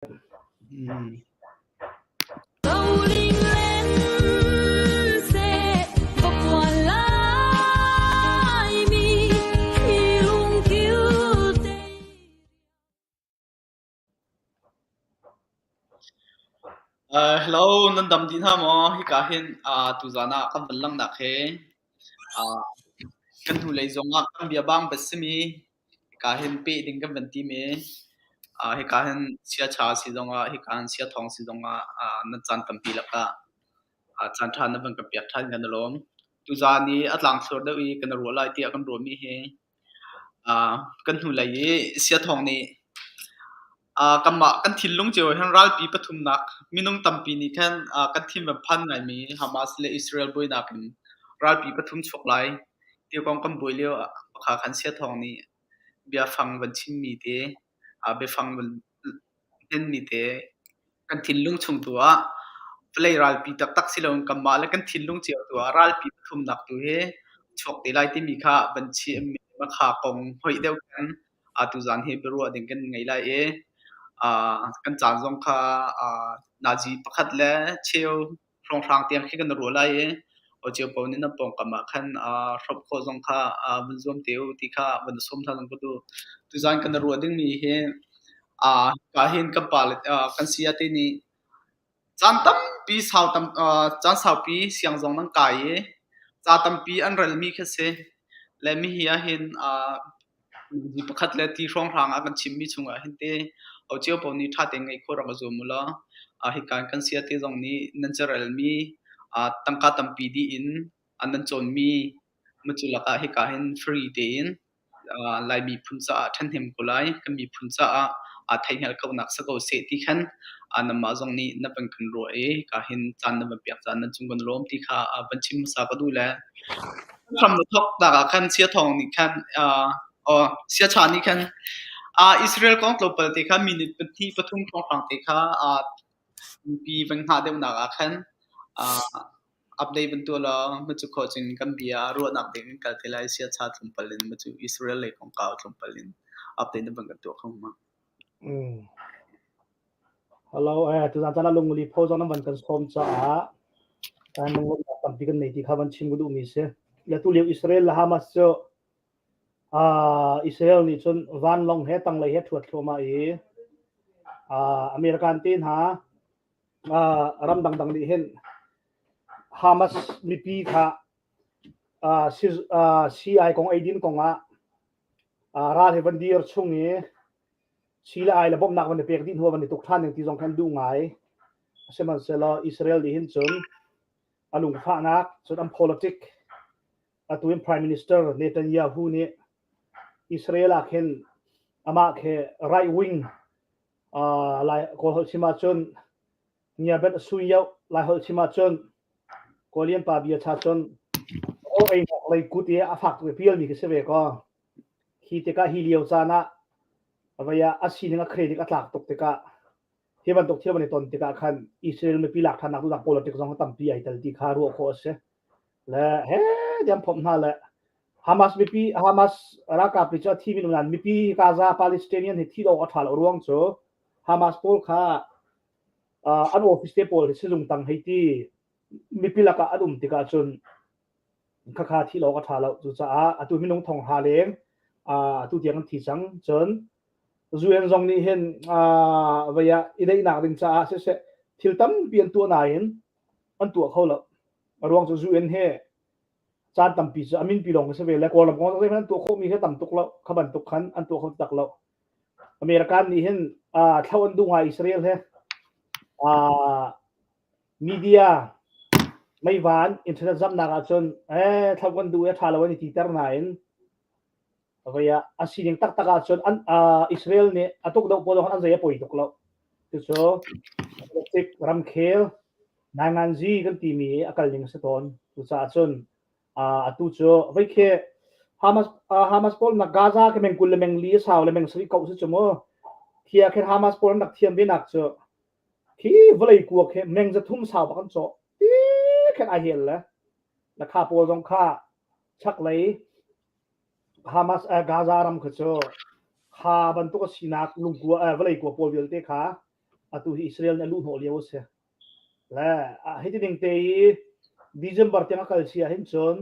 Mm. Hello, nan dam dih hna maw? Hika hin tuzaan ah kan van langhnak hi kan hnulei zong ah kan biabang bat simi hika hin peh ding kan van tim i hika hin chiacha si zongah hika hin chiathawng si zongah nan caan tampi lakah caan ṭha nan van kan pek ṭhan kan i lawm. Tuzaan i a tlangthlur deuh i kan i ruah lai tiah kan ruahmi hi Kan hnulei i siathawng nih kanmah kan thinlung cio hin ralpi pathumnak minung tampi nih khan kan thin van phan ngaimi Hamas le Israel buainak in ralpi pathum chuak lai ti kong kan buai lio ah pakha khan siathawng nih biafang van chimmi te, biafang van hnenmi te kan thinlung chung tu ah vawlei ralpi taktak si loin kanmah le kan thinlung cio tu ah ralpi pathumnak tu hi chuak te lai timi kha van chim kha kong hoih deuh khan tuzaan hi biaruah ding kan ngei lai i kan caan zong kha nazi pakhat le cheu hrawnghrang tiang khi kan ruah lai i cio paoh nih nan pawngkam ah khan hrawp khawh zong kha vun zuam te u ti kha van sawm hna zong ka duh. Tuzaan kan ruah dingmi hi ka hin kan pa le kan saya te nih caan tampi sau tam caan saupi siang zong nan kai i ca tampi an relmi khi si. Le mihi ahhin Mi pakhat le ti hrawnghrang a kan chimmi chungah hin te cio paoh nih ṭha tein ngaih khawh rak i zuam u law hika kan sayate zong nih nan carelmi tangka tampi dih in nan cawnmi macu lakah hika hin free tein Lai miphun caah ṭhahnem ko lai, kan miphun caah theihhngalh kauhnak si ko seh ti khan nanmah zong nih na van kan ruah i hika hin caan na van pek caan nan cung kan lawm ti kha van chim hmasa ka duh le hram na thawknak ah khan siathawng nih khan siacha nih khan Israel kong tlawmpal te kha minute pahnih pathum hrawnghrang te kha mipi van hngah deuhnak ah khan update van tuah law macu khawh cun kan bia ruahnak ding in kal te lai siacha tlawmpal in macu Israel lei kongkau tlawmpal in update na van kan tuah kho ma. Hello, tuzaan caan ah lungli pho zong nan van kan sawm caah kan lunglawmhnak tampi kan nei ti kha van chim ka duhmi si. Le tu lio Israel le Hamas cu Israel nih cun vanlawng he tanglei he thuat thluahmah i American te hna ram dangdang nih hin Hamas mipi kha CI kong eidin kong ah ral he van dir chung i Si le ai le bawmhnak van i pek dih hnu van i tuk ṭhan ding ti zong khan duh ngai. Sihmanhsehlaw Israel nih hin cun a lungfahnak cun an politic atu in Prime Minister Netanyahu nih Israel ah khin amah khi right wing lai Kawl holh chim ahcun ngiabet a sui yoh Lai holh chim ahcun Kawlian pa bia cha cun o ei ngok lei kut i a fak tuk i pialmi khi si ve kaw Khi tikah hi lio caan ah vei ah a sining a credit a tlak tuk tikah hi bantuk thil van i ton tikah khan Israel mipi lak ṭhannak duhnak politics zong tampi ai tel ti kha ruah khawh a si. Le he tiang phomh hna le Hamas mipi Hamas ralkap cu a thi minung nain mipi Gaza Palestinian hi thi awk a ṭha lo ruang cu Hamas pawl kha an office te pawl hi sizung tang hei ti mipi lakah an um tikah cun Khakha thih lo a ṭha lo. Cucaah atu minung thong ha leng atu tiang an thi cang. Cun UN zong nih hin vei ah i daihnak ding caah siseh thil tampi an tuah nain an tuah kho lo. A ruang cu UN he caan tampi cu a minpi lawng si ve le Kawlram kong zeihmanh an tuah khawhmi hi tam tuk lo. Kha bantuk khan an tuah kho tak lo. American nih hin thlo an duh ngai Israel he Media meivan internet zamnak ahcun eh thlo kan duh i a ṭha lo an i titer nain vei ah a sining taktak ahcun an Israel nih a tukdoh pawl an zei a poi tuk lo. Cucu politic ramkhel nainganzi kan timi a kal ning a si tawn. Cucaah cun atu cu vei khi Hamas Hamas pawl nak Gaza khi meng 20 le meng li a sau le meng sarih kauh si cu mu. Khi ah khin Hamas pawl an rak thiam ve nak cu Khi vawlei kuak hi meng 300 sau bak an cawh. Ti khin ai hel le na kha pawl zong kha chaklei Hamas Gaza ram kha cu kha bantuk a sinak lungkua vawlei kua pawl vialte kha Atu hi Israel nih a luh hnawh lio a si. Le hiti ning te i December tiang a kal si ahhin cun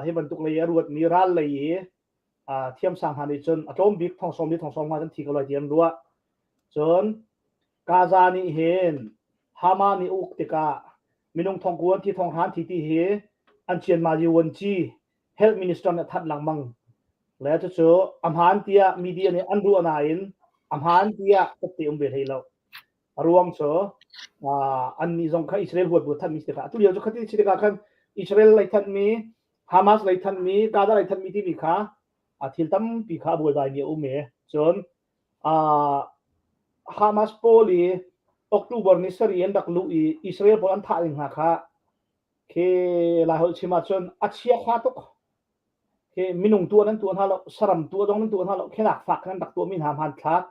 hi bantuk lei a ruatmi ral lei i thiamsang hna nih cun a tlawm bik thong sawm li thong sawm nga kan thi ko lai ti an ruah. Cun Gaza nih hin Hamas nih a uk tikah minung thong kuan thi thong hran thi ti hi an cianmazi vuanci health minister nih a thanh lengmang. Le cucu a hmaan tiah media nih an ruah nain a hmaan tiah tette um ve hlei lo. A ruang cu annih zong kha Israel huat bu thanmi si tikah atu lio cu khati si tikah khan Israel lei thanmi Hamas lei thanmi Gaza lei thanmi timi kha a thil tampi kha a buaibai mi a um i cun Hamas pawl i October ni sarih an rak luh i Israel pawl an thah ding hna kha khi Laiholh chim ahcun a chia kha tuk. Khi minung tuah nan tuah hna lo, saram tuah zong nan tuah hna lo, khinak fak khan rak tuahmi hna hmanthlak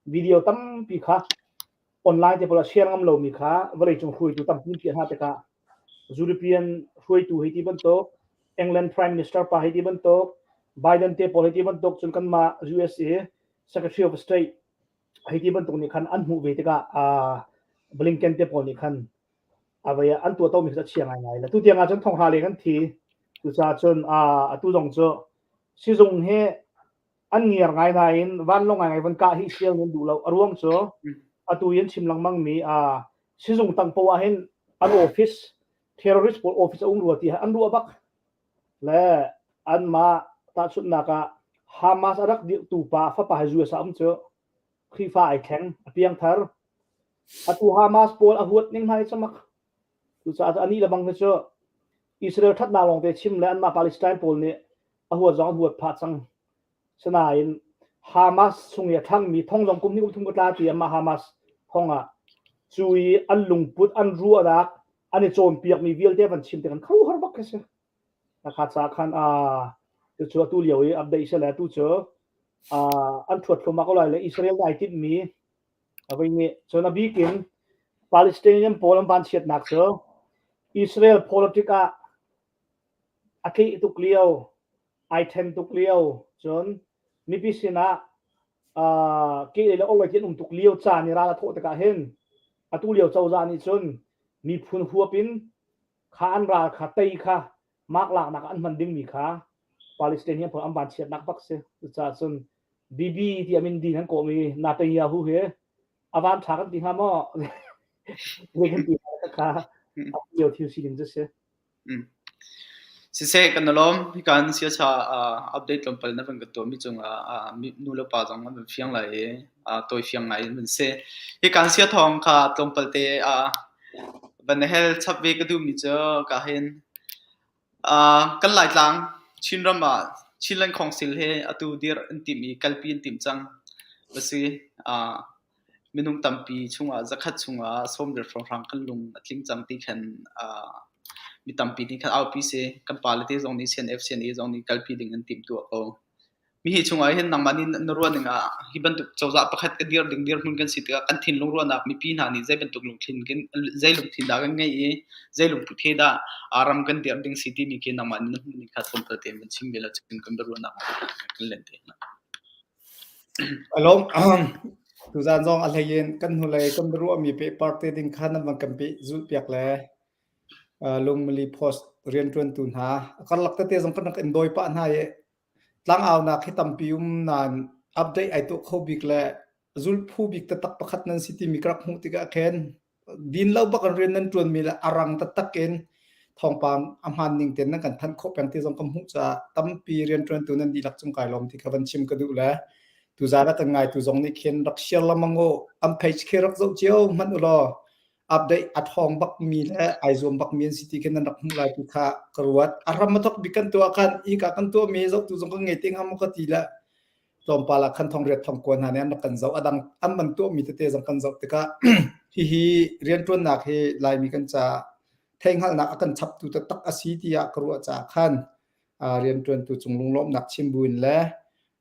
video tampi kha online te pawl ah share ngam lomi kha vawleicung hruaitu tampi an piah hna tikah European hruaitu hei ti bantuk, England Prime Minister pa hei ti bantuk, Biden te pawl hei ti bantuk, cun kanmah USA Secretary of State hei ti bantuk nih khan an hmuh ve tikah Blinken te pawl nih khan a vei an tuahto mi kha a chia ngaingai le tu tiang ah cun thonghra leng an thi. Cucaah cun atu zong cu sizung hi an ngiar ngai nain vanlawng ngai ngai van kah hi sial nan duh lo. A ruang cu atu in chim lengmang mi sizung tang poah ah hin an office terrorist pawl office a um rua ti an ruah bak le anmah tahchunhnak ah Hamas a rak dirhtu pa fapa hi US ah um cu Khrihfa ai thleng a piangthar atu Hamas pawl a huat ning hna hi cu mak cucaah anih le bang hi cu Israel ṭhatnak lawngte chim le anmah Palestine pawl nih a huat zong an huat phah cang. Sinain Hamas chung i a ṭhangmi thong zong kum hnih kum thum ka tla ti amah Hamas thong ah cu i an lungput an ruahnak an i cawnpiakmi vialte van chim tik an khuaruahhar bak khi si. Nakha ca khan cucu atu lio i update si le atu cu an ṭhuat thluahmah ko lai le Israel nih ai tinhmi avei nih cun a bik in Palestinian pawl an vanchiatnak cu Israel politic ah a tleh tuk lio, ai ṭhen tuk lio, cun mipi sinah kehlei le orhlei ti an um tuk lio caan i ral a thawh tikah hin atu lio cozah nih cun miphun huap in kha an ral kha tei kha mark laknak ah an hman dingmi kha Palestinian pawl an vanchiatnak bak si. Cucaah cun Bibi ti a min din an kawhmi Netanyahu hi a van ṭha kan ti hnga maw? Zei kan ti kha a lio thil sining cu si. Siseh kan i lawm. Hika in siacha update tlawmpal na van kan tuahmi cungah nu le pa zong an van fiang lai i tawi fiang ngai in van si. Hika in sia thawng kha tlawmpal te van hel chap ve ka duhmi cu ka hin kan Laitlang Chinram ah Chinland Council he atu dir an timh i kalpi an timh cang. Va si. Minung tampi chungah zakhat chungah sawmriat hrawnghrang kan lung a tling cang ti khan mi tampi nih khan aupi si. Kan pale te zong nih CNF, CNA zong nih kalpi ding an timhtuah ko. Mihi chungah hin nangmah nih na ruah ning ah hi bantuk cozah pakhat ka dir ding dirhmun kan si tikah kan thinlung ruahnak mipi hna nih zei bantuk lungthin kan zei lungthin dah kan ngeih i zei lungput he dah ram kan dirh ding si timi khi nangmah nih na hmuh ning kha tlawmpal tein van chim ve law cun kan biaruahnak kan len te hna. Alawm tuzaan zong a hlei in kan hnulei kan biaruahmi pehpar te ding kha nan van kan peh zulhpiak le lungmili post rianṭuantu hna a karlak tete zong kan rak in dawi pah hna i tlangaunak hi tampi um nain update ai tuah kho bik le zulphu bik taktak pakhat nan si timi ka rak hmuh tikah khin din lo bak in rian nan ṭuanmi le a rang taktak in thawngpang a hmaan ning tein nan kan thanh khawh peng ti zong ka hmuh caah tampi rianṭuantu nan dihlak cung kai lawm ti kha van chim ka duh le tuzaan a kan ngaitu zong nih khin rak share lengmang u an page khi rak zoh cio hmanh u law update a ṭhawng bakmi le ai zuam bakmi an si ti khin nan rak hmuh lai ti kha ka ruat a hram a thok bik kan tuah khan i ka kan tuahmi zohtu zong kan ngei te hnga maw ka ti le tlawmpal ah khan thongriat thongkua hna nih an rak kan zoh a dang an man tuahmi tete zong kan zoh tikah hihi rianṭuannak hi Laimi kan caah theihhngalhnak a kan chaptu taktak a si tiah ka ruah caah khan rianṭuantu cung lunglawmhnak chim buin le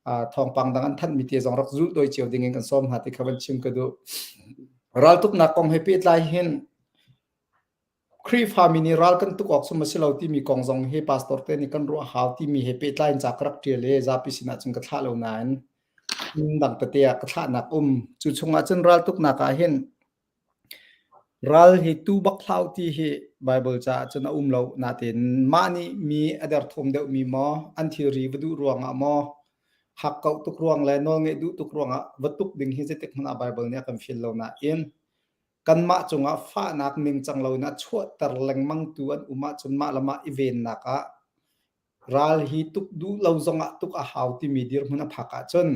thawngpang dang an thanhmi te zong rak zulh doi cio ding in kan sawm hna ti kha van chim ka duh. Raltuknak kong he pehtlai hin Khrihfami nih ral kan tuk awk sum a si lo timi kong zong hi pastor te nih kan ruah hau timi he pehtlai in ca ka rak ṭial i zapi sinah cun ka thlah lo nain. Dang tete ah ka thlahnak um. Cu chungah cun raltuknak ah hin ral hi tu bak hlau ti hi Bible caah cun a um lo. Natein mah nih mi a derthawm deuhmi maw, an thilri va duh ruangah maw, hakkauh tuk ruang le nawlngeih duh tuk ruangah va tuk ding hi zeitik hmanh ah Bible nih a kan fial lo nain kanmah cungah fahnak ningcang loin a chuahter lengmangtu an um ahcun mah le mah i vennak ah ral hi tuk duh lo zongah tuk a hau timi dirhmun a phak ahcun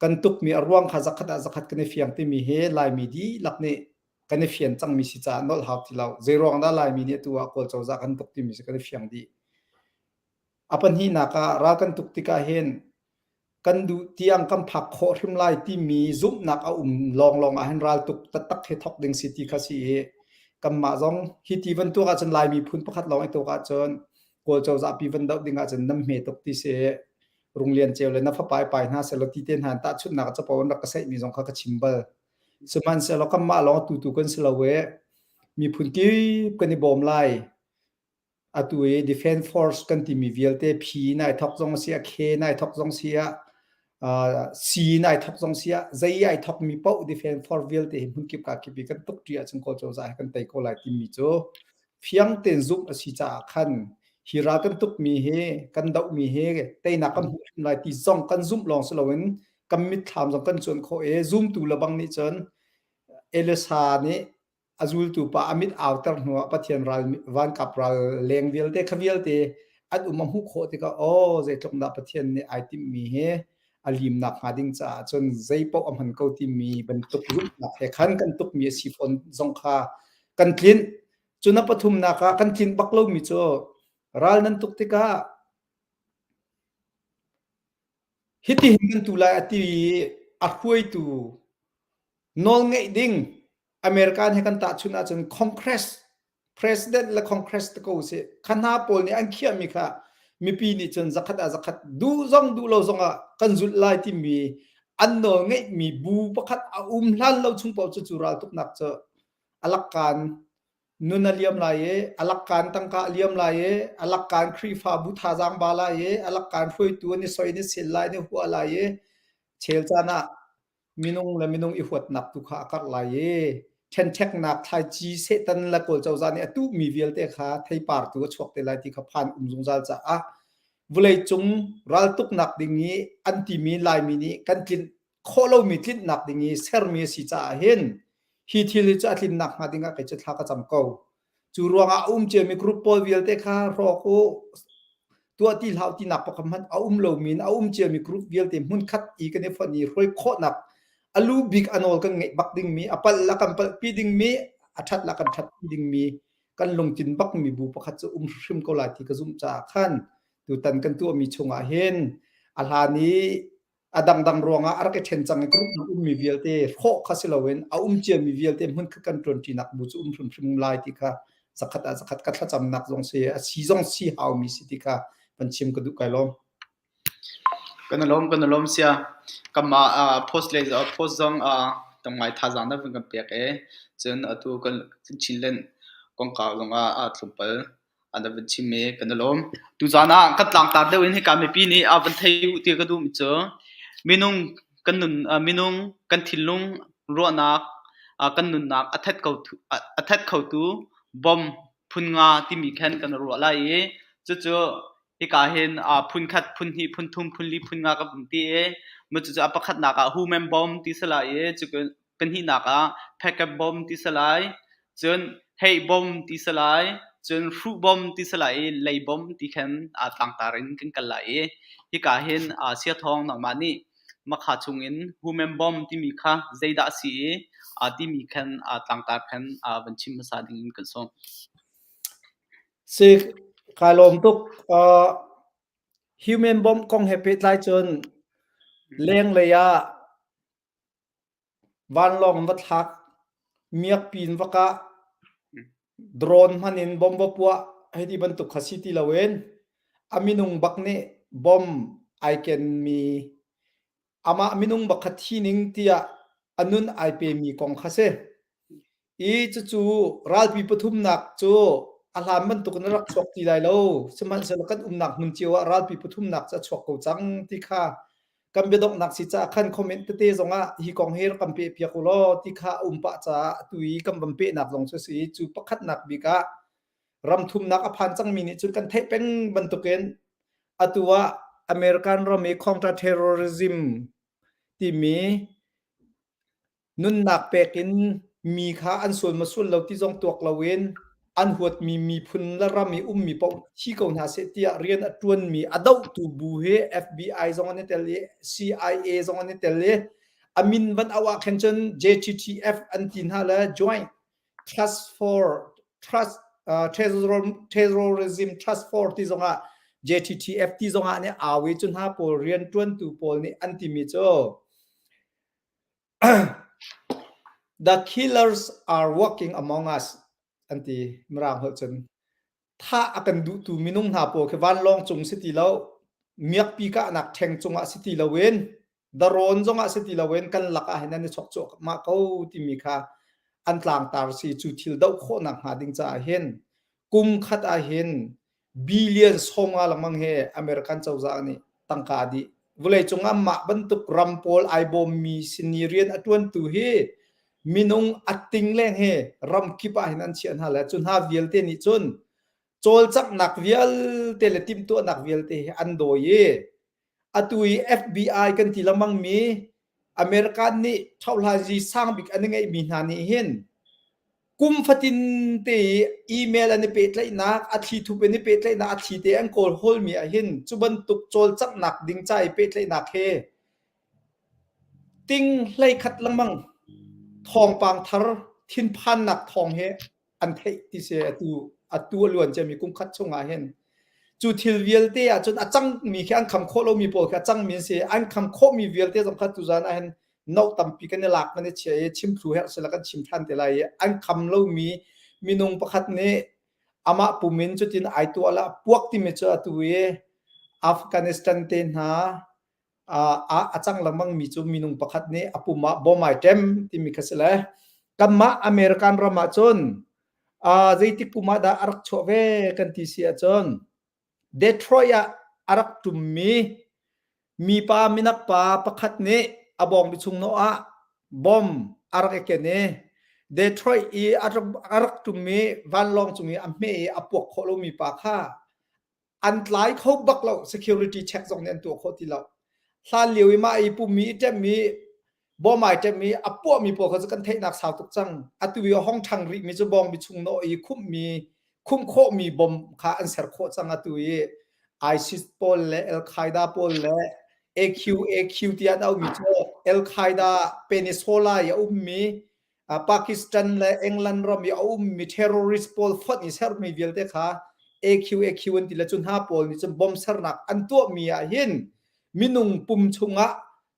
kan tukmi a ruang kha zakhat ah zakhat kan i fiang timi hi Laimi dihlak nih kan i fian cangmi si caah nolh hau ti lo. Zei ruang dah Laimi nih atu ah Kawl cozah kan tuk timi si kan i fiang dih. A pahnihnak ah ral kan tuk tikah hin kan duh tiang kan phak khawh hrim lai timi zumhnak a um lawnglawng ah hin raltuk taktak hi thok ding si ti kha si i kanmah zong hi ti van tuak ahcun Lai miphun pakhat lawng i tuak ahcun Kawl cozah pi van doh ding ahcun nam hme tuk ti si Runglian Ceu le na fapa i pai hna selaw ti te hna tahchunhnak capo an rak ka saihmi zong kha ka chim bal. Sihmanhsehlaw kanmah lawng tutu kan si lo i miphun kip kan i bawm lai. Atu i Defence Force kan timi vialte phi nai thok zong si ah, khe nai thok zong si ah, si nai thok zong si ah, zei ai thok mi paoh Defence Force vialte hi hmunkip ka kip i kan tuk ṭi ahcun Kawl cozah he kan tei ko lai timi cu fiang tein zumh a si caah khan hi ral kan tukmi hi kan dohmi hi teinak kan hmuh hrim lai ti zong kan zumh lawng si loin kan mitthlam zong kan cuan khawh i zumtu lebang nih cun Elisa nih a zultu pa a mit auter hnuah Pathian ral vankap ral leng vialte kha vialte an um a hmuh khawh tikah aw zeitluk dah Pathian nih ai timhmi hi a limnak hnga ding caah cun zei paoh a hman ko timi bantuk zumhnak he khan kan tukmi a si fawn zong kha kan tlinh. Cun a pathumnak ah kan tlinh bak lomi cu ral nan tuk tikah hitihin kan tu lai a ti i a hruaitu nawlngeih ding American he kan tahchunh ahcun Congress President le Congress te ko sih kha hna pawl nih an khiahmi kha mipi nih cun zakhat ah zakhat duh zong duh lo zong ah kan zulh lai timi an nawl ngeihmi bu pakhat a um hlan lo chung paoh cu cu raltuknak cu a lakkaan nun a liam lai i a lakkaan tangka a liam lai i a lakkaan Khrihfabu thazaang ba lai i a lakkaan hruaitu an i soi an i sel lai an i hua lai i chel caan ah minung le minung i huatnak tu kha a karh lai i ṭhenṭheknak thlaici Satan le Kawl cozah nih a tuhmi vialte kha theipar tu a chuak te lai ti kha phan um zungzal caah vawleicung raltuknak ding i an timi Laimi nih kan tlinh khawh lomi tlinhnak ding i sermi a si caah hin hi thil hi cu a tlinnak hnga ding ah kei cu thla ka cam ko. Cu ruangah a um ciami group pawl vialte kha hrawk u, tuah ti hlah tinak pakhat hmanh a um lomi in a um ciami group vialte hmunkhat i kan i fonh i hruai khawhnak a lu bik a nawl kan ngeih bak dingmi, a palh la kan palhpi dingmi, a ṭhat la kan ṭhatpi dingmi, kan lungtlin bakmi bu pakhat cu um hrim ko lai ti ka zumh caah khan tutan kan tuahmi chungah hin a hlan i a dangdang ruangah a rak i ṭhen cang i group dang ummi vialte hrawh kha si loin a um ciami vialte hmun kha kan ṭuanṭinak bu cu um hrimhrim lai ti kha zakhat ah zakhat ka thlacamnak zong si a si zong si haumi si ti kha van chim ka duh kai lawm. Kan lawm kan lawm sia kanmah post le post zong tam ngai thazaang na vun kan pek e cun atu kan Chinland kongkau zong ah tlawmpal an van chim i kan i lawm. Tuzaan ah kan tlangtar deuh in hika mipi nih a van thei u ti ka duhmi cu minung kan nun minung kan thinlung ruahnak kan nunnak a that ko a that khotu bom phun nga timi khan kan ruah lai i cucu hika hin phun khat phun hnih phun thum phun li phun nga ka vun ti i cucu a pakhatnak ah human bomb ti si lai i cucu Pahnihnak ah phekep bom ti si lai, cun heih bom ti si lai, cun hruh bom ti si lai i lei bom ti khan aa tlangtar in kan kal lai i hika hin Siathawng nangmah nih Makha chungin human bomb timi kha zeidah a si i timi khan tlangtar khan van chim hmasa ding in kan sawm. Si, kai lawm tuk. Uh, human bomb kong he pehtlai cun lenglei ah Vanlawng in va thlak, miakpi in va kah, drone hman in bomb va puah hei ti bantuk kha si ti loin a minung bak nih bomb ai kenmi amah minung bak kha thi ning tiah a nun ai pemi kong kha si. I cucu ralpi pathumnak cu a hlan bantukin a rak chuak ti lai lo. Sihmanhsehlaw kan umnak hmun cio ah ralpi pathumnak cu a chuak ko cang ti kha. Kan biadonghnak si caah khan comment tete zongah hi kong hi rak kan peh piak u law ti kha a um pah caah atu i kan van pehnak zong cu si. Cu pakhatnak bik ah ram thumnak a phan cangmi nih cun kan theih peng bantukin atu ah American ram i counter terrorism timi Nunnak pek in mi kha an sual maw sual lo ti zong tuak loin an huatmi miphun le ram i ummi paoh thi ko hna seh tiah rian a ṭuanmi a dohtu bu hi FBI zong an i tel i CIA zong an i tel i a min van auh ah khin cun JTTF an ti hna le Joint Trust for Trust uh, Terrorism Trust for ti zongah JTTF ti zongah nih au i cu hna pawl rianṭuantu pawl nih an timi cu The killers are walking among us an ti Mirang holh cun. Thah a kan duhtu minung hna pawl khi vanlawng cung si ti lo, miakpi kahnak ṭheng cungah si ti loin, darawn zongah si ti loin kan lakah hin an i chok cuahmah ko timi kha an tlangtar si. Cu thil doh khawhnak hnga ding caah hin kum khat ah hin billion 50 lengmang he American cozah nih tangka dih. Vawleicung ah mah bantuk ram pawl ai bawmmi sini rian a ṭuantu hi minung a ting leng he ram kip ah hin an chiah hna le cu hna vialte nih cun cawlcanghnak vialte le timhtuahnak vialte hi an dawi i atu i FBI kan ti lengmang mi American nih ṭhohhlanzi sang bik an i ngeihmi hna nih hin kum fatin te i email an i pehtlaihnak, a thli thup in i pehtlaihnak, a thli te an kawl hawlmi ah hin cu bantuk cawlcanghnak ding ca i pehtlaihnak he ting hlei khat lengmang thawngpang thar thinphannak thawng he an theih ti si atu atu a luan ciami kum khat chung ah hin cu thil vialte ah cun a cangmi khi an kham khawh lomi pawl khi a cangmi an si an kham khawhmi vialte zong kha tuzan ah hin no tampi kan i lak kan i chia i chim thlu herh sila kan chim than te lai i an kham lomi minung pakhat nih amah pum in cutin ai tuah la puak timi cu atu i Afghanistan te hna a cang lengmang mi cu minung pakhat nih a pum ah bom ai ṭem timi kha si le kanmah American ram ah cun zeitik kum ah dah a rak chuah ve kan ti si ahcun Detroit ah a rak ṭummi mipa minak pa pakhat nih a bawngbi chung nawh ah bom a rak i ken i Detroit i a rak ṭummi vanlawng cung i a hmeh i a puak khawh lomi pa kha an tlai kho bak lo security check zong nih an tuah khawh ti lo hlan lio i mah i pummi i ṭemmi bawm ai ṭemmi a puahmi pawl kha cu kan theihnak sau tuk cang atu i a hong ṭhang rihmi cu bawngbi chung nawh i khumhmi khumh khawhmi bom kha an ser khawh cang atu i ISIS pawl le Al Qaeda pawl le AQ AQ ti an aumi cu Al Qaeda Peninsula i a ummi Pakistan le England ram i a ummi terrorist pawl fonh i sermi vialte kha AQ AQ an ti le cu hna pawl nih cun bom sernak an tuahmi ah hin minung pum chungah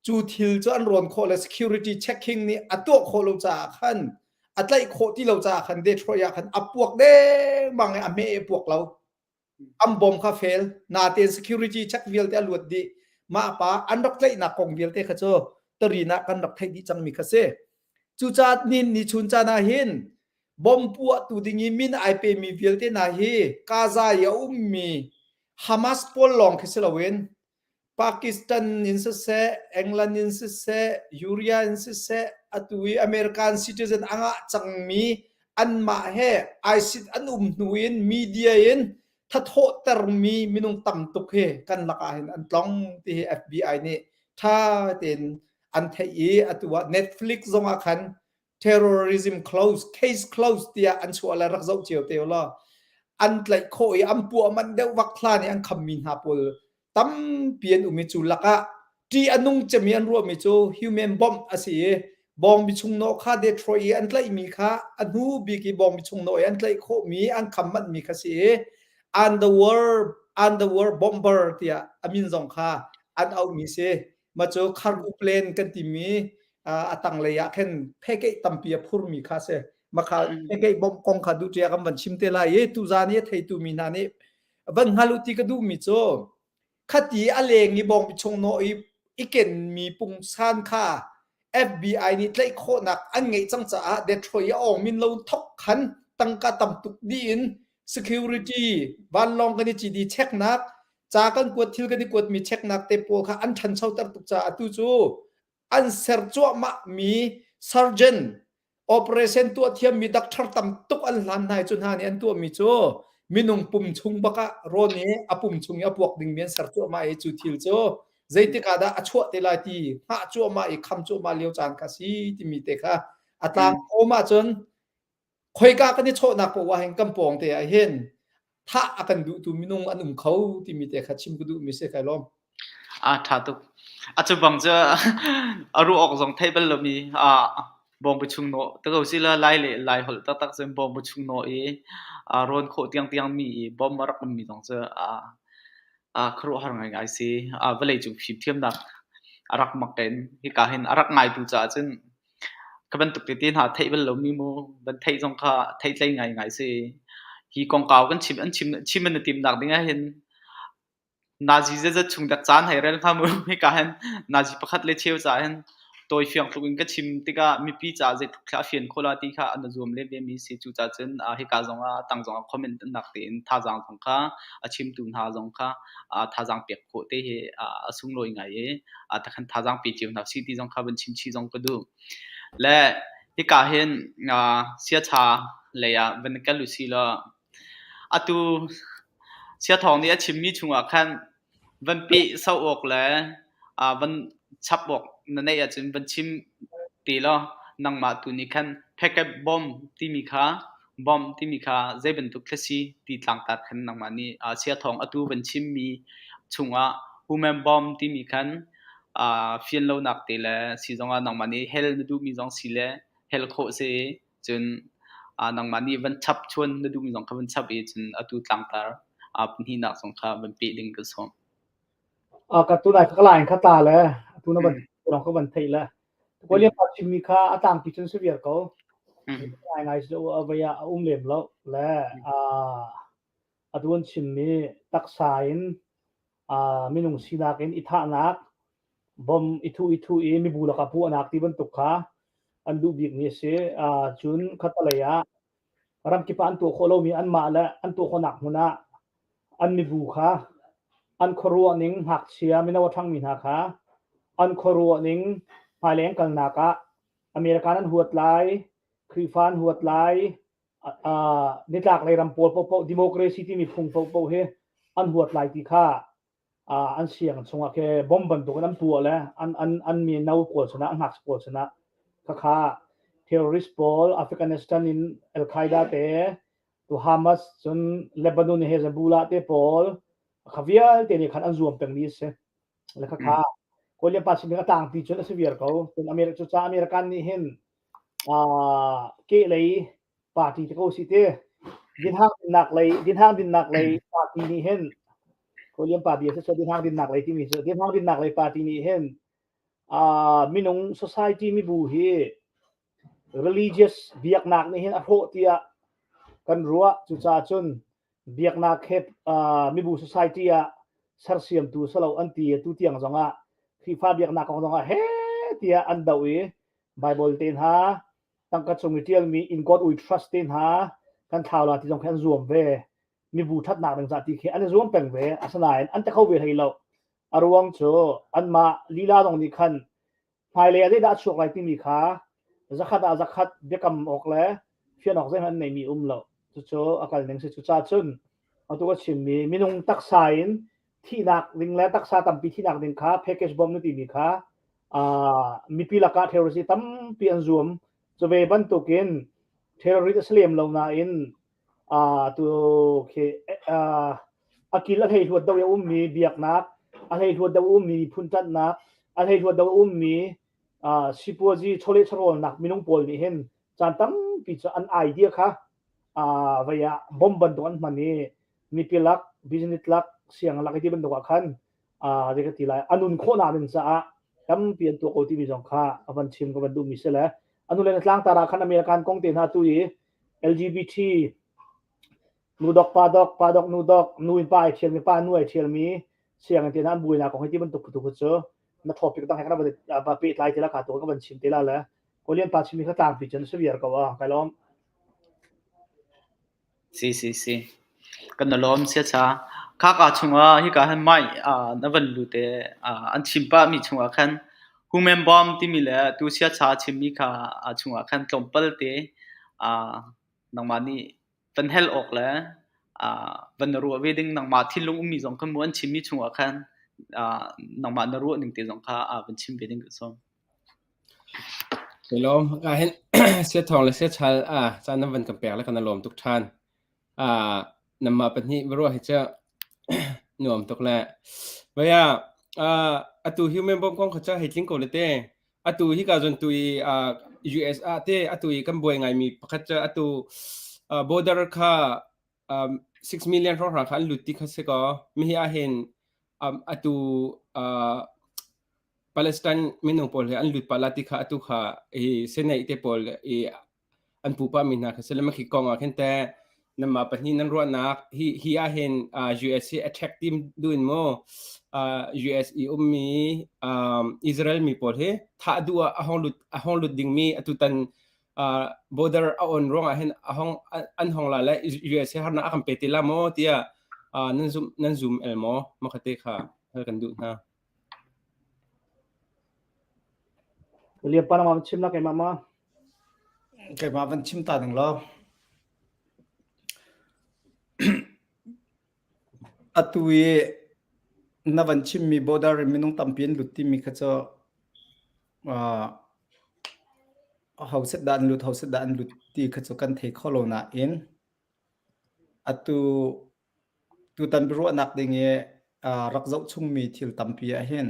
cu thil cu an rawn khawh le security checking nih a tuah khawh lo caah khan a tlaih khawh ti lo caah khan Detroit ah khan a puak dengmang i a hme a puak lo. An bom kha fail natein security check vialte a luat dih mah pa an rak tlaihnak kong vialte kha cu tarin ah kan rak theih dih cangmi kha si cucaah nin ni chun caan ah hin bom puahtu ding i min ai pemi vialte hna hi Gaza i a ummi Hamas pawl lawng khi si loin Pakistan in siseh, England in siseh, Uria in siseh, atu i American citizen a ngah cangmi anmah he ISIS an um hnu in media in thathawhtermi minung tam tuk hi kan lakah hin an tlong ti hi FBI nih ṭha tein an theih i atu ah Netflix zongah khan terrorism close case close tiah an chuah le rak zoh cio te law an tlaih khawh i an puah manh deuh vak hlan i an khammi hna pawl tampi an um i cu lakah ṭih a nung cemi an ruahmi cu human bomb a si i bawngbi chungnawh kha Detroit i an tlaihmi kha a hnu bik i bawngbi chungnawh i an tlaih khawhmi an kham manhmi kha si i underworld underworld bomber tiah a min zong kha an auhmi si mah cu cargo plane kan timi a tanglei ah khin phekeih tampi a phurmi kha si makha phekeih bomb kong kha duh ṭia kan van chim te lai i tuzan i a theitu mi hna nih van hngal u ti ka duhmi cu khati a leng i bawngpi chung nawh i i kenmi pungsan kha FBI nih tlaih khawhnak an ngeih cang caah Detroit i a awng min lo thok khan tangka tam tuk dih in security vanlawng kan i cidi checknak Ca kan kuat thil kan i kuatmi checknak te pawl kha an ṭhanchoter tuk caah atu cu an ser cuahmah mi surgeon operation tuah thiammi doctor tam tuk an hlan hna i cu hna nih an tuahmi cu minung pum chung bak ah rawn i a pum chung i a puak dingmi an ser cuahmah i cu thil cu zeitik ah dah a chuah te lai ti hngah cuahmah i kham cuahmah lio caan kha si timi te kha a tlang awm ahcun khoika kan i chawhnak poah hin kan pawng te ah hin thah a kan duhtu minung an um kho timi te kha chim ka duhmi si kai lawm. A ṭha tuk. A cu bang cu a ruah awk zong theih bal lomi a bawngbu chung nawh te ko si la lai le lai holh taktak cun bawngbu chung nawh i a rawn khawh tiangtiang mi i bom a rak ummi zong cu a a khuaruahhar ngaingai si. A vawlei cung fimthiamnak a rak mak in hika hin a rak ngaitu caah cun Ka bantuk tete hna theih bal lomi mu van theih zong kha theihtlei ngaingai si. Hi kongkau kan chim an chim chim an i timnak ding ahhin nazi zeizat chung dak caan hei rel hnga mu. Hika hin nazi pakhat le cheu caah hin tawifiang tluk in ka chim tikah mipi caah zeitluk thla a fian khawh la ti kha an i zuam len ve mi si. Cucaah cun hika zong ah tang zong ah comment nak tein thazaang zong kha a chimtu hna zong kha thazaang pek khawh te hi a sunglawi ngai i takhan thazaang pe cio hna usih ti zong kha van chim chih zong ka duh. Le hika hin siacha lei ah van kal usih law atu siathawng nih a chimmi chungah khan van peh sau awk le van chap awk na neih ahcun van chim te law nangmah tu nih khan packet bomb timi kha bomb timi kha zei bantuk thil si ti tlangtar khan nangmah nih siathawng atu van chimmi chungah human bomb timi khan fian lonak te le si zongah nangmah nih hel na duhmi zong si le hel khawh si cun nangmah nih van chap chuan na duhmi zong kha van chap i cun atu tlangtar pahnihnak zong kha van peh ding ka sawm. Ka tunai ka lain kha tla le atu na van ka van theih le William pa chimmi kha a tlangpi cun si viar ko. Ngai ngai cu a vei ah a um lem lo le atu an chimmi taksa in minung sinak in i thahnak bom i thuh i thuh i mibu lakah puahnak ti bantuk kha an duh bikmi a si. Cun khatalei ah ramkip ah an tuah khawh lomi anmah le an tuah khawhnak hmun ah an mibu kha an khuaruah ning ngakchia mino a ṭhangmi hna kha an khuaruah ning hmailei an kalnak ah American an huat lai, Khrihfa an huat lai, nitlaklei ram pawl paohpaoh democracy timi phung paohpaoh hi an huat lai ti kha an siang chungah khi bomb bantukin an puah le an an an mi no pawl sinah an ngakchia pawl sinah khakha terrorist pawl Afghanistan in Al Qaeda te tu Hamas cun Lebanon Hezbollah te pawl kha vialte nih khan an zuam pengmi a si le khakha Kawlian pa sin a tlangpi cun a si viar ko cun America cu ca American nih hin ke lei party te ko si te dinhang dinnak lei dinhang dinnak lei party nih hin Kawlian pa bia si dinhang dinnak lei timi cu dinhang dinnak lei party nih hin minung society mibu hi religious biaknak nih hin a hrawh tiah kan ruah cucaah cun biaknak he mibu society ah sersiamtu salo an ti tu tiang zongah Khrihfa biaknak kong zongah he tiah an doh i Bible te hna tangka chung i ṭialmi In God We Trust te hna kan thlau la ti zong khi an zuam ve mibu ṭhatnak ding cah ti khi an i zuam peng ve asinain an te kho ve hlei lo a ruang cu anmah lila zong nih khan Hmailei ah zeidah a chuak lai timi kha zakhat ah zakhat biakam awk le fian awk zeihmanh an neimi um lo. Cucu a kal ning si. Cucaah cun atu ka chimmi minung taksa in thihnak ding le taksa tampi thihnak ding kha package bomb na timi kha uh, mipi lakah terrorist tampi an zuam. Cu ve bantukin terrorist a si lem lo nain uh, tu khi uh, a kil a hlei hluat do a ummi biaknak a hlei hluat do ummi miphun ṭanhnak a hlei hluat do ummi uh, sipuazi chawleh chawhrawlnak minung pawl nih hin caan tampi cu an idea kha uh, vei ah bomb bantuk an hman i mipi lak business lak siang lak ti bantuk ah khan uh, zei ka ti lai anun khawhnak ding caah tampi an tuah ko timi zong kha a van chim ka van duhmi si le anu le na tlangtar ah khan American kong te hna tu i LGBT nu dok pa dok pa dok nu dok nu in pa ai ṭhialmi pa nu ai ṭhialmi sianginn te hna an buainak kong hi ti bantuk phutu cu na topic dang he kan va pehtlai te la ka tu ka van chim te la le Kolian pa chimmi kha tlangpi cun si viar ko a kai lawm. Si si si. Kan na lawm sia cha. Khaka chungah hika hin mai na van lut i an chim pahmi chungah khan human bomb timi le tu siacha a chimmi kha chungah khan tlawmpal te nangmah nih van hel awk le van na ruah ve ding nangmah thinlung ummi zong kha mu an chimmi chungah khan nangmah na ruah ning te zong kha van chim ve ding ka sawm. Ka lawm. Ka hin siathawng le siachal caan nan van kan pek le kan i lawm tuk ṭhan. Nanmah pahnih va ruah hi cu nuam tuk le. Vai ah atu human bomb kong kha cu hei tling ko le te. Atu hi ka zon tu i US ah te atu i kan buai ngaimi pakhat cu atu border kha 6 million hrawnghrang kha an lut ti kha si kaw mihi ah hin atu Palestine minung pawl he an lut pah la ti kha atu kha i Senate te pawl i an pupa mi hna kha si le khi kong ah khin te nanmah pahnih nan ruahnak hi hi ah hin US hi attack team duin mu US i ummi Israel mi pawl hi thah duh ah a hong lut a hong lut dingmi atu tan border a on ruang ah hin a hong an hong la le US hi harnak a kan pe te la maw tiah nan zum nan zum el maw makhate kha hal kan duh hna. William pa nangmah chim la keimah ma? Keimah van chim ta ding lo. Atu i na van chimmi border in minung tampi an lut timi kha cu uh, ho set dah an lut, ho set dah an lut ti kha cu kan thei kho lo nain atu Tutan biaruahnak ding i rak zoh chungmi thil tampi ahhin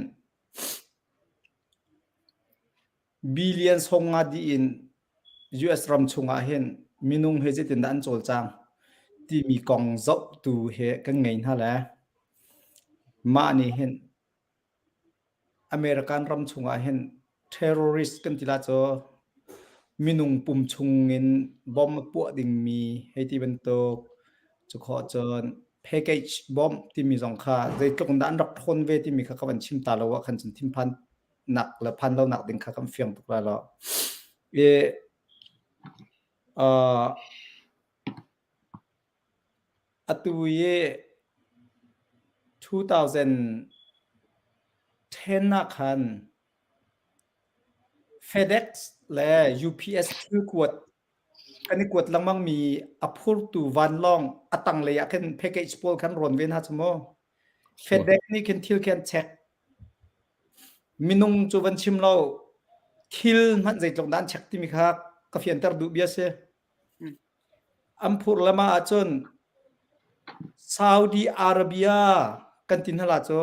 billion sawm nga dih in US ram chungah hin minung he zeitindah an cawlcang timi kong zohtu he kan ngei hna le mah nih hin American ram chungah hin terrorist kan ti la cu minung pum chungin bomb a puah dingmi hei ti bantuk cu khawh cun package bomb timi zong kha zeitluk in dah an rak ṭhawn ve timi kha ka van chim ta lo ah khan cun thinphan nak le phan lo nak ding kha kan fiang tuk lai lo. I uh, Atu i 2010 ah khan FedEx le UPS thil kuat kan i kuat lengmangmi a phurtu vanlawng a tanglei ah khin package pawl khan rawn ve hna cu mu. FedEx nih khin thil khi an check. Minung cu van chim lo thil hmanh zeitluk dah an check timi kha ka fianter duh bia si. An phurh lam ahcun Saudi Arabia kan ti hna la cu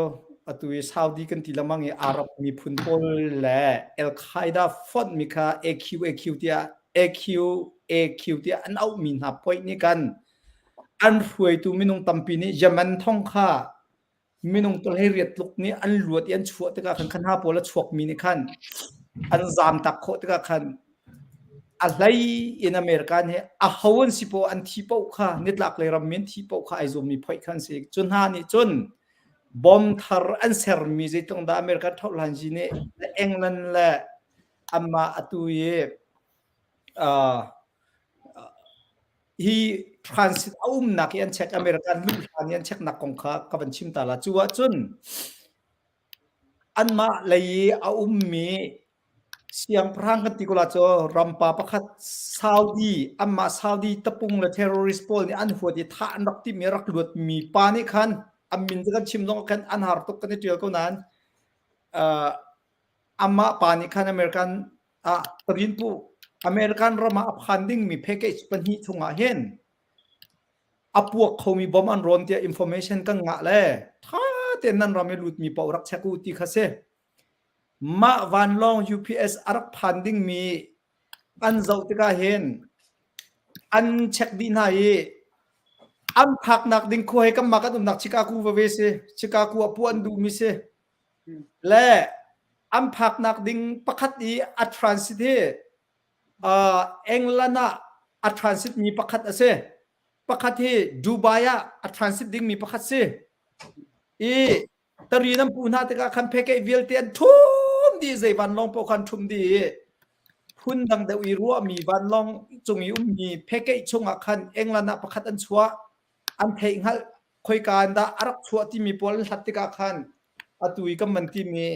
atu i Saudi kan ti lengmang i Arab miphun pawl le Al-Qaeda fonhmi kha AQ AQ tiah AQ AQ tiah an auhmi hna point nih kan an hruaitu minung tampi nih Yemen thong kha Minung 18 tluk nih an luat i an chuah tikah khan kha hna pawl a chuakmi nih khan an zaamtak khawh tikah khan a hlei in American hi a ho an si poah an thi paoh kha nitlaklei rammi an thi paoh kha ai zuammi phoih kha an si. Cu hna nih cun bom thar an sermi zeitluk dah American thohhlanzi nih England le anmah atu i uh, Hi transit a umnak i an check American luh hlan i an checknak kong kha ka van chim ta la. Cu ahcun anmah lei i a ummi siangpahrang kan ti ko la cu rampa pakhat Saudi anmah Saudi tapung le terrorist pawl nih an huat i thah an rak timh i rak luatmi pa nih khan an min cu kan chim zong ah khan an har tuk kan i ṭial ko nain uh, amah pa nih khan American ah rinpu American ram ah a phan dingmi package pahnih chungah hin a puak khomi bom an rawn tiah information kan ngah le tha tein nan ram i lutmi paoh rak check u ti kha si. Mah vanlawng UPS a rak phan dingmi an zoh tikah hin an check dih hna i an phaknak ding khua hi kanmah kan umnak Chicago va ve si. Chicago ah puah an duhmi si. Le an phaknak ding pakhat i a transit hi uh, England ah a transit mi pakhat a si. Pakhat hi Dubai ah a transit ding mi pakhat si. I tari nan pu hna tikah khan pheke vialte an thum dih zei vanlawng paoh khan thum dih i phun dang deuh i ruahmi vanlawng cung i ummi pheke chungah khan England ah pakhat an chuah an theih hngalh. Khoika in dah a rak chuah timi pawl an hlat tikah khan atu i kan van timi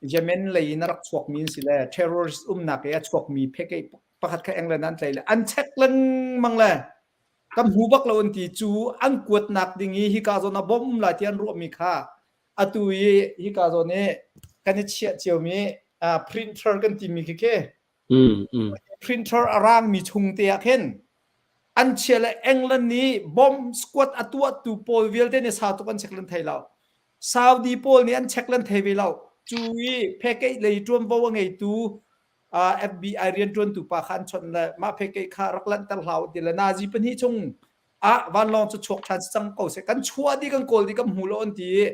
Yemen lei in a rak chuakmi an si le terrorist umnak i a chuakmi phekei pakhat kha England an tlai le an check lengmang le kan hmu bak lo an ti. Cu an kuatnak ding i hika zawn ah bom um lai ti an ruahmi kha atu i hika zawn i kan i chiah ciomi printer kan timi khi khi printer a rangmi chung te ah khin an chia le England nih bomb squad a tuahtu pawl vialte nih sau tuk an check lan thei lo. Saudi pawl nih an check lan thei ve lo. Cu i phekei lei ṭuanvo a ngeitu FBI rianṭuantu pa kha an chawnh le mah phekei kha rak lanhter hlah u ti le nazi pahnih chung ah vanlawng cu chuak ṭhan cang ko seh, kan chuah dih, kan kawl dih, kan hmu lo an ti i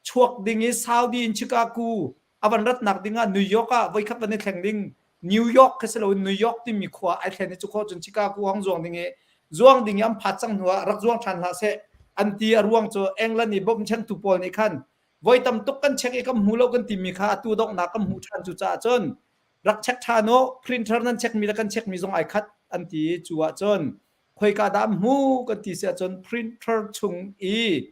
chuak ding i Saudi in Chicago a van ratnak ding ah New York ah voikhat van i thleng ding, New York kha si loin New York timi khua ai thlen i cu khua cun Chicago hang zuang ding i zuang ding i an phat cang hnu ah rak zuang ṭhan hlah seh an ti. A ruang cu England i bawmchantu pawl nih khan voi tam tuk kan check i kan hmu lo kan timi kha atu donghnak kan hmuh ṭhan. Cu caah cun rak check ṭhan u, printer nan check mi le kan check mi zong ai khat an ti. Cu ah cun khoika dah an hmu kan ti si ahcun printer chung i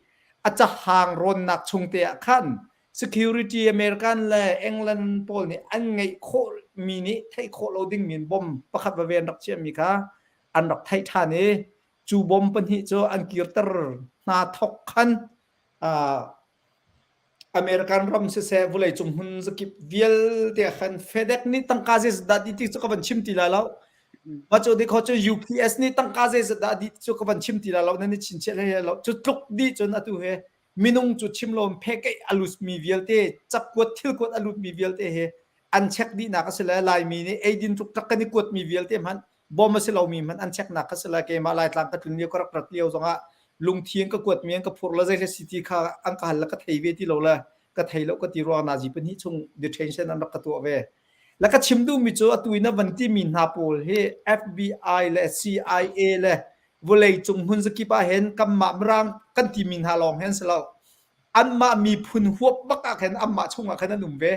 a cahang rawnnak chung te ah khan security American le England pawl nih an ngeih khawh mi nih theih khawh lo ding min bom pakhat va ven rak chiah mi kha an rak theih ṭhan i cu bom pahnih cu an kirter hna thok khan American ram siseh vawleicung hmun zakip vialte ah khan FedEx nih tangka zeizat dah dih ti cu ka van chim ti lai lo. Mah cu dikho cu UPS nih tangka zeizat dah dih cu ka van chim ti lai lo. Nan i chinchiah hlei lo. Cu tluk dih cun atu he minung cu chim lo phekeih a lutmi vialte, cakuat thilkuat a lutmi vialte he an check dihnak a si le Laimi nih eidin tluk tak kan i kuatmi vialte hmanh bom a si lomi hmanh an checknak kha si le keimah Laitlang ka tlun lio ka rak rat lio zongah lungthi in ka kuatmi an ka phur le zeihle si ti kha an ka hal le ka thei ve ti lo le ka thei lo ka ti ruang nazi pahnih chung detention an rak ka tuah ve. Le ka chim duhmi cu atu in a van timi hna pawl hi FBI le CIA le vawlei cung hmun zakip ah hin kanmah Mirang kan timi hna lawng hin si lo, anmah miphun huap bak ah khin anmah chungah khan an um ve.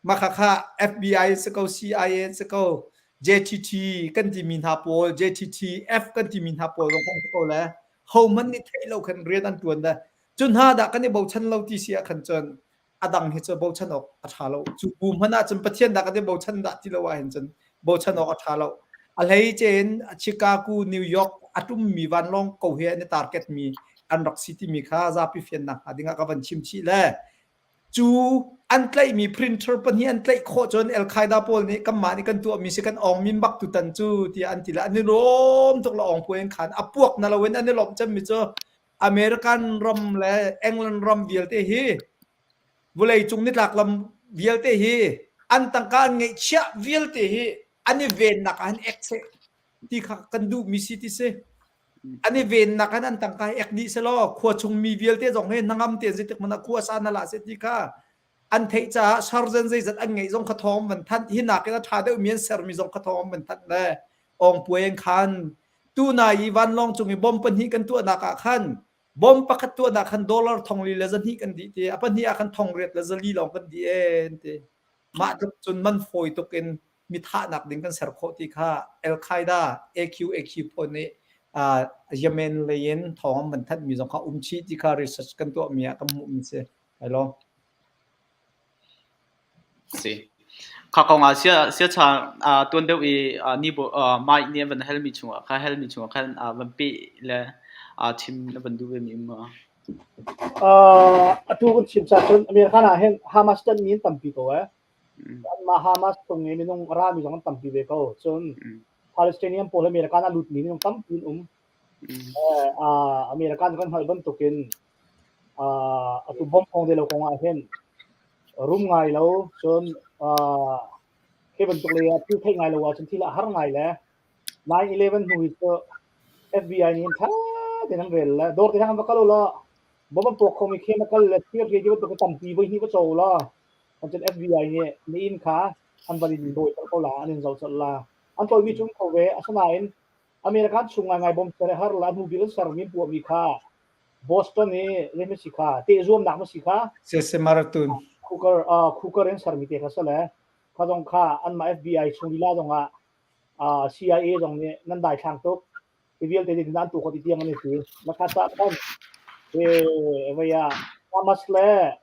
Mah khakha FBI si ko, CIA si ko, JTT kan timi hna pawl, JTTF kan timi hna pawl zong kan si ko le hohmanh nih theih lo khan rian an ṭuan le cu hna dah kan i bochan lo ti si ah khan cun a dang hi cu bochan awk a ṭha lo. Cu bu hmanh ah cun Pathian dah kan i bochan dah ti lo ahhin cun bochan awk a ṭha lo. A hleice in Chicago, New York a ṭummi vanlawng ko he an i target mi an rak si timi kha zapi fiannak hnga dingah ka van chim chih le Cu an tlaihmi printer pahnih an tlaih khawh cun Al-Qaeda pawl nih kanmah nih kan tuahmi si kan awng min bak tutan cu tiah an ti le an i lawm tuk le awng puai in khan a puak na loin an i lawmh cemmi cu American ram le England ram vialte hi vawleicung nitlak lam vialte hi an tangka an ngeihchiah vialte hi an i vennak ah an ek seh ti kha kan duhmi si ti si. An i vennak in an tangka hi ek dih selaw khua chung mi vialte zong hi hnangam tein zeitik hmanh ah khua sa na la seh ti kha an theih caah surgeon zeizat an ngeih zong kha thawng van thanh, hi nakin a ṭha deuhmi an sermi zong kha thawng van thanh le awngpuai an khan. Tunai i vanlawng cung i bom pahnih kan tuahnak ah khan bom pakhat tuahnak khan dollar thongli le zahnih kan dih ti, a pahnih ah khan thongriat le zali lawng kan dih ee ti. Mah tluk cun man fawi tuk in mi thahnak ding kan ser khawh ti kha Al-Qaeda AQAQ pawl nih Yemen lei in thawng an van thanhmi zong kha um chih ti kha research kan tuahmi ah kan hmuhmi si. Hello. Si. Kha kong ah sia sia cha tuan deuh i ni bo mai ni van helmi chungah kha helmi chungah khan van pe le chim na van duh ve mi um. Atu kan chim cha cun American ah hin Hamas tan mi tampi ko eh. Anmah Hamas chung i minung a rami zong an tampi ve ko. Cun Palestinian pawl American a lutmi minung tampi an um. American kan hngalh bantukin atu bom thawng de lo kong ah hin rum ngai lo cun khi bantuk lei ah thil theih ngai lo ahcun thil a har ngai le 9/11 hnu hi cu FBI nih ṭha tein an rel le dawr te hang va kal u law bom an puak khomi khen a kal le thir hi bantuk tampi voi hnih va caw law cun FBI nih na inn kha an van in dawi ko la, an in zoh colh la. An tawimi cu um kho ve. Asinain American chung ngaingai bom ser har la hnu bik an sermi puahmi kha Boston i zei si kha tehzuamnak ma si kha Sese Marathon Cooker Cooker in sermi te kha sale kha zong kha anmah FBI chung lila zong ah CIA zong nih nan daithlang tuk. Hi vialte nih nan tu kho ti tiang an i ti. Makha sa khan e vaya Hamas le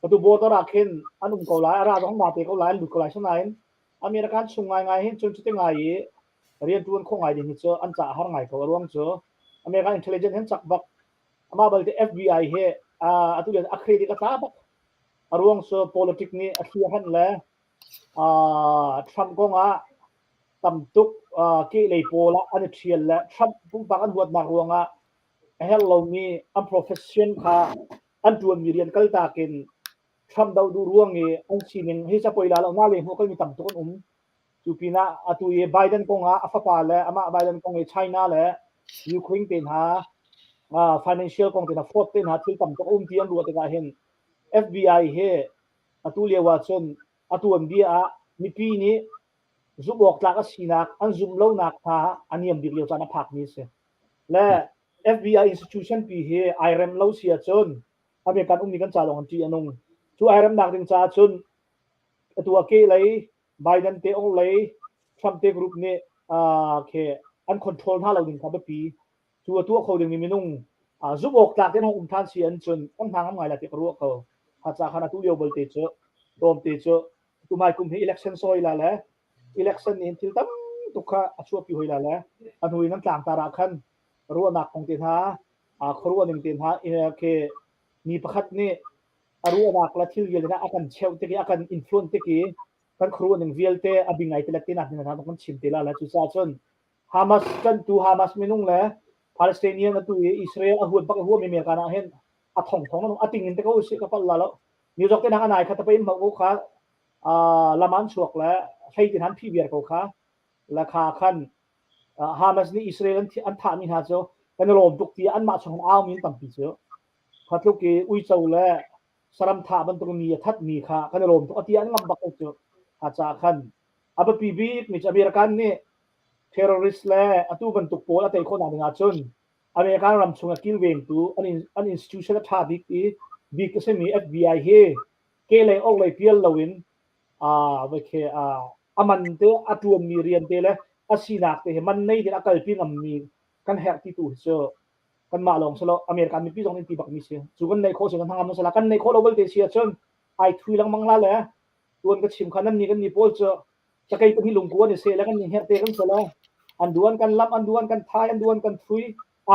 atu border ah khin an um ko lai, a ra zong na te ko lai, an lut ko lai sinain American chung ngai ngai hin cun cuti ngai i rian tuan kho ngai ding hi cu an ca har ngai ko. A ruang cu American intelligence hin cak bak. Amah balte FBI he atu le a credit a tla bak. A ruang cu politic nih a thli a hanh le Trump kong ah tam tuk kehlei pawl ah an i ṭhial le Trump pumpak an huatnak ruangah a herh lomi an profession kha an ṭuanmi rian kaltak in Trump doh duh ruang i an sining hi ca poi la lo na le hmuh kalmi tam tuk an um. Cu pinah atu i Biden kong ah a fapa le amah Biden kong i China le Ukraine te hna financial kong te hna fraud te hna thil tam tuk a um ti an ruah tikah hin FBI hi atu lio ah cun a tuanbia ah mipi nih zumh awk tlak a sinak an zumh lonak hna a niam bik lio caan a phakmi a si. Le FBI institution pi hi ai rem lo si ahcun American ummi kan ca lawng an ṭih a nung. Cu ai remnak ding caah cun atu ah ke lei Biden te ong lei Trump te group nih khi an control hna lo ding kha biapi. Cu a tuah kho dingmi minung zumh awk tlak tein hong um ṭhan si an cun kan hna ngam ngai la ti ka ruah ko. Kha ca khan atu lio belte cu tlawmte cu tumai kum hi election sawi la le election nih thil tam tuk kha a chuahpi hoi la le a hnu in an tlangtar ah khan ruahnak kong te hna khuaruah ning te hna khi mi pakhat nih a ruahnak le thil vialte a kan cheuh tik i a kan influence tik i kan khuaruah ning vialte a bi ngai te le te nak hna kan chim te la le cucaah cun Hamas ṭantu Hamas minung le Palestinian atu i Israel a huat bak a huam America ah hin a thong thong a ting in te ko si ka pal la lo New York te nak anai kha tapai mo ko kha laman chuak le hlei tin han phi viar ko kha la kha khan Hamas nih Israel an thah mi hna cu kan lawm tuk ti an mah chung au min tampi cu khatluk i uico le saram thah bantuk mi a that mi kha kan lawm tuk ati an ngam bak ko cu ha cha khan a biapi bik mi cu American nih terrorist le atu bantuk pawl a tei khawhnak ding ahcun American ram chung a kilvengtu an institution a ṭha bik i bik a simi FBI hi kehlei orhlei pial loin a man te a ṭuanmi rian te le a sinak te hi man nei tein a kalpi ngammi kan herh ti tu hi cu kanmah lawng si lo American mipi zong nih ti bakmi si. Cu kan neih khawh si kan hnangam sala kan neih khawh lo belte si ahcun ai thui lengmang la le tuan ka chim kha nan nih kan nih pawl cu cakei pahnih lungku an i seh le kan nih herh te kan si lo an duan kan lamh an duan kan thai an duan kan thui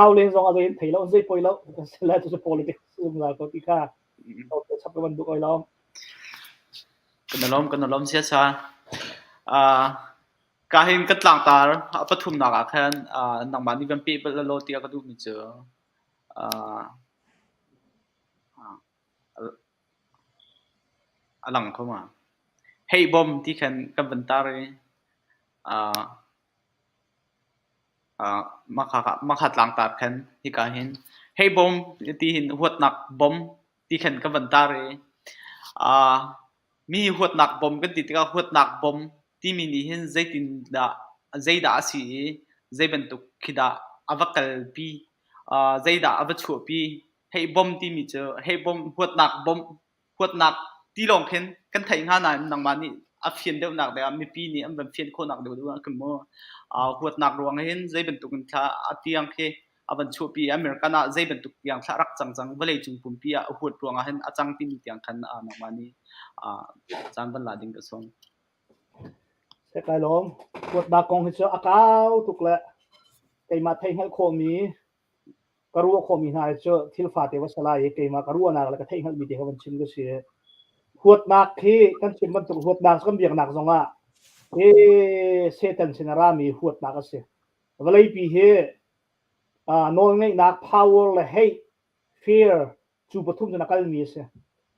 au len zong a zei in thei lo an zei poi lo kan si le cu politics zungzal ko ti kha chap ka van duk oi lo. Kan alom kan alom sia sa ka hin ka tlangtar a pathumnak ah khan nangmah nih van pe bal lo tiah ka duhmi cu A lang kho ma? Hey bom ti khan kan van tar i mahka tlangtar khan hika hin hey bom ti hin huatnak bom ti khan kan van tar i mi huatnak bom kan ti tikah huatnak bom timi nih hin zeitindah zeidah a si i zei bantuk khi dah a va kalpi zeidah a va chuahpi Hei bom timi cu hei bom huatnak bom huatnak ti lawng khin kan theih hnga nain nangmah nih a fian deuhnak ding ah mipi nih an van fian khawhnak deuh deuh ah khin mu huatnak ruang hin zei bantuk in thla a tiang khi a van chuahpi American ah zei bantuk tiang thla rak cang cang vawlei cung pumpi ah a huat ruang ah hin a cang timi tiang khan nangmah nih caan van la ding ka sawm. Kai lawm. Huatnak kong hi cu a kau tuk le keimah theih hngalh khawhmi Ka ruah khawhmi hna hi cu thil fate va si lai i keimah ka ruahnak le ka theihhngalhmi te kha van chim ka si. Huatnak hi kan chim bantuk huatnak cu kan biaknak zongah hi Satan sin a rami huatnak a si. Vawleipi hi nawlngeihnak power le hate, fear cu pathum cun a kalmi a si.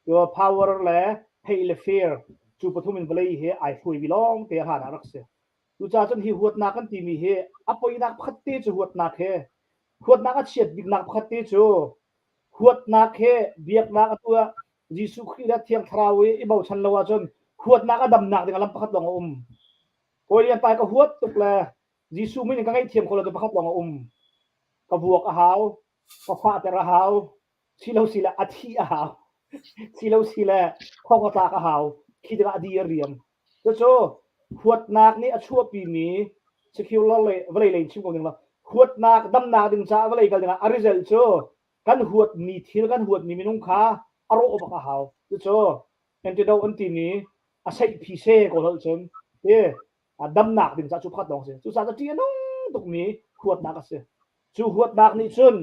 Cu power le hate le fear cu pathum in vawlei hi ai hruaimi lawng te a hlan ah rak si. Cucaah cun hi huatnak kan timi hi a poinak pakhat te cu huatnak he huatnak a chiat biknak pakhat te cu huatnak he biaknak atu ah Jesuh Khrih le Thiang Thlarau i i bochan lo ahcun huatnak a damnak ding a lam pakhat lawng a um. Kawi lian pa ka huat tuk le Jesuh min in ka ngaihthiam kho lo cu pakhat lawng a um. Ka vuak a hau, ka fahter a hau, silo sile a thi a hau, silo sile thong a tlak a hau, khi tikah a di a riam. Cucu huatnak nih a chuahpimi secular le vawlei lei in chim ko ning law. Huatnak damnak ding caah vawlei kal dingah a result cu kan huatmi thil kan huatmi minung kha a rawh bak a hau. Cucu antidote an timi a seihphi se kawl holh cun ti damnak ding caah cu pakhat lawng si. Cucaah cu ṭih a nung tukmi huatnak a si. Cu huatnak nih cun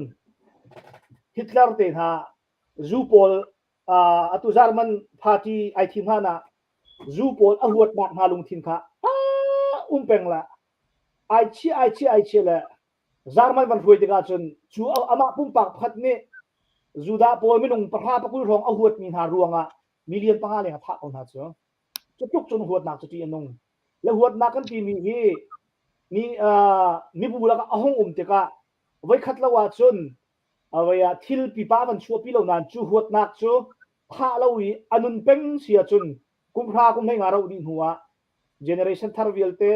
Hitler te hna zu pawl atu German party ai thim hlan ah zu pawl a huatnak hna lungthin kha um peng la ai chia ai chia ai chia le German van hruai tikah cun cu amah pumpak pakhat nih Judah pawl minung pahra pakul hrawng a huatmi hna ruangah million panga leng a thah ko hna cu. Cu tluk cun huatnak cu ṭih a nung. Le huatnak kan timi hi mi mibu lakah a hung um tikah voikhat lo ahcun voi ah thil pipa van chuahpi lo nain cu huatnak cu thah lo i a nun peng si ahcun kum hra kum hlei nga rauh dih hnu ah generation thar vialte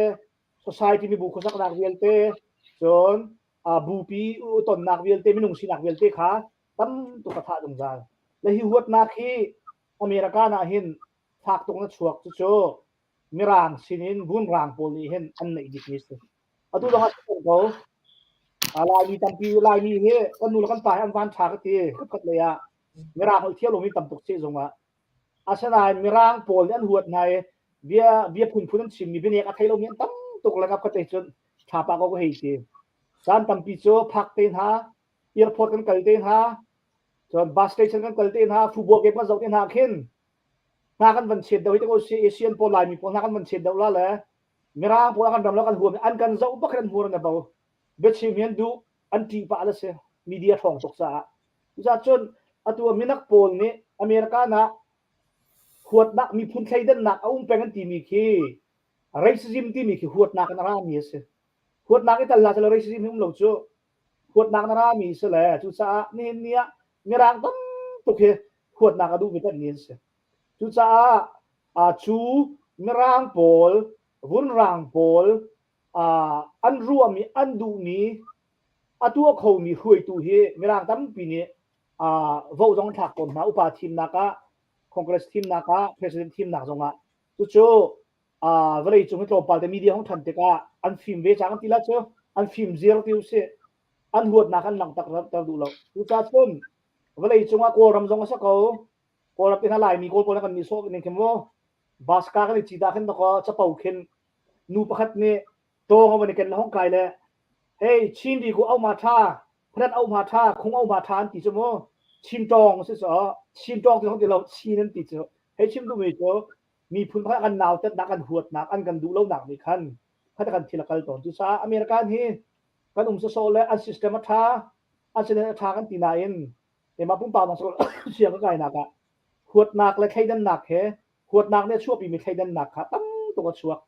society mibu khuasaknak vialte cun bupi tonnak vialte minung sinak vialte kha tam tuk a thah zungzal. Le hi huatnak hi America ah hin fak tuk na chuak cucu Mirang sinin vunrang pawl nih hin an neih bikmi si. Atu zong ah si ko. Laimi tampi Laimi hi kan nu le kan pa hi an van ṭha ka ti. Khatkhat lei ah Mirang holh thiam lomi tam tuk si zong ah. Asinain Mirang pawl nih an huat hna i bia bia phunphun an chimmi bianek a thei lomi an tam tuk le kap khat cun thlapa ko ka hei ti. Caan tampi cu phak te hna, airport kan kal te hna, cun bus station kan kal te hna, football game kan zoh te hna khin hna kan van chet deuh hi te si Asian pawl Laimi pawl hna kan van chet deuh la le Mirang pawl kan ram lo kan huam an kan zoh bak an hmur an bo biachim hi an duh an ṭih pah la si media ṭhawng tuk caah cucaah cun atu minak pawl nih America na huatnak miphun thleidannak a um peng an timi khi racism timi khi huatnak in a rami a si huatnak i tal hlah selaw racism hi um lo cu huatnak na rami si le cucaah nihin ni ah mirang tam tuk hi huatnak a duhmi kan ni an si cucaah cu mirang pawl vunrang pawl an ruahmi an duhmi a tuah khomi hruaitu hi mirang tampi nih vote zong an thlak tawn hna upa thimnak ah congress thimnak ah president thimnak zongah cucu vawlei cung hi tlawmpal te media hong ṭhan tikah an fim ve cang ti la cu an fim zir ti usih an huatnak an langhter ter duh lo cucaah cun vawlei cungah kawlram zong a si ko kawlram te hna laimi kawl pawl kan nih sawh ning khin mu baska kan i cita khin dakaw capo khin nu pakhat nih tawng a van i ken le hong kai le hey chin ri ku au ma tha phanat au ma tha khung au ma tha an ti cu mu chin tawng si so chin tawng ti hong ti lo chin an ti cu hei chim duhmi cu miphun pakhat kan nautatnak kan huatnak an kan duh lonak nih khan khat kan thil a kal tawn cucaah American hi kan um sawsawh le an system a ṭha an sining a ṭha kan ti nain keimah pumpak zong siang ka kainak ah huatnak le thleidannak he huatnak nih a chuahpimi thleidannak kha tam tuk a chuak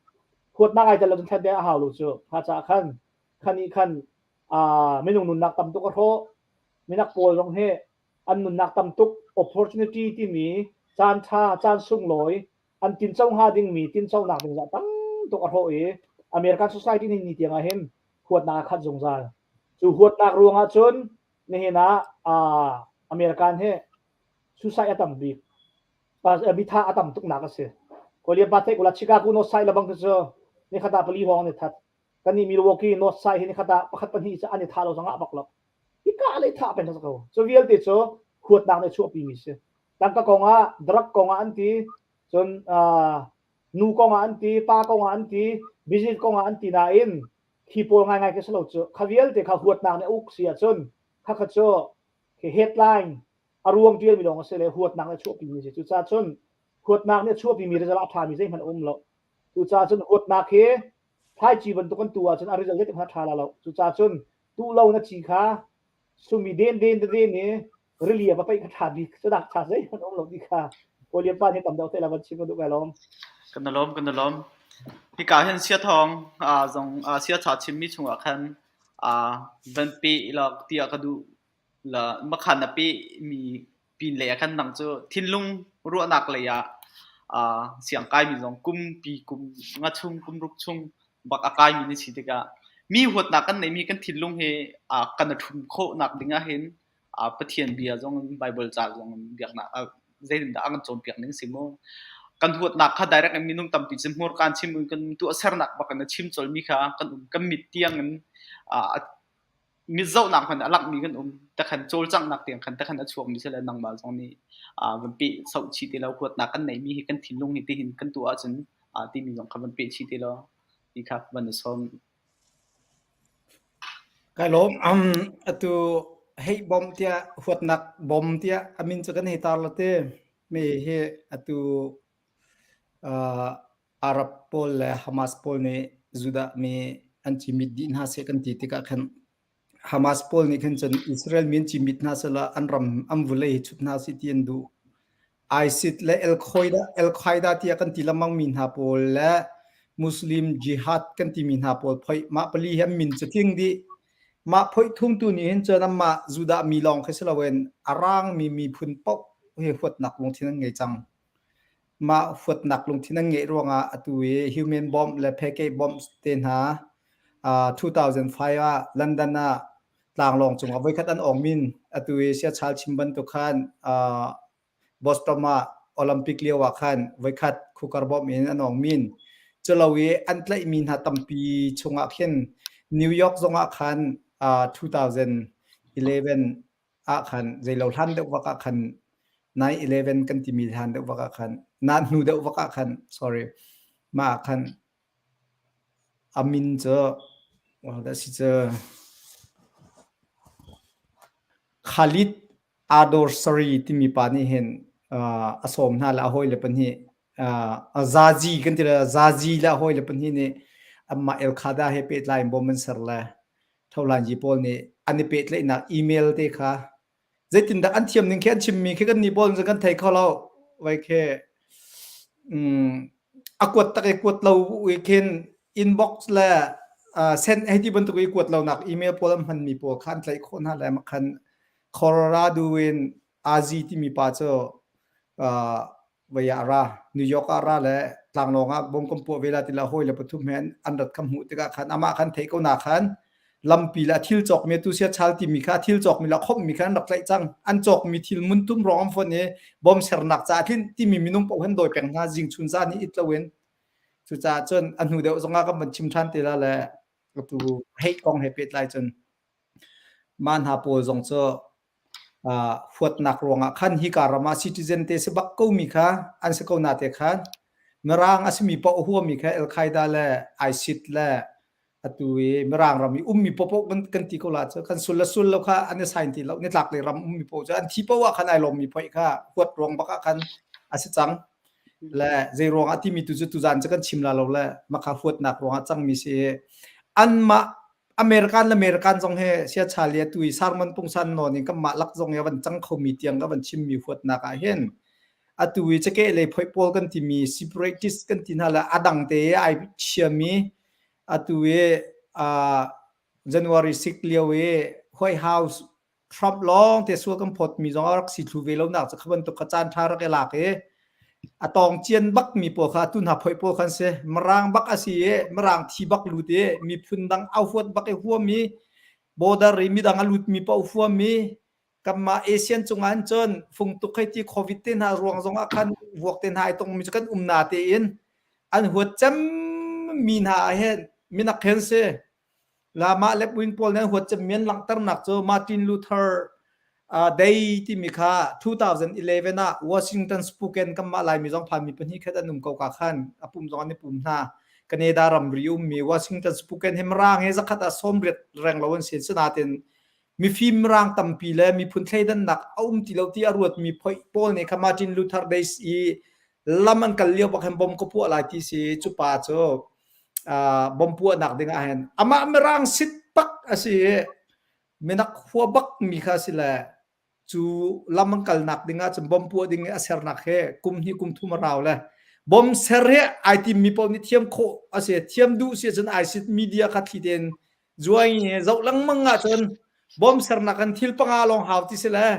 huatnak ai tel lo cun thleidan a hau lo cu kha caah khan khan nih khan minung nunnak tam tuk a hrawh minak pawl zong hi an nunnak tam tuk opportunity timi caan ṭha caan sunglawi an tinco hnga dingmi tinconak ding zah tam tuk a hrawh i American society ni ni tiang ah hin huatnak a khat zungzal. Cu huatnak ruangah cun nihin ah American hi suicide a tam bik. Mitha a tam tuknak a si. Kawlian pa theih kula Chicago North Side lebang cu nikhat ah pali hrawng an i that. Kan nih Milwaukee North Side hi nikhat ah pakhat pahnih cu an i tha lo zong ah bak lo. Hika le tha peng ko. Cu vialte cu huatnak nih chuahpi mi si. Tangka kong ah, drug kong ah an ti, cun nu kong ah an ti, pa kong ah an ti, business kong ah an ti nain khi pawl ngaingai khi si lo cu. Kha vialte kha huatnak nih a uk si ahcun kha kha cu khi headline a ruang ṭialmi lawng a si le huatnak nih a chuahpi mi a si. Cucaah cun huatnak nih a chuahpi mi result a ṭhami zeihmanh a um lo. Cucaah cun huatnak hi thlaici bantuk an tu ahcun a result zeitik hmanh a ṭha la lo. Cucaah cun tuh lo na ci kha sumi den den den i rili a va paih kha ṭha bik. Cunak ṭha zeihmanh a um lo ti kha Kawlian pa nih tam deuh te la van chim ka duh kai lawm. Kan i lawm, kan i lawm. Hika hin siathawng zong siaṭha chimmi chungah khan van pe law tiah ka duh. La makhan na pe mi pin lei ah khan nang cu thinlung ruahnak lei ah siang kaimi zong kumpi kum nga chung kum ruk chung bak a kaimi na si tikah mi huatnak kan neihmi kan thinlung hi kan i ṭhum khawhnak ding ah hin Pathian bia zong in Bible ca zong in biaknak zeitindah a kan cawnpiak ning si mu. Kan huatnak kha direct in minung tampi cu hmurka an chim kan tuahsernak bak in a chim colmi kha kan um kan mit tiang in. Mitzohnak hmanh a langmi kan um. Takhan cawlcanghnak tiang khan takhan a chuakmi si le nangmah zong nih van peh soh chih ti lo huatnak kan neihmi hi kan thinlung hi tihin kan tuah ahcun timi zong kha van peh chih ti law ti kha van i sawm. Kai lawm. Atu hei bom tiah huatnak bom tiah a min cu kan hei tar lo te. Mi hi atu Arab pawl le Hamas pawl nih Judah mi an cimit dih hna seh kan ti tikah khan Hamas pawl nih khan cun Israel mi an cimit hna sehla an ram an vulei hi chut hna seh ti an duh. ISIS le Al-Qaeda, Al-Qaeda tiah kan ti lengmang mi hna pawl le Muslim Jihad kan timi hna pawl phoi mah pali hi an min cu tling dih. Mah phoi thumtu nih hin cun anmah Judah mi lawng khi si loin a rangmi miphun paoh hi huatnak lungthin an ngei cang. Mah huatnak lungthin an ngeih ruangah atu i human bomb le package bombs te hna 2005 ah London ah tlanglawng cungah voikhat an awng min atu i siachal chim bantuk khan Boston ah Olympic lio ah khan voikhat khukar bomb in an awng min. Culo i an tlaihmi hna tampi chungah khin New York zongah khan 2011 ah khan zeilo hlan deuh vak ah khan 9/11 kan timi hlan deuh vak ah khan na hnu deuh vak ah khan sorry mah ah khan a min cu dah si cu Khalid Adorsari timi pa nih hin a sawm hna le a hawile pahnih Zazi kan ti le Zazi le a hawile pahnih nih anmah Al Qaeda he pehtlai in bom an ser le Tholanyi pawl nih an i pehtlaihnak email te kha zeitindah an thiam ning khi an chimmi khi kan nih pawl cu kan thei kho lo. Vai khi a kuat tak i kuat lo i khin inbox le send hei ti bantuk i kuat lonak email pawl an hmanmi pawl kha an tlaih khawh hna le mah khan Colorado in Azi timi pa cu voi ah a ra. New York ah a ra le tlanglawng ah bom kan puah ve la ti la hawi le pathum he an rat kha hmuh tikah khan amah khan theih ko na khan lampi le a thil cawkmi tu sia chal timi kha thil cawkmi le khomhmi kha an rak tlaih cang. An cawkmi thil muntum rong an fon i bom sernak ca thlin timi minung paoh han dawi peng hna zing chun zan i it loin. Cucaah cun a hnu deuh zongah kan van chim ṭhan te la le atu hei kong he pehtlai cun mah hna pawl zong cu huatnak ruangah khan hika ram ah citizen te si bak komi kha an si ko na te khan Mirang a simi paoh huami kha Al-Qaeda le ISIS le atu i Mirang ram i ummi paoh kan, kan ti ko la cu kan sul le sul lo kha an i sign ti lo nitlak lei ram ummi paoh cu an thi paoh ah khan ai lawmmi phoih kha huat ruang bak ah khan a si cang le zei ruangah timi tu cu tuzan cu kan chim la lo le makha huatnak ruangah cangmi si anmah American le American zong he siacha le tu i sermon pungsan nawn in kanmah lak zong i van cang khomi tiang ka van chimmi huatnak ah hin atu i cakeh lei phoih pawl kan timi separatist kan ti hna le a dang te ai chiami atu i January 6 lio i White House Trump lawng te sual kan phawtmi zong a rak si thlu ve lo nak cu kha bantuk kha caan ṭha rak i lak i a tawng cian bak mi pawl kha tu hna phoih pawl khan si mirang bak a si i mirang thi bak lut i miphun dang au huat bak i huam i border i midang a lut mi paoh huam i kanmah Asian cungah hin cun fungtuk hei ti COVID te hna ruang zong ah khan vuak te hna ai tong mi cu kan um na tein an huat cem mi hna ah hin minak hen si La mah le puin pawl nih an huat cemmi an langhternak cu Martin Luther Day timi kha 2011 ah Washington Spokane kanmah Laimi zong phanmi pahnih khat an um ko ka khan a pum zong an i pum hna. Canada ramri ummi Washington Spokane hi Mirang hi zakhat ah 80 reng lo an si. Sinain mifim Mirang tampi le miphun thleidannak a um ti lo ti a ruatmi phoih pawl nih kha Martin Luther Days i lam an kal lio bak hin bom ka puah lai ti si cu pa cu bom puahnak ding ah hin amah mirang sit pak a si i minak hua bak mi kha si le cu lam an kalnak ding ah cun bom puah ding i a sernak he kum hnih kum thum a rau le bom ser he ai tim mi paoh nih thiam khawh a si thiam duh si cun ai sit media kha thli tein zuai zoh lengmang ah cun bom sernak kan thil panga lawng hau ti si le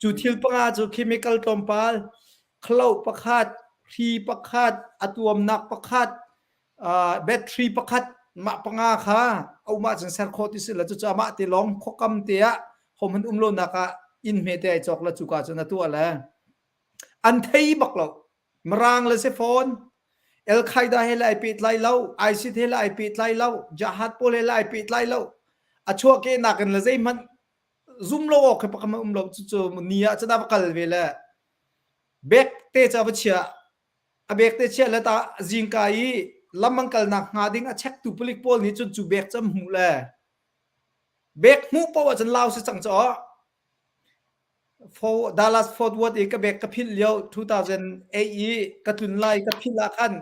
cu thil panga cu chemical tlawmpal khlo pakhat, hri pakhat, a tuamnak pakhat, battery pakhat mah panga kha a um ahcun ser khawh ti si la cucu amah te lawng khuakam te ah hohmanh um lonak ah inn hme te ai cawk la cuka cun a tuah le an thei bak lo mirang le si fawn Al Qaeda he le ai pehtlai lo ISIS he le ai pehtlai lo Jihad pawl he le ai pehtlai lo. A chuahkehnak in le zeihmanh zum lo awk khi pakhat um lo. Cucu ni ah cun a va kal ve le bag te cu a va chiah. A bag te chiah le ta zingka i lam an kalnak hnga ding a check tu palik pawl nih cun cu bag cu an hmuh le bag hmuh paoh ahcun lau si cang cu For Dallas Fort Worth i ka bag ka philh lio 2008 i ka tlun lai ka philh ah khan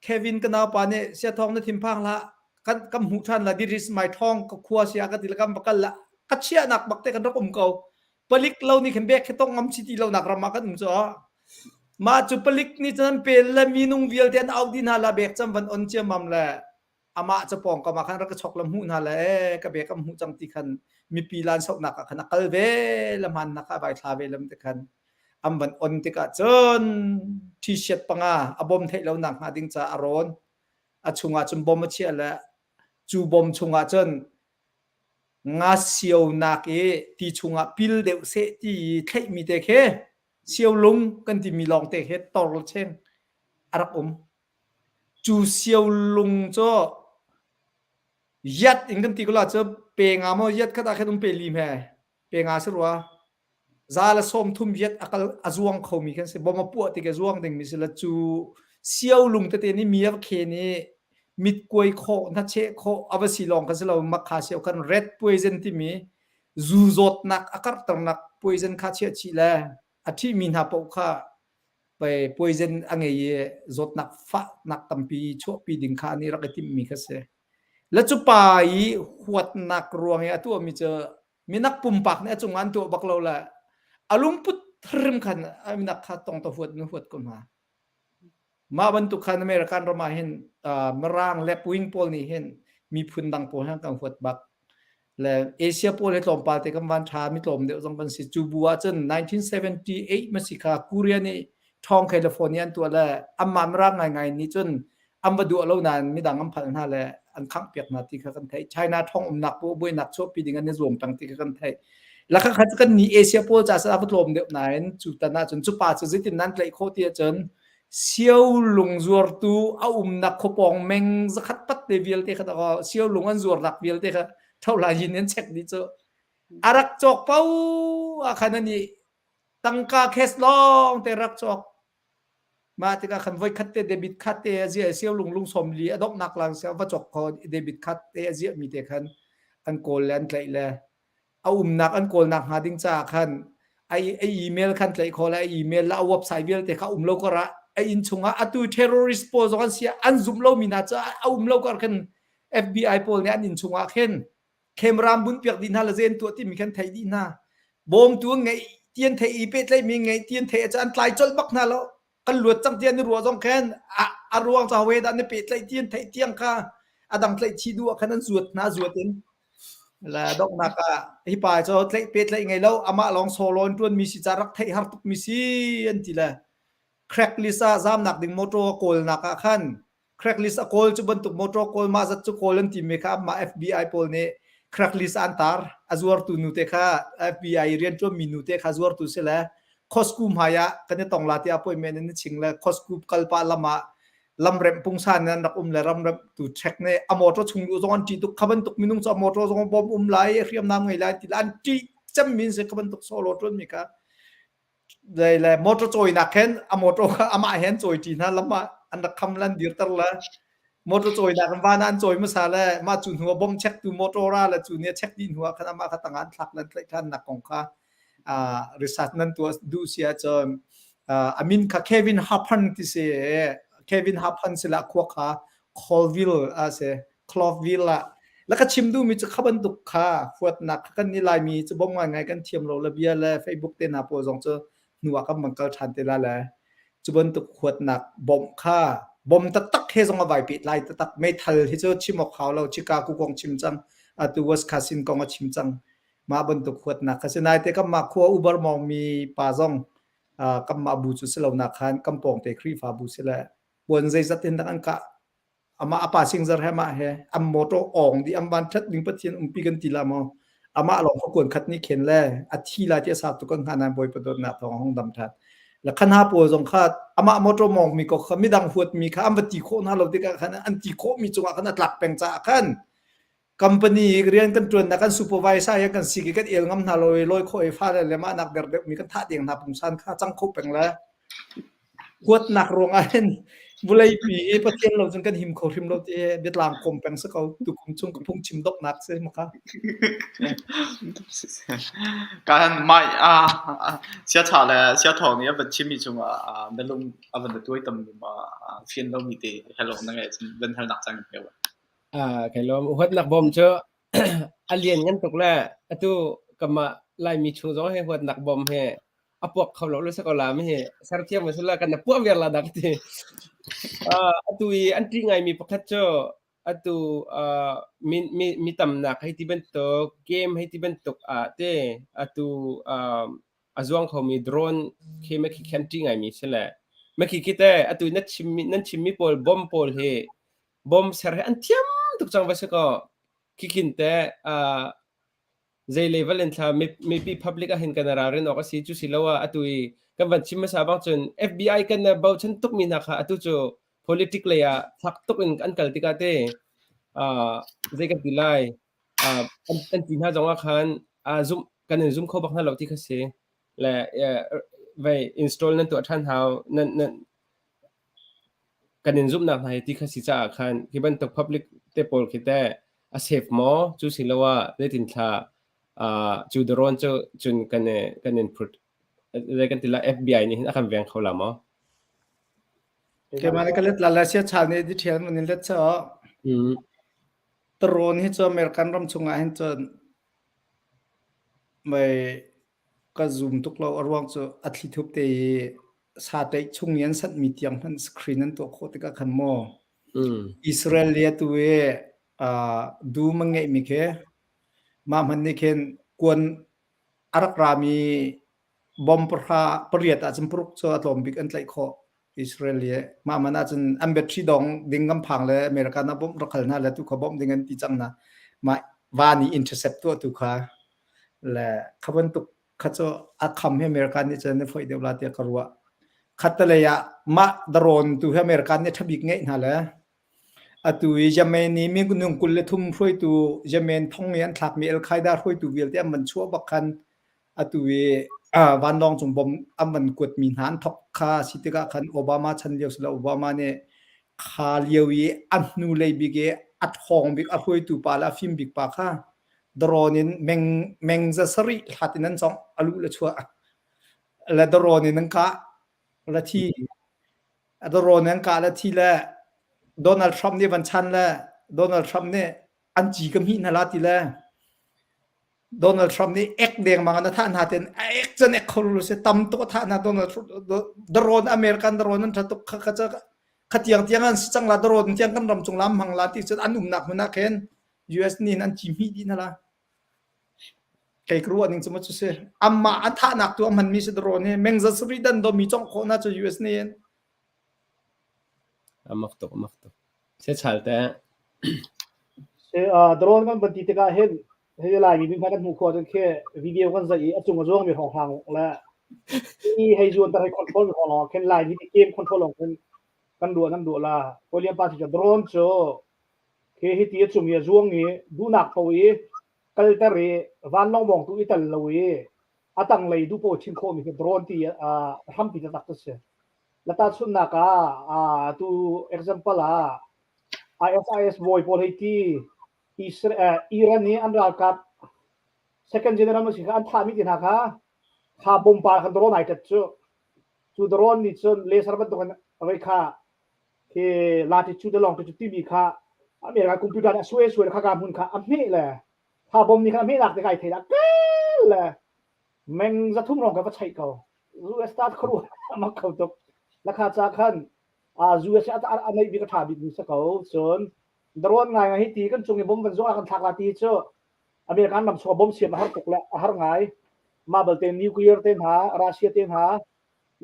Kevin ka naupa nih siathawng na thinphang hlah kan kan hmuh ṭhan la this is my thawng ka khua sia ka ti le kan va kal la ka chiahnak bak te kan rak um ko palik lo nih khan bek khi tong ngam chi ti lo nak ram ah kan um cu mah cu palik nih cun an pel le minung vialte an auh dih hna la bek cam van on ciammam le amah cu pawngkam ah khan rak ka chok la hmuh hna le ka bek am hmuh cang ti khan mipi lan soknak ah khan a kal ve la hman nak ah vai thla ve lam te khan an van on tikah cun t-shirt panga a bom theih lo nak hnga ding ca a rawn a chungah cun bom a chiah le cu bom chungah cun nga sio nak i ti chungah pil deuh seh ti i thleihmi te khi sio lung kan timi lawng te khi tor cheng a rak um Cu siolung cu yat in kan ti ko la cu pe nga maw yat khat ah khin um pe li hme pe nga si rua za le sawm thum yat a kal a zuang khomi kan si bom a puah tik a zuang ding mi si la cu siolung tete nih mi a va khen i mit kuai khawh hnacheh khawh a va si lawng kan si lo makha sio kan red poison timi zu zawtnak a karhternak poison kha chiah chih le a ṭhimi hna paoh kha poison a ngei i zawtnak fahnak tampi chuahpi ding kha an i rak i timhmi kha si. Le cu pa i huatnak ruang i a tuahmi cu minak pumpak nih a cungah an tuah bak lo le a lungput hrim khan minak kha tong ta huat in huat ko hna. Mah bantuk khan American ram ah hin Mirang left wing pawl nih hin miphun dang pawl han kan huat bak. Le Asia pawl hi tlawmpal te kan van ṭha mi tlawm deuh zong kan si. Cu bu ah cun 1978 ma si kha Korea nih ṭhawng California an tuah le anmah Mirang ngaingai nih cun an va duah lo nain midang an phalh hna le an khangh piak hna ti kha kan theih. China ṭhawng umnak bu buainak chuahpi ding an i zuam peng ti kha kan theih. Lakha khat kan ni Asia pawl ca a va tlawm deuh nain cu tan ahcun cu pa cu zeitin nan tlaih khawh ti ahcun sio lung zuartu a umnak khuapawng meng zakhat pat te vialte kha sio lung an zuarnak vialte kha tholai in an check dih cu a rak cawk po ah khan ani tangka cash lawng te rak cawk mah tikah khan voi khat te debit card te a ziah sio lung lung som li a donghnak lang sia va cawk kho debit card te a ziah mi te khan an kawl le an tlaih le a umnak an kawlnak hnga ding caah khan a email khan tlaih khawh le a email le a website vialte kha um lo kar ah a inn chungah atu terrorist pawl zong an si an zumh lomi hna cu a um lo kar khan FBI pawl nih an inn chungah khin camera bun piak dih hna le zen tuah timi khan theih dih hna bawmtu ngeih tian theih i pehtlaihmi ngeih tian theih ah an tlai colh bak hna lo kan luat cang tiah ni ruah zong khan a ruang ca hawe dah ni pehtlaih tian theih tiang kha a dang tlaih chi duh ah khan an zuat hna zuat in la donghnak ah hi pa cu tlaih pehtlaih ngei lo amah lawng solo in ṭuan mi si ca rak theih har tuk mi si an ti le Craigslist ah zamnak ding motor kawlnak ah khan Craigslist a kawl cu bantuk motor kawl mah zat cu kawl an timi kha mah FBI pawl nih Craigslist an tar a zuartu nu te kha FBI rianṭuanmi nu te kha zuartu si le Costco hmai ah kan i tong la tiah appointment in ching le Costco kalpah lam ah lamremh pungsan in an rak um le ramremh tu check nih a motor chung luh zong an ṭih tuk kha bantuk minung cu a motor zong bom um lai hriamnam ngei lai ti an ṭih cemmi an si kha bantuk solo ṭuanmi kha Zei le motor cawinak khin a motor kha amah he an cawi ṭi hna lam ah an rak kham le an dirter le motor cawinak in van ah an cawi hmasa le mah cu hnu ah bomb checktu motor ah le cu nih a check dih hnu ah khan amah kha tangah an thlak le an tlaih ṭhannak kong kha uh, research nan tuah duh si ahcun uh, a min kha Kevin Harpan ti si Kevin Harpan si la khua kha Colville a si Cloville ah la ka chim duhmi cu kha bantuk kha huatnak kha kan ni Laimi cu bawmh ngaingai kan thiam lo le bia le Facebook te hna pawl zong cu hnu ah kan van kal ṭhan te la le cu bantuk huatnak bawmh kha bom taktak he zong a vai pet lai taktak meithal hi cu chim awk hau lo Chicago kong chim cang atu Wisconsin kong a chim cang mah bantuk huatnak kha si nai te kan mah khua ubar mong mi pa zong kan mah bu cu si lo nak khan kan pawng te Khrihfa bu si le puan zeizat in dak an kah amah a pa singzar he mah he an motor awng dih an van ṭhat ding Pathian umpi kan ti la maw amah lawng kha kuan khat nih khen le a thi lai ti a sa tu kan hnga nan Bawipa dawtnak thawng hong dam ṭhan la khan ha pawl zong kha amah motor mong mi ko kha midang huat mi kha an va ti khawh hna lo tikah khan an ti khawh mi cungah khan a tlak peng caah khan. Company rian kan ṭuannak kan supervisor hi kan sik i kan el ngam hna lo i lawi khawh i fale le mah nak der deuhmi kan thah deng hna pungsan kha cang kho peng le huatnak ruangah hin vawleipi hi Pathian lo cun kan him kho hrim lo ti hi biatlang kawm peng si ko tukum chung ka phungchim doknak si maka. Kan mai a sia tha le sia thawng nih a van chimmi chungah na lung a van tuai tam mi ma fian lo mi te hello na ngai cun van hal nak cang pe. Kai lawm. Huatnak bom cu a lian ngan tuk le atu kamah Laimi chung zong he huatnak bom he a puak kho lo lu sa ko la mi hi serthiam ma sila kan na puah viar la dak ti. Atu i an ṭih ngaimi pakhat cu atu mi mi mi tamnak hei ti bantuk game hei ti bantuk ah te atu a zuang khomi drone khi ma khi khan ṭih ngaimi si le ma khi khi te atu na chimmi nan chimmi pawl bomb pawl hi bom ser hi an thiam tuk cang va si kaw khikhin te zei level in thla mipi public ah hin kan ralrin awk a si cu si lo ah atu i kan van chim hmasa bang cun FBI kan bochan tuk mi hna kha atu cu politic lei ah fak tuk in an kal tikah te zei kan ti lai an ti hna zong ah khan zum kan in zum kho bak hna lo ti kha si le vai install nan tuah ṭhan hau nan nan Kan in zumhnak hna hi ti kha si caah khan hi bantuk public te pawl khi teh a safe maw? Cu siloah zeitin thla cu darawn cu cun kan i kan in phut zei kan ti lai FBI nih hin a kan veng kho la maw? Keimah nih ka let la la sia chal nih di ṭhial mun in let cha. Tarawn hi cu American ram chungah hin cun mei Ka zum tuk lo. A ruang cu a thlithup te i sa ṭeih chung i an sanhmi tiang hmanh screen an tuah khawh tikah khan maw Israel le atu i dum an ngeihmi khi mah hmanh nih khin kuan a rak rami bomb pahra pariat ahcun paruk cu a tlawm bik an tlaih khawh Israel i mah man ahcun an battery dong ding kan phang le America na bawmh rak hal hna le tu kha bawmh ding an ti cang na mah van i intercept tuah tu kha le kha bantuk kha cu a kham hi America nih cun a foih deuh la tiah ka ruah. Khattelei ah mah darawn tu hi America nih ṭha bik ngeih hna le atu i Yemen i minung 23 hruaitu Yemen thong i an thlakmi Al-Qaeda hruaitu vialte an van chuah bak khan atu i vanlawng cung bom an van kuatmi hna an thok kha si tikah khan Obama chan lio si lo Obama nih kha lio i a hnulei bik i a ṭhawng bik a hruaitu pa le a fim bik pa kha Darawn in meng meng za sarih hlat in an congh a luh le chuah le darawn in an kah le thi darawn in an kah le thi le Donald Trump nih van chan le Donald Trump nih an ci ka hmih hna la ti le Donald Trump nih ek dengmang in a thah hna ten a ek cun ek kho lu se tam tuk a thah hna Donald Trump darawn American darawn an tha tuk kha kha kha tiang tiang an si cang la darawn tiang kan ram cung lam hmang la ti cun an umnak hmun ah khin US nih an ci hmih dih hna la. Kei ka ruah ning cu ma cu si. Amah a thahnak tu a hmanmi si darawn hi mengza sari dan do mi cong khawh na cu US nih in. Amak tuk amak tuk. Se chal te. Se drone kan van ti tikah hin hei lai mi kan hmuh khawh cun khi video kan zai i a cung a zuang mi hrawng hrang le i hei zuan tar hei control mi hrawng lawng khin lai mi game control lawng khin kan duah nan duah la William pa cu drone cu Khi hiti a cung i a zuang i duhnak paoh i kalter i vanlawng mawngtu i tel lo i a tanglei duh paoh chim khawhmi khi drone ti a hrampi taktak cu si. La tahchunhnak ah tu example ah ISIS bawi pawl hei ti Israel, Iran i an ralkap second general si kha an thahmi ti hna kha kha bomb pa khan drone ai tet cu cu drone nih cun laser bantuk in avei kha khi latitude le longitude timi kha America computer nih a suai suai kha ka hmun kha a hmeh le kha bom nih kha a hmehnak te kai thei dah kel le meng zathum rong ka va chaih ko US ta khru amak kho tuk lakha cha khan a US a a neih bik a tha bik mi sa ko cun drone ngai ngai hi ti kan cung i bom van zong a kan thlak la ti cu American ram chung bom siam a har tuk le a har ngai ma balte nuclear te hna Russia te hna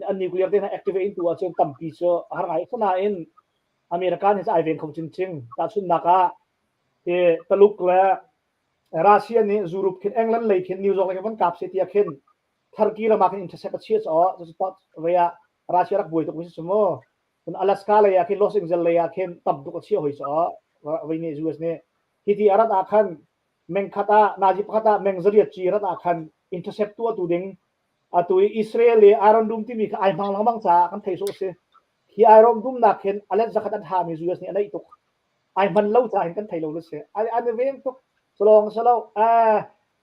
an nuclear te hna activate in tu ahcun tampi cu a har ngai. Asinain American hi ai ven kho chinchin. Tahchunhnak ah hi Taluk le Russia nih Europe khin England lei khin New York lei khin van kap se tiah khin Turkey ram ah khin intercept a chia caw cucu vei ah Russia rak buai tuk mi si mu. Cun Alaska lei ah khin Los Angeles lei ah khin tam tuk a chia hoi caw vei nih US nih. Hi ti a rat ah khan meng khat ah nazi pakhat ah meng zariat ci rat ah khan intercept tuahtu ding atu i Israel le Iron Dome timi kha ai hmang lengmang caah kan thei sawh si. Hi Iron Dome nak hin a let zakhat an hami US nih a neih tuk. Ai hman lo caah hin kan thei lo lu si. An i veng tuk. Salong salo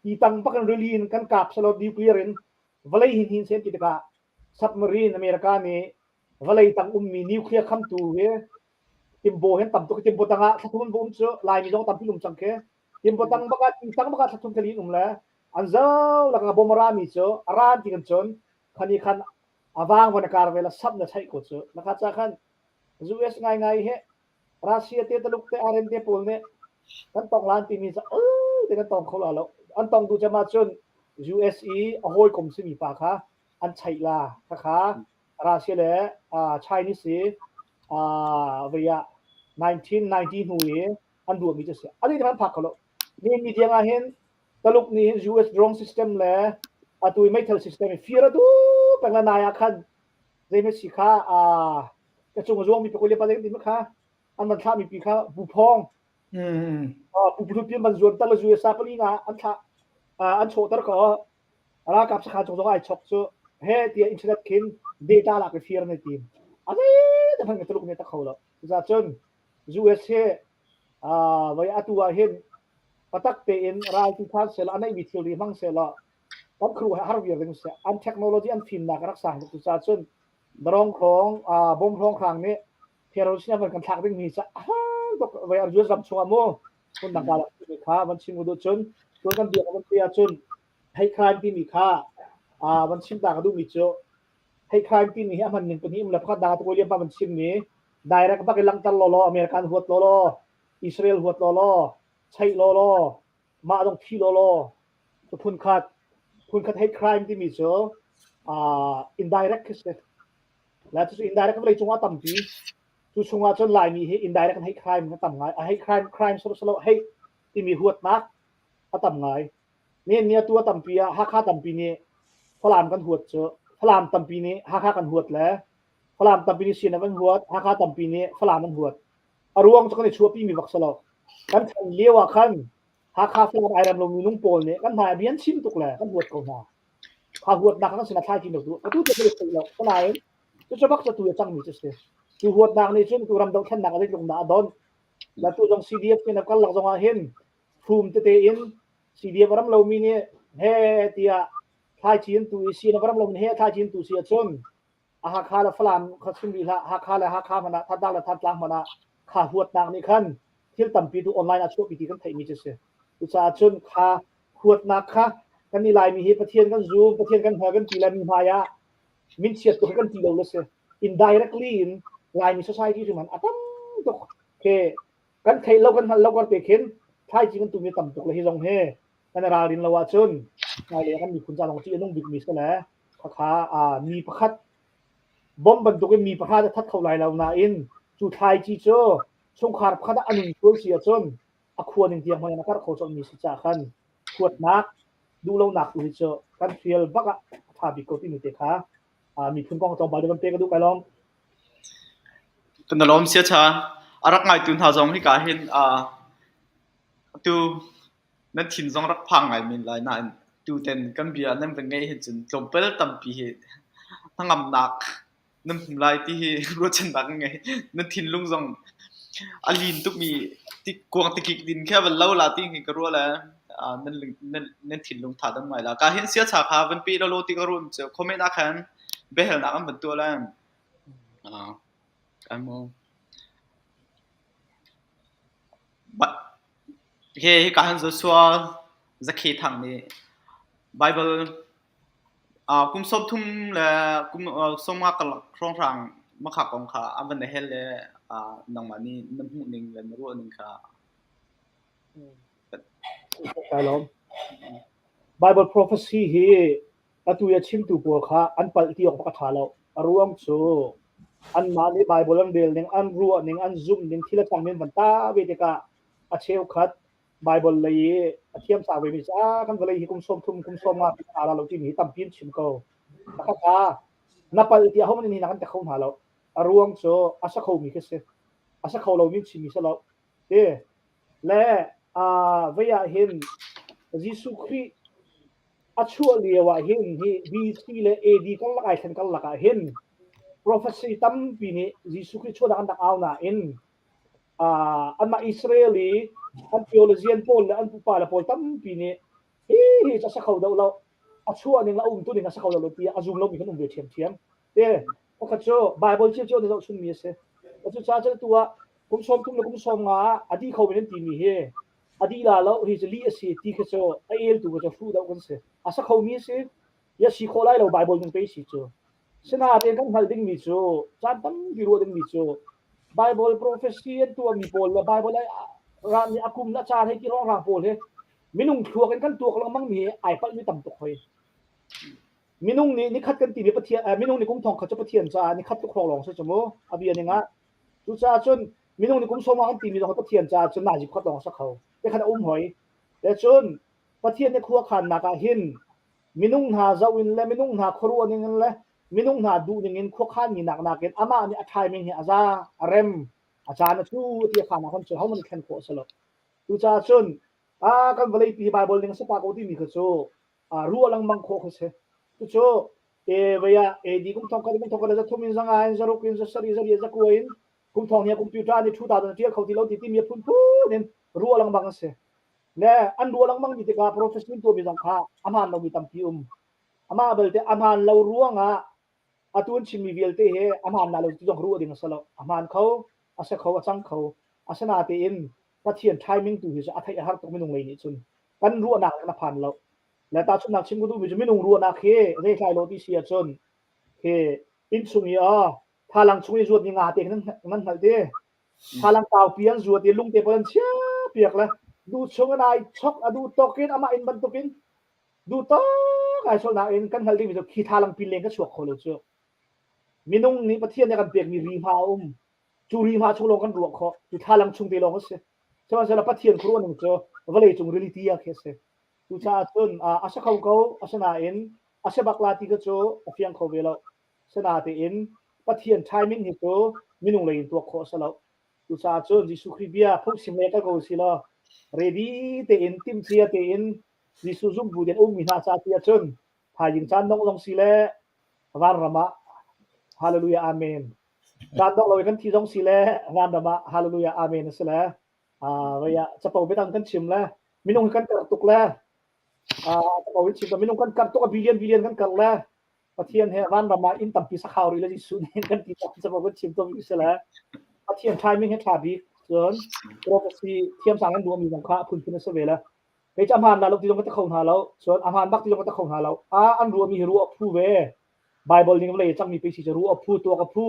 ti tang bak in rili in kan kap salo nuclear in vawlei hin hin sen ti tikah submarine America nih vawlei tang ummi nuclear khamtu hi timbo hin tam tuk timbo tangah thlathum an um cu Laimi zong tampi um cang khi timbo tang baka ti tang baka thlathum thali um le an zo laka bomara mi cu aran ti kan cun khani khan awang von kar ve la sap na chai ko cu naka cha khan US ngai ngai he Russia te Taluk te RN te pawl nih kan tong lan timi ca te kan tong kho la lo an tong tu chama cun US i a hawikom simi pa kha an chaih la kha kha Russia le Chinese i vei ah 1990 hnu i an ruahmi cu a si. Ani kan phak kho lo. Ni mi tiang ah hin Taluk nih hin US drone system le atu i meithal system i fir a du peng la nai ah khan zei si kha ka cung a zuangmi pakul le paleng ti kha an van thlahmi pi kha buphawng pu pu man zuan tar le US pali nga an thlah an chawhter ko ralkap sakhan chung zong ai chok cu he tiah internet khin data lak i fir ne tim a zei te hmanh Tuluk nih ta kho lo cucaah cun US hi voi atu ah hin patak tein ral ti than sela a neihmi thilri hmang sela kan khru har viar ding se an technology an fimnak rak sang tuk cucaah cun darong khong bom hrong hrang nih terrorist van kan thlak ding mi sa tuk voi US ram chungah mu phun dang ka kha van chim u cun tuan kan bia kan te ahcun Hate crime timi kha van chim ta ka duhmi cu hate crime timi hi a hman ning pahnih um le pakhat da tu William pa van chimmi direct bak in langhter law law American huat law law Israel huat law law cheih law law mah dong thi law law phun khat phun khat hate crime timi cu indirect khi si la cu indirect vawlei cungah tampi cu chungah cun Laimi hi indirect hate crime a tam ngai a hate crime crime solo solo hate timi huatnak a tam ngai Nihin ni atu a tampi ah Hakha tampi nih Falam kan huat cu Falam tampi nih Hakha kan huat le Falam tampi nih Sian an huat, Hakha tampi nih Falam an huat. A ruang cu kan i chuahpi mi bak si lo. Kan chan lio ah khan Hakha Falam ai rem lomi nung pawl nih kan hmai ah bia an chim tuk le kan huat ko hna. Kha huatnak kan sin a thlai ti lo tu. Atu te kan i theih lo. Nain cucu bak cu tu a cangmi cu si. Cu huatnak nih cun tu ram dohthlennak a zeitluk dah a don. La tu zong CDF in a karlak zong ah hin fum tete in CDF ram lomi nih he tiah thlaici an tu i CNF ram lomi he thlaici an tu si ahcun a Hakha le Falam kha chim rih hlah Hakha le Hakha hmanh ah Thantlang le Thantlang hmanh ah kha huatnak nih khan thil tampi tu online ah chuahpi ti kan theihmi cu si. Cucaah cun kha huatnak kha kan i Laimi hi Pathian kan zum Pathian kan hngal kan ti le mi hmai ah minchiat tu kan ti lo le si. Indirectly in Laimi society cu man a tam tuk ke kan theih lo kan hngalh lo kar te khin thlaici kan tumi tam tuk le hi zong hi kan ralrin lo ahcun hmailei kan miphun ca zong ṭih a nung bikmi si le khakha mi pakhat bom bantukin mi pakhat a that kho lai lo nain cu thlaici cu chungkhar pakhat ah a nun sual si ahcun a khua ning tiang hmanh in a karh kho colhmi si caah khan huatnak duhlonak tu hi cu kan hrial bak ah a ṭha bik ko timi te kha miphun kong tlawmpal te van pe ka duh kai lawm. Kan lawm sia cha. A rak ngaitu hna zong hika hin atu nan thin zong rak phang ngai men lai nain tuten kan bia nan van ngaih hin cun tlawmpal tampi hi hnangamnak nan hmu lai ti hi ruahchannak ka ngei. Nan thinlung zong a lin tukmi kuang tikik din khi a van lo la ti hi ka ruah le nan nan nan thinlung tha dam ngai la. Ka hin sia cha kha van pe lo ti ka ruah cu comment ah khan biahalnak an van tuah le Kan mu. Hi hika hin Joshua Zakhe Thang nih Bible kum 30 le kum 50 karlak hrawnghrang makha kong kha a van hel le nangmah nih na hmuh ning le na ruah ning kha Kai lawm. Bible prophecy hi Atu i a chimtu pawl kha an palh ti awk a ṭha lo. A ruang cu anmah nih Baibal an rel ning, an ruah ning, an zumh ning, thil a cangmi an van tah ve tikah a cheukhat Baibal lei i a thiamsang vemi cu ah kan vawlei hi kum 30, kum 50 ti a la lo timi hi tampi an chim ko. Pakhat ah na palh tiah ahohmanh nih an ti kho hna lo. A ruang cu a sa khomi khi si. A sa kho lomi an chimmi si lo. Ti le Vei ah hin Jesuh Khrih a chuah lio ah hin hi BC le AD karlak ai thlen karlak ah hin prophecy tampi nih Jesuh Khrih chuahnak an rak au nain anmah Israel i an theologian pawl le an pupa le pawl tampi nih hi hi cu a sa kho deuh lo a chuah ning le a umtu ning a sa kho deuh lo tiah a zum lomi kan um ve ṭhiamṭhiam. Te pakhat cu Bible cio cio nih zohchunmi a si. Cucaah cu tu ah kum 30 le kum 50 ah a dih kho men an timi hi a dih la lo hi cu lih a si ti khi cu a eltu cu hruh deuh kan si. A sa khomi a si. Ya si khawh lai lo Bible ning pe si cu. Sinain kan hngalh dingmi cu caan tampi ruah dingmi cu Bible prophecy an tuahmi pawl le Bible ram nih a kum le a caan hei ti rongrang pawl hi minung thluak in kan tuak lengmang mi hi ai palhmi tam tuk hoi. Minung nih nikhat kan timi Pathian minung nih kum thong khat cu Pathian caah nikhat tluk hrawng lawng si cu mu a bia ning ah. Cucaah cun minung nih kum sawm kan timi zong Pathian caah cun nazi pakhat lawng a si kho. Te khan a um hoi. Te cun Pathian nih khua khannak ah hin minung hna zoh in le minung hna khuaruah ning in le minung hna duh ning in khuakhan mi nak nakin amah nih a timing hi a za a rem a caan a cu ti a khan ah khan cun hohmanh thlen khawh a si lo. Cucaah cun a kan vawlei pi Bible ning a si pa ko timi kha cu ruah lengmang khawh kha si. Cucu e vei ah AD kum thong khat kum thong khat za thum in za nga in za ruk in za sarih za riat za kua in kum thong nih computer nih 2000 tial kho ti lo ti timi a phunphun in ruah lengmang a si. Le an ruah lengmang mi tikah prophecy tuahmi zong kha a hmaan lomi tampi um. Amah belte a hmaan lo ruangah atu an chimmi vialte hi a hmaan na lo ti zong ruah ding a si lo. A hmaan kho, a si kho, a cang kho. Asinain Pathian timing tu hi cu a theih a har tuk minung lei nih cun kan ruahnak in a phan lo. Le tahchunhnak chim ka duhmi cu minung ruahnak hi zeitlai lo ti si ahcun hi innchung i aw thalang chung i zuatmi nga te nan nan hngalh ti. Thalang kaupi an zuat i lungte pawl an chiah piak le duh chung in ai chok a duh tawk in amah inn bantukin duh tawk ai solnak in kan hngalh dingmi cu khi thalang pin leng ka chuak kho lo cu. Minung nih Pathian nih a kan pekmi ri hma a um. Cu ri hma chung lawng kan ruah khawh. Cu thlalang chung te lawng a si. Sihmanhsehlaw Pathian khuaruah ning cu vawlei cung reality ah khi a si. Cucaah cun a si kho ko, asinain a si bak la ti kha cu a fiang kho ve lo. Sinatein Pathian timing hi cu minung lei in tuak khawh a si lo. Cucaah cun Jesuh Khrih bia phungchim lei kal ko si law ready tein timhcia tein Jesuh zumbu in ummi hna ca ti ahcun thaizing caan dongh zong si le vanram ah hallelujah amen. Caan dongh lo in kan thi zong si le vanram ah hallelujah amen a si le vei ah capo biadang kan chim le minung kan karh tuk le capo in chim minung kan karh tuk a billion billion kan karh le Pathian he vanram ah inn tampi sakhau rih le Jesuh nih kan ti capo kan chim to mi si le Pathian timing he ṭha bik cun prophecy thiamsang an duhmi zong kha a phunphun a si ve le kei cu a hmaan la lo ti zong ka ti kho hna lo cun a hmaan bak ti zong ka ti kho hna lo a an ruahmi hi ruah a phu ve Bible ning lei cangmi pei si cu ruah a phu tuak a phu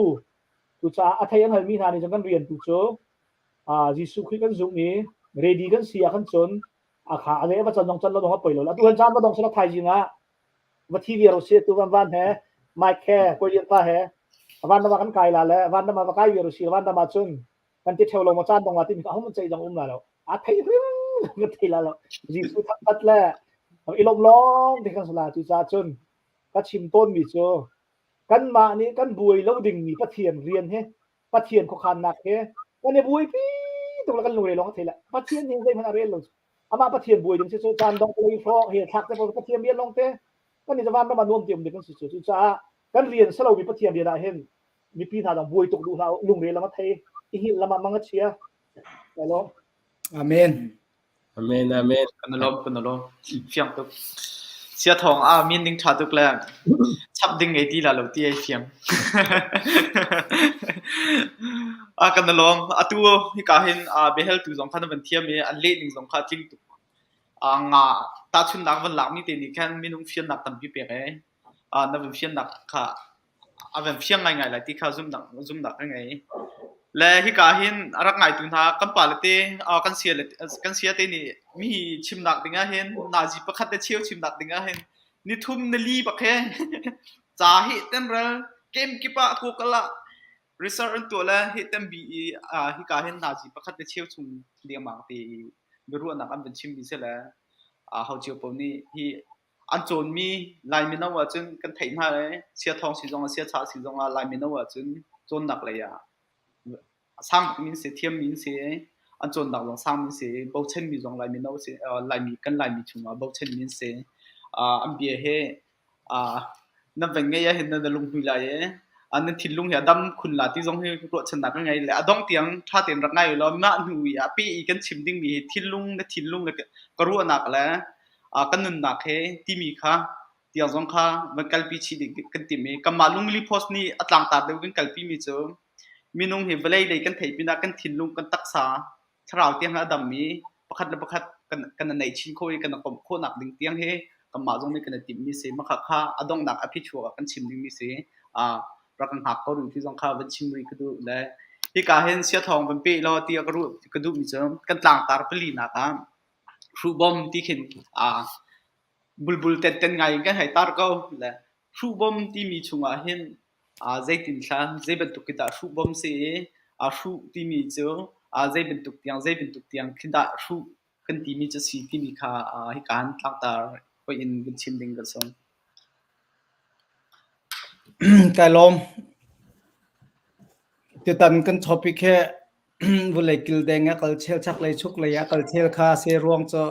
cucaah a thei a hngalmi hna nih cun kan rian tu cu Jesuh Khrih kan zumh i ready kan si ah khan cun a kha a va can dong can lo dong a poi lo atu han caan va dong sala thaizing ah va thi viar si tu van van he Mike he koi lian pa he van dama kan kai la le van dama va kai viar si van dama cun kan ti theo lo ma caan dong la ti mi ka hum chei jong um la lo a thei hrim ka thei la lo Jesuh thangthat le i lom long ti kan sala cu ca cun ka chim tawn mi cu kanmah nih kan buai lo ding mi Pathian rian he Pathian khuakhannak he kan i buaipi tuk le kan lungre lawng a thei le Pathian nih zeihmanh a rel lo amah Pathian buai ding si cu caan dong lei hrawk he thlak te Pathian rian lawng te kan ni van ram ah nuam te um ding kan si cu cucaah kan rian salomi Pathian rian ah hin mipi hna dang buai tuk duh hlah lungre lam a thei i hil lam ah mang a chia Hello Amen Amen, amen. Kan lawm, kan lawm. Fiang tuk. Sia thawng a min ding tha tuk le chap ding ngei ti la lo ti ai fiang. A kan lawm. Atu hika hin a behel tu zong kha na van thiam i an leh ning zong kha tling tuk. A nga tahchunnak van lak mi te nih khan minung fiannak tampi pek e. Na van fiannak kha a van fiang ngaingai lai ti kha zumhnak zumhnak ka ngei. Le hika hin a rak ngaitu hna kan pale te kan sia le kan sia te nih mi chimnak ding ah hin nazi pakhat le cheu chimnak ding ah hin ni thum ni li bak he ca hi temrel kem kip ah Google ah research an tuah le hi tem bi i hika hin nazi pakhat le cheu chung lengmang te i biaruahnak an van chim mi si le ho cio paoh nih hi An cawnmi Lai mino ahcun kan theih hna i siathawng si zongah siacha si zongah Lai mino ahcun cawnnak lei ah a sang tukmi an si, thiammi an si i An cawnnak zong sangmi si i bochanmi zong Laimi no si Laimi kan Laimi chungah bochanmi an si. An bia hi nan van ngeih ahhin nan lunghmui lai i nan thinlung hi a dam khun la ti zong hi ruahchannak ka ngei le a dongh tiang ṭha tein rak ngai u law mah hnu i a peh i kan chim dingmi hi thinlung na thinlung le ka ruahnak le kan nunnak he timi kha tiang zong kha van kalpi chih ding kan timh i kanmah Lungli Post nih a tlangtar deuh kan kalpi mi cu minung hi vawlei lei kan theih pinah kan thinlung kan taksa thlarau tiang a dam i pakhat le pakhat kan kan neih chin khawh i kan i komh khawhnak ding tiang hi kanmah zong nih kan i timhmi si. Mah kha a donghnak a phichuak ah kan chim dingmi si. Rak kan hngak ko rih ti zong kha van chim rih ka duh le hika hin siathawng van peh law ti ka ruah ka duhmi cu kan tlangtar palinak ah hruhbom ti khin bulbul tenten ngai in kan hei tar ko le hruhbom timi chungah hin zeitin thla zei bantuk khi dah hruhbom si i hruh timi cu zei bantuk tiang zei bantuk tiang khi dah hruh kan timi cu si timi kha hika han tlangtar hoih in kan chim ding ka sung. Kai lawm. Tutan kan topic he vulei kildeng a kal chel chak lei chuk lei a kal chel kha se ruang cu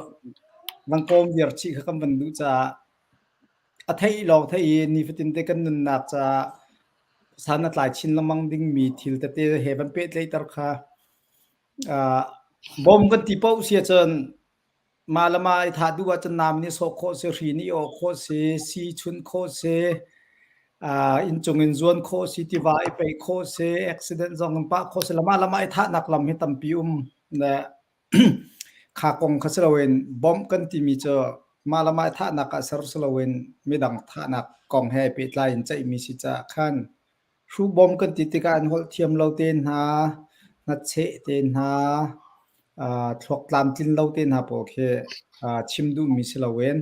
van kawm viar chih kha kan van duh caah A theih lawng theih i nifatin te kan nunnak caah san a tlai chin lengmang dingmi thil tete he van pehtlaihter kha uh, bawm kan ti paoh si ahcun mah le mah i thah duh ahcun nam nih sawh khawh si, hri nih awh khawh si, si chunh khawh si, uh, inncung in zuan khawh si, tiva i peih khawh si, accident zong in pah khawh si, le mah le mah i thahnak lam hi tampi um. Le Kha kong kha si loin bawmh kan timi cu mah le mah thahnak ah ser si loin midang thahnak kong he pehtlai in ceihmi si caah khan hruhbawm kan ti tikah an holh thiam lo te hna, hnacheh te hna, uh, thluak tlamtlin lo te hna pawl khi uh, chim duhmi si loin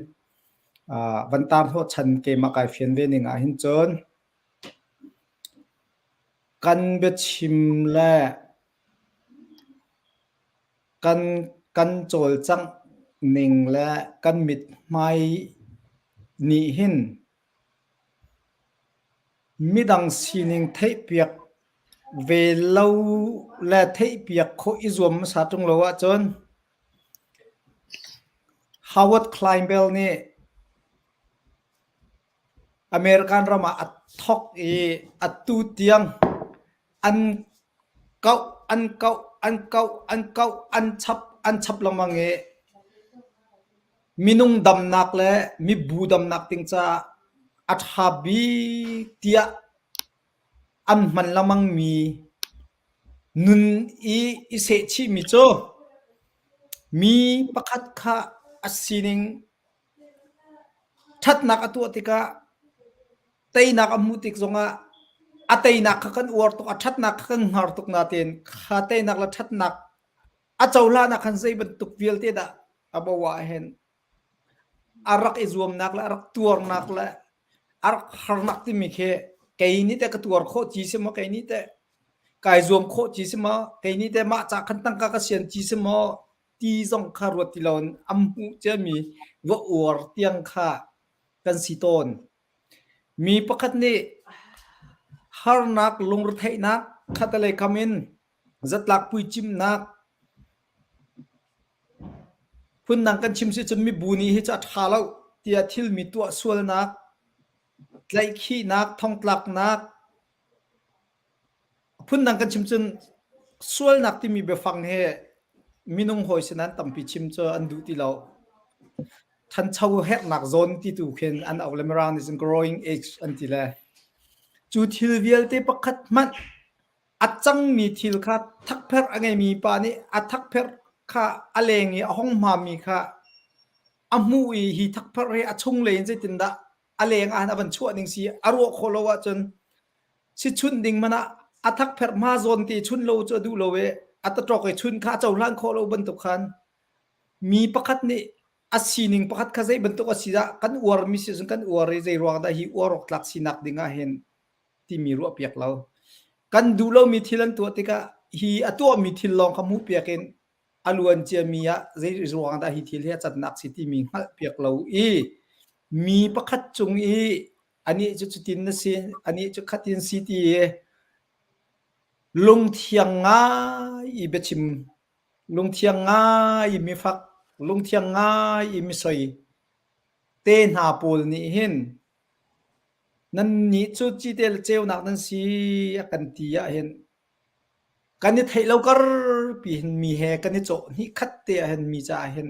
uh, van tar hnawhchan keimah kai fian ve ning ah hin cun kan biachim le Kan kan cawlcangh ning le kan mithmai nih hin midang sining theihpiak ve lo le theihpiak khawh i zuam hmasa ṭung lo ahcun Howard Clinebell nih American ram ah a thawk i atu tiang an kauh, an kauh, an kauh, an kauh, an chap, an chap lengmang i minung damnak le mibu damnak ding caah a ṭha bik tiah an hman lengmangmi nun i i sehchihmi cu mi pakhat kha a sining Ṭhatnak a tuah tikah teinak a hmuh tik zongah a teinak kha kan uar tuk, a ṭhatnak kha kan hngar tuk nain kha teinak le ṭhatnak a cohlan ah khan zei bantuk vialte dah a bo ahhin a rak i zuamnak le a rak tuarnak le a rak harnak timi khi kei nih teh ka tuar khawh ci si maw, kei nih teh kai zuam khawh ci si maw, kei nih teh mah ca khan tangka ka sian ci si maw ti zong kha ruat ti loin an hmuh ciami va uar tiang kha kan si tawn. Mi pakhat nih harnak lungretheihnak khatalei kam in zatlak puicimnak phundang kan chim si cun mibu nih hi cu a ṭha lo tiah thilmi tuah sualnak, tlaihkhihnak, thongtlaknak, Phundang kan chim cun sualnak timi biafang hi minung hawi sin an tampi chim cu an duh ti lo. Ṭhancho herhnak zawn ti tu khin an auh le Mirang nih cun growing age an ti le cu thil vialte pakhat hmanh a cangmi thil kha thakpherh a ngeimi pa nih a thakpherh kha a leng i a hong hmami kha a hmuh i hi thakpherh hi a chunglei in zeitindah a leng ah a van chuah ding si a ruah khawh lo ahcun si chunh ding hmanh ah a thakpherh hma zawn te chun lo cu a duh lo i a taṭawk i chun kha a cohlan khawh lo bantuk khan mi pakhat nih a sining pakhat kha zei bantuk a si dah kan uarmi si cun kan uar i zei ruang dah hi uar awk tlak sinak ding ah hin timi ruahpiak lo kan duh lomi thil an tuah tikah hi a tuahmi thil lawng kha hmuhpiak in a luan ciami ah zei ruang dah hi thil hi a cannak si timi hngalhpiak lo i mi pakhat cung i anih cu cutin na si anih cu khatin si ti i lungthiang ngai i biachim. Lungthiang ngai i mifak, lungthiang ngai i misoi te hna pawl nih hin nannih cu cite le ceunak nan si a kan ti ahhin kan i theih lo karpi hin mi he kan i cawh hnih khat te ahhin mi caah hin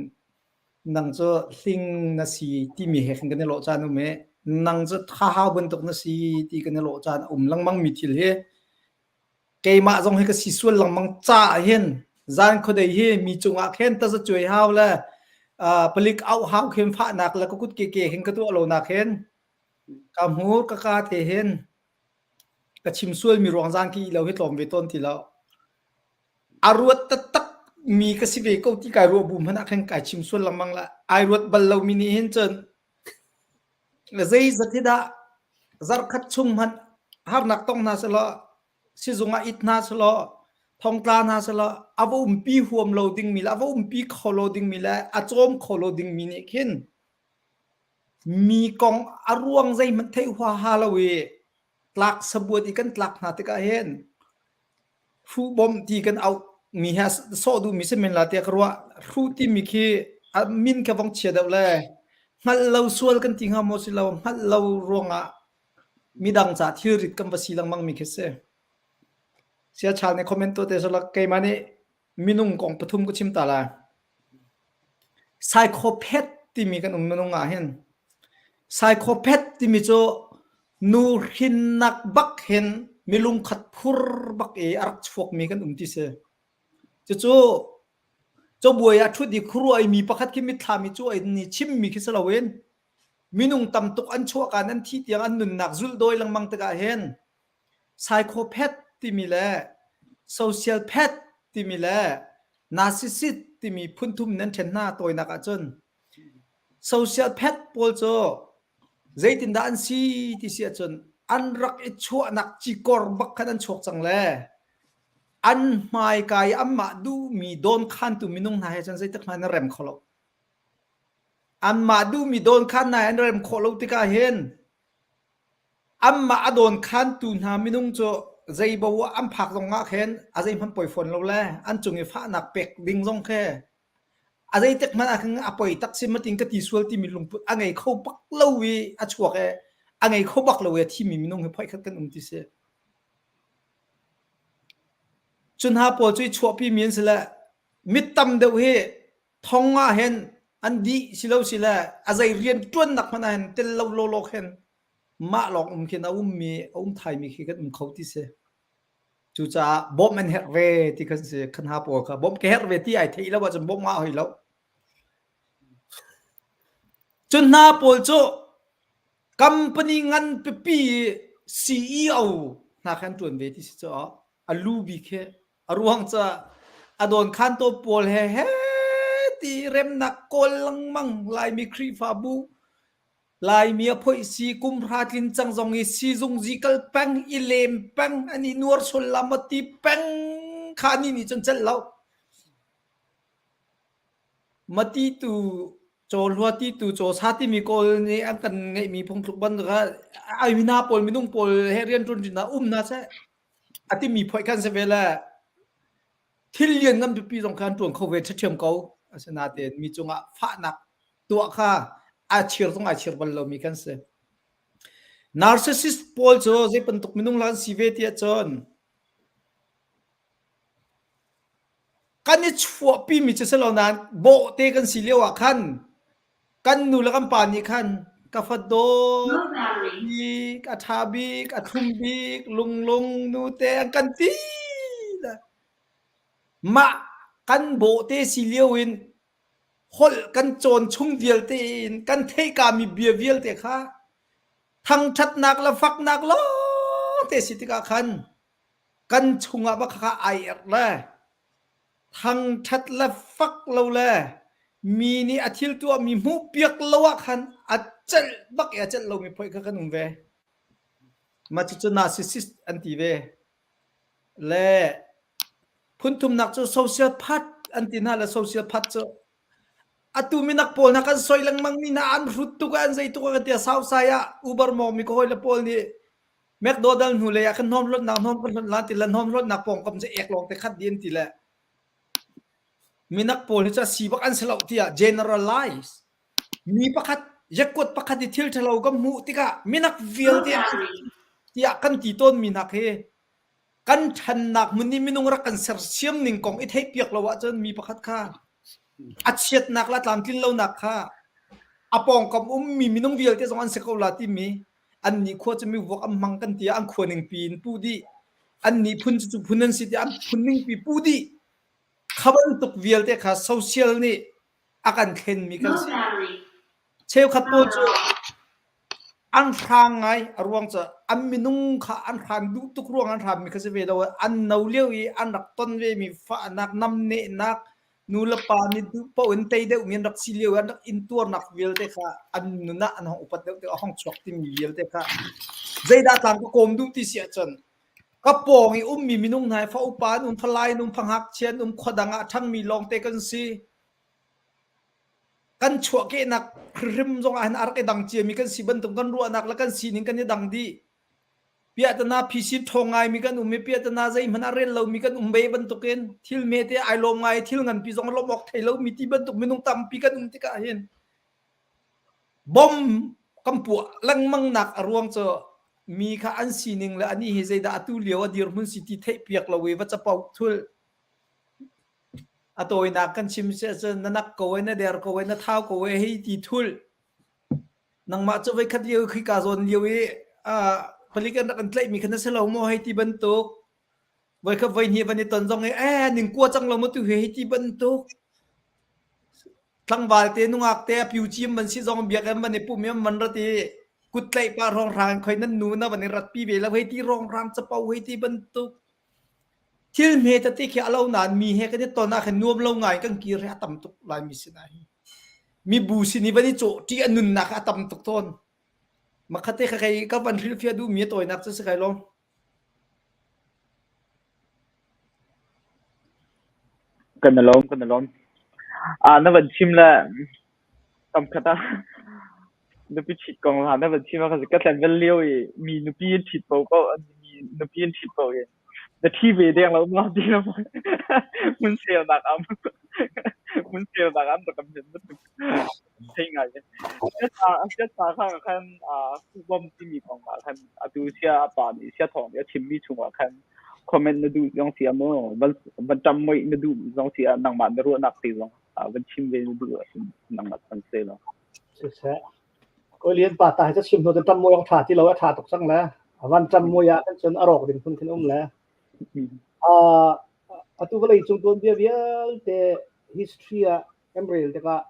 nang cu hling na si timi he khin kan i lawh caan um i nang cu thahau bantuk na si ti kan i lawh caan a um lengmang mi thil hi keimah zong hi ka si sual lengmang caah hin zan khuadei hi mi cungah khin tazacuai hau le palik auh hau khin fahnak le ka kut ke ke hin ka tuah lo nak hin ka hmur ka ka te hin ka chim sual mi ruang zan ki lo hi tlawm ve tawn ti lo. A ruat taktak mi ka si ve ko ti kai ruah bu hmanh ah khin kai chim sual lengmang la. Ai ruat bal lo mi nih hin cun zeizat hi dah zarhkhat chung hmanh harnak tong hna selaw sizung ah it hna selaw thongtla hna selaw a va umpi huam lo dingmi le a va umpi kho lo dingmi le a cawm kho lo dingmi nih khin mi kong a ruang zeihmanh theih huaha lo i tlak sabuat i kan tlak hna tikah hin Hruh bawmh ti kan auh mi hi sawh duhmi si men la tiah ka ruah. Hruh timi khi a min kha vong chia deuh le hngalh lo sual kan ti hnga maw si lo hngalh lo ruangah midang ca thilrit kan va si lengmang mi khi si. Siachal nih comment tuah te sawlak keimah nih minung kong pathum ka chim ta lai. Psychopath timi kan um minung ah hin psychopath timi cu nu hrinnak bak hin milung khat phur bak i a rak chuakmi kan um ti si. Cucu cabuai ah ṭhut i khuaruah i mi pakhat khi mitthlam i cuai ni chimmi khi si loin minung tam tuk an chuahka an thih tiang an nunnak zulhdawi lengmang tikah hin Psychopath timi le sociopath timi le narcissist timi phunthum nan ṭhen hna tawinak ahcun sociopath pawl cu zeitindah an si ti si ahcun an rak i chuahnak cikor bak khan an chuak cang le an hmaika i anmah duhmi dawnkhantu minung hna he cun zeitik hmanh an rem kho lo. Anmah duhmi dawnkhan hna he an rem khawh lo tikah hin Anmah a dawnkhantu hna minung cu zeibo ah an phak zong ah khin a zeihmanh poi fawn lo le an cung i fahnak pek ding zong khi a zeitik hmanh ah khin a poi tak si matin ka ti sual timi lungput a ngei kho bak lo i a chuak i a ngei kho bak lo i a thimi minung hi phoikhat kan um ti si. Cu hna pawl cu i chuahpi mi an si le mit tam deuh hi thong ah hin an dih si lo si le a zei rian ṭuannak hmanh ah hin tel lo lawlaw khin mah lawng um khin a ummi a um thaimi khi kan um kho ti si. Cucaah bawmh an herh ve ti kan si khan ha pawl kha bawmh ka herh ve ti ai theih lo ahcun bawmh ngah hoi lo. Cun hna pawl cu company ngan pipi CEO hna khan ṭuan ve ti si cu a lu bik hi A ruang cu a dawnkhantu pawl he he ti remnak kawl lengmang Laimi Khrihfabu Laimi a phoih si kum hra tlin cang zong i sizung zi kal peng i lem peng an i nuar sul la maw ti peng kha ni nih cun celh lo. Mati tu cawhlua ti tu cawsa timi kawl nih an kan ngeihmi phungthluk bantuk ah ai mina pawl minung pawl he rian ṭuan ṭin ah um hna seh. A timi phoih khan si ve le thil lian ngan pipi zong kha an ṭuan kho ve ṭhiamṭhiam ko. Asinain mi cungah fahnak tuah kha aa chir zong ai chir bal lomi kan si. Narcissist pawl cu zei bantuk minung lah an si ve tiah cun kan i chuahpimi cu si lo nain bawhte kan si lio ah khan Kan nu le kan pa nih khan ka fa dawt bik, a ṭha bik, a thlum bik, lunglung nute an kan ti. Mah kan bawhte si lio in holh kan cawn chung vialte in kan theihkami bia vialte kha thangṭhatnak le faknak lawngte si tikah khan kan chungah va kha ai erh le Thangṭhat le fak lo le mi nih a thil tuahmi hmuhpiak lo ah khan a celh bak i a celh lomi phoih kha kan um ve. Mah cucu narcissist an ti ve. Le phunthumnak cu social path an ti hna le social path cu atu minak pawl hna kan soi lengmang mi hna an hrut tuk an zei tuk ah tiah sausai ah Uber mawmi ka hawile pawl nih McDonald hnu lei ah kan hnawm hlonhnak hnawm kan hlonh la ti le hnawm hlonhnak pawngkam cu ek lawng te khat dih an ti le. Minak pawl hi cu a si bak an si lo tiah generalize. Mi pakhat yakuat pakhat i thil ṭhalo kan hmuh tikah minak vialte tiah kan ti tawnmi hna khi kan ṭhannak hmun i minung rak kan sersiam ning kong i theihpiak lo ahcun mi pakhat kha a chiatnak le a tlamtlin lonak kha a pawngkam ummi minung vialte zong an si ko la timi annih khua cu mivuak an hmang kan ti ah an khua ningpi in puh dih annih phun cu cu phun an si tiah an phun ningpi puh dih kha bantuk vialte kha social nih a kan thlenmi kan si. Cheukhat pawl cu an hrang ngai a ruang cu an minung kha an hran duh tuk ruang an hranmi kha si ve lo an no lio i an rak ton vemi fahnak namnehnak nu le pa nih duh paoh in tei deuhmi an rak si lio i an rak intuarnak vialte kha an nun ah an hong upat deuh tikah a hong chuak timi vialte kha zeidah tlang ka kawm duh ti si ahcun ka pawng i ummi minung hna hi fa upa an um falai an um fa ngakchia an um khua dang ah a ṭhangmi lawngte kan si Kan chuahkehnak hrim zong ah hin a rak i dang ciami kan si bantuk kan ruahnak le kan sining kan i dang dih. Piahtana phisin ṭhawng ngaimi kan um i piahtana zeihmanh a rel lomi kan um ve bantukin thil hmete ai lawm ngai i thil nganpi zong a lawmh awk thei lomi ti bantuk minung tampi kan um tikah hin bom kan puah lengmang nak a ruang cu mi kha an sining le anih hi zeidah atu lio a dirhmun si ti theihpiak lo i va capo thul A tawinak kan chim si ahcun na nak ko ee, na der ko ee, na thau ko ee hei ti thulh. Nangmah cu voikhat lio i khika zawn lio i uh, palik an rak kan tlaihmi kha na si lo maw hei ti bantuk. Voikhat voihnih van i ton zong i eh ning kua cang lo maw tu hi hei ti bantuk. Tlangval te nungak te a piu cim man si zong biakinn van i pum i an van rat i kut tlaih pah rongrang in khoi nan nu na van i rat pi ve lo hei ti rongrang capo hei ti bantuk. Thil hme tete khi a lo nain mi he kan i ton ah khin nuam lo ngai kan kir hi a tam tuk Laimi sinah hin. Mibu sin i van i cawh ṭih a nunnak a tam tuk tawn. Makhate kha kei ka van hrilhfiah duhmi a tawinak cu si kai lawm. Kan i lawm, kan i lawm. Ah, na van chim le Kamkhat ah nupi ṭhit kong hna na van chim ah ka tlanval lio i mi nupi in ṭhit paohpaoh mi nupi in ṭhit paoh i na ṭhi ve deng lo ma ti na hmun selnak am hmun selnak am ka min bantuk thei ngai sia sa kha khan bom timi kong ah khan atu sia pa nih sia thawng nih a chimmi chungah khan comment na duh zong si ah maw van van ṭam moih na duh zong si ah nangmah na ruahnak te zong van chim ve na duh ahcun nangmah san se law. Siseh. Ko lian pa ta hi ca chim hnu tam moi tha ti lo a tha tuk cang le van tam moi ah kan cun a rawk ding phun khin um le atu vawlei cung tuan bia vialte history ah kan rel tikah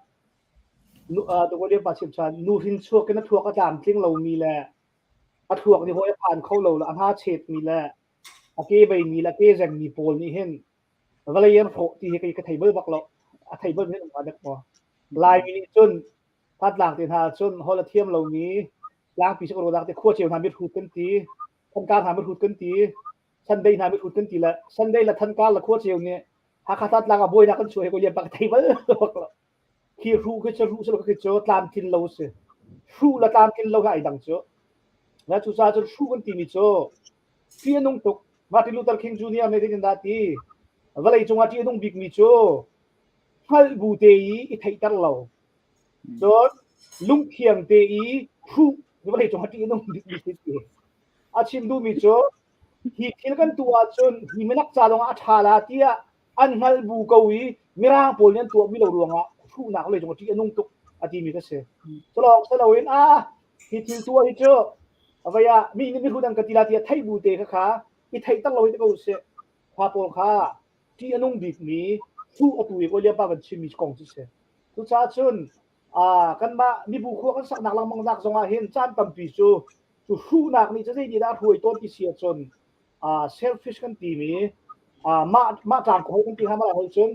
nu tu ko lian pa chim chan nu hrin chuak in a thuak a tlam tling lomi le a thluak nih hawi a phan kho lo le a hna chet mi le a ke bei mi le ke zeng mi pawl nih hin vawlei an hrawh ti hi kei ka thei bal bak lo a thei bal mi an dek maw Laimi nih cun Phatlang te hna cun hol a thiam lomi tlangpi si ko te khua ceu hna mit hrut kan ti Thankar hna mit hrut kan ti Sunday hna mit hrut kan ti le Sunday le Thankar le khua ceu nih Hakha tlang ah buainak kan chuah hi ko lian pa ka thei bal bak lo khi hruh khi cu hruh si lo khi cu tlamtlin lo si hruh le tlamtlin lo hi ai dang cu na cu caah cun hruh kan timi cu ṭih a nung tuk Martin Luther King Jr. nih zeitin dah ti vawlei cungah ṭih a nung bikmi cu hngalh bu te i i theihter lo cun lungthiang te i hruh vawlei cungah ṭih a nung bikmi si ti a chim duhmi cu hi thil kan tuah ahcun hi minak ca lawngah a ṭha la tiah an hngalh bu ko i mirang pawl nih an tuahmi lo ruangah hruhnak lei cung ṭih a nung tuk a timi ka si. Culawng si loin a hi thil tuah hi cu avei ah mi nih mihrut an ka ti la tiah theih bu te kha kha i theih tak lo hi ko sih. Kha pawl kha ṭih a nung bikmi hruh atu i William pa kan chimmi kong cu si. Cucaah cun kanmah mibu khua kan saknak lengmang nak zongah hin caan tampi cu cu hruhnak nih cu zei nih dah a hruai tawn ti si ahcun selfish kan timi mah mah tlang ka hoi kan ti hnga ma hoi cun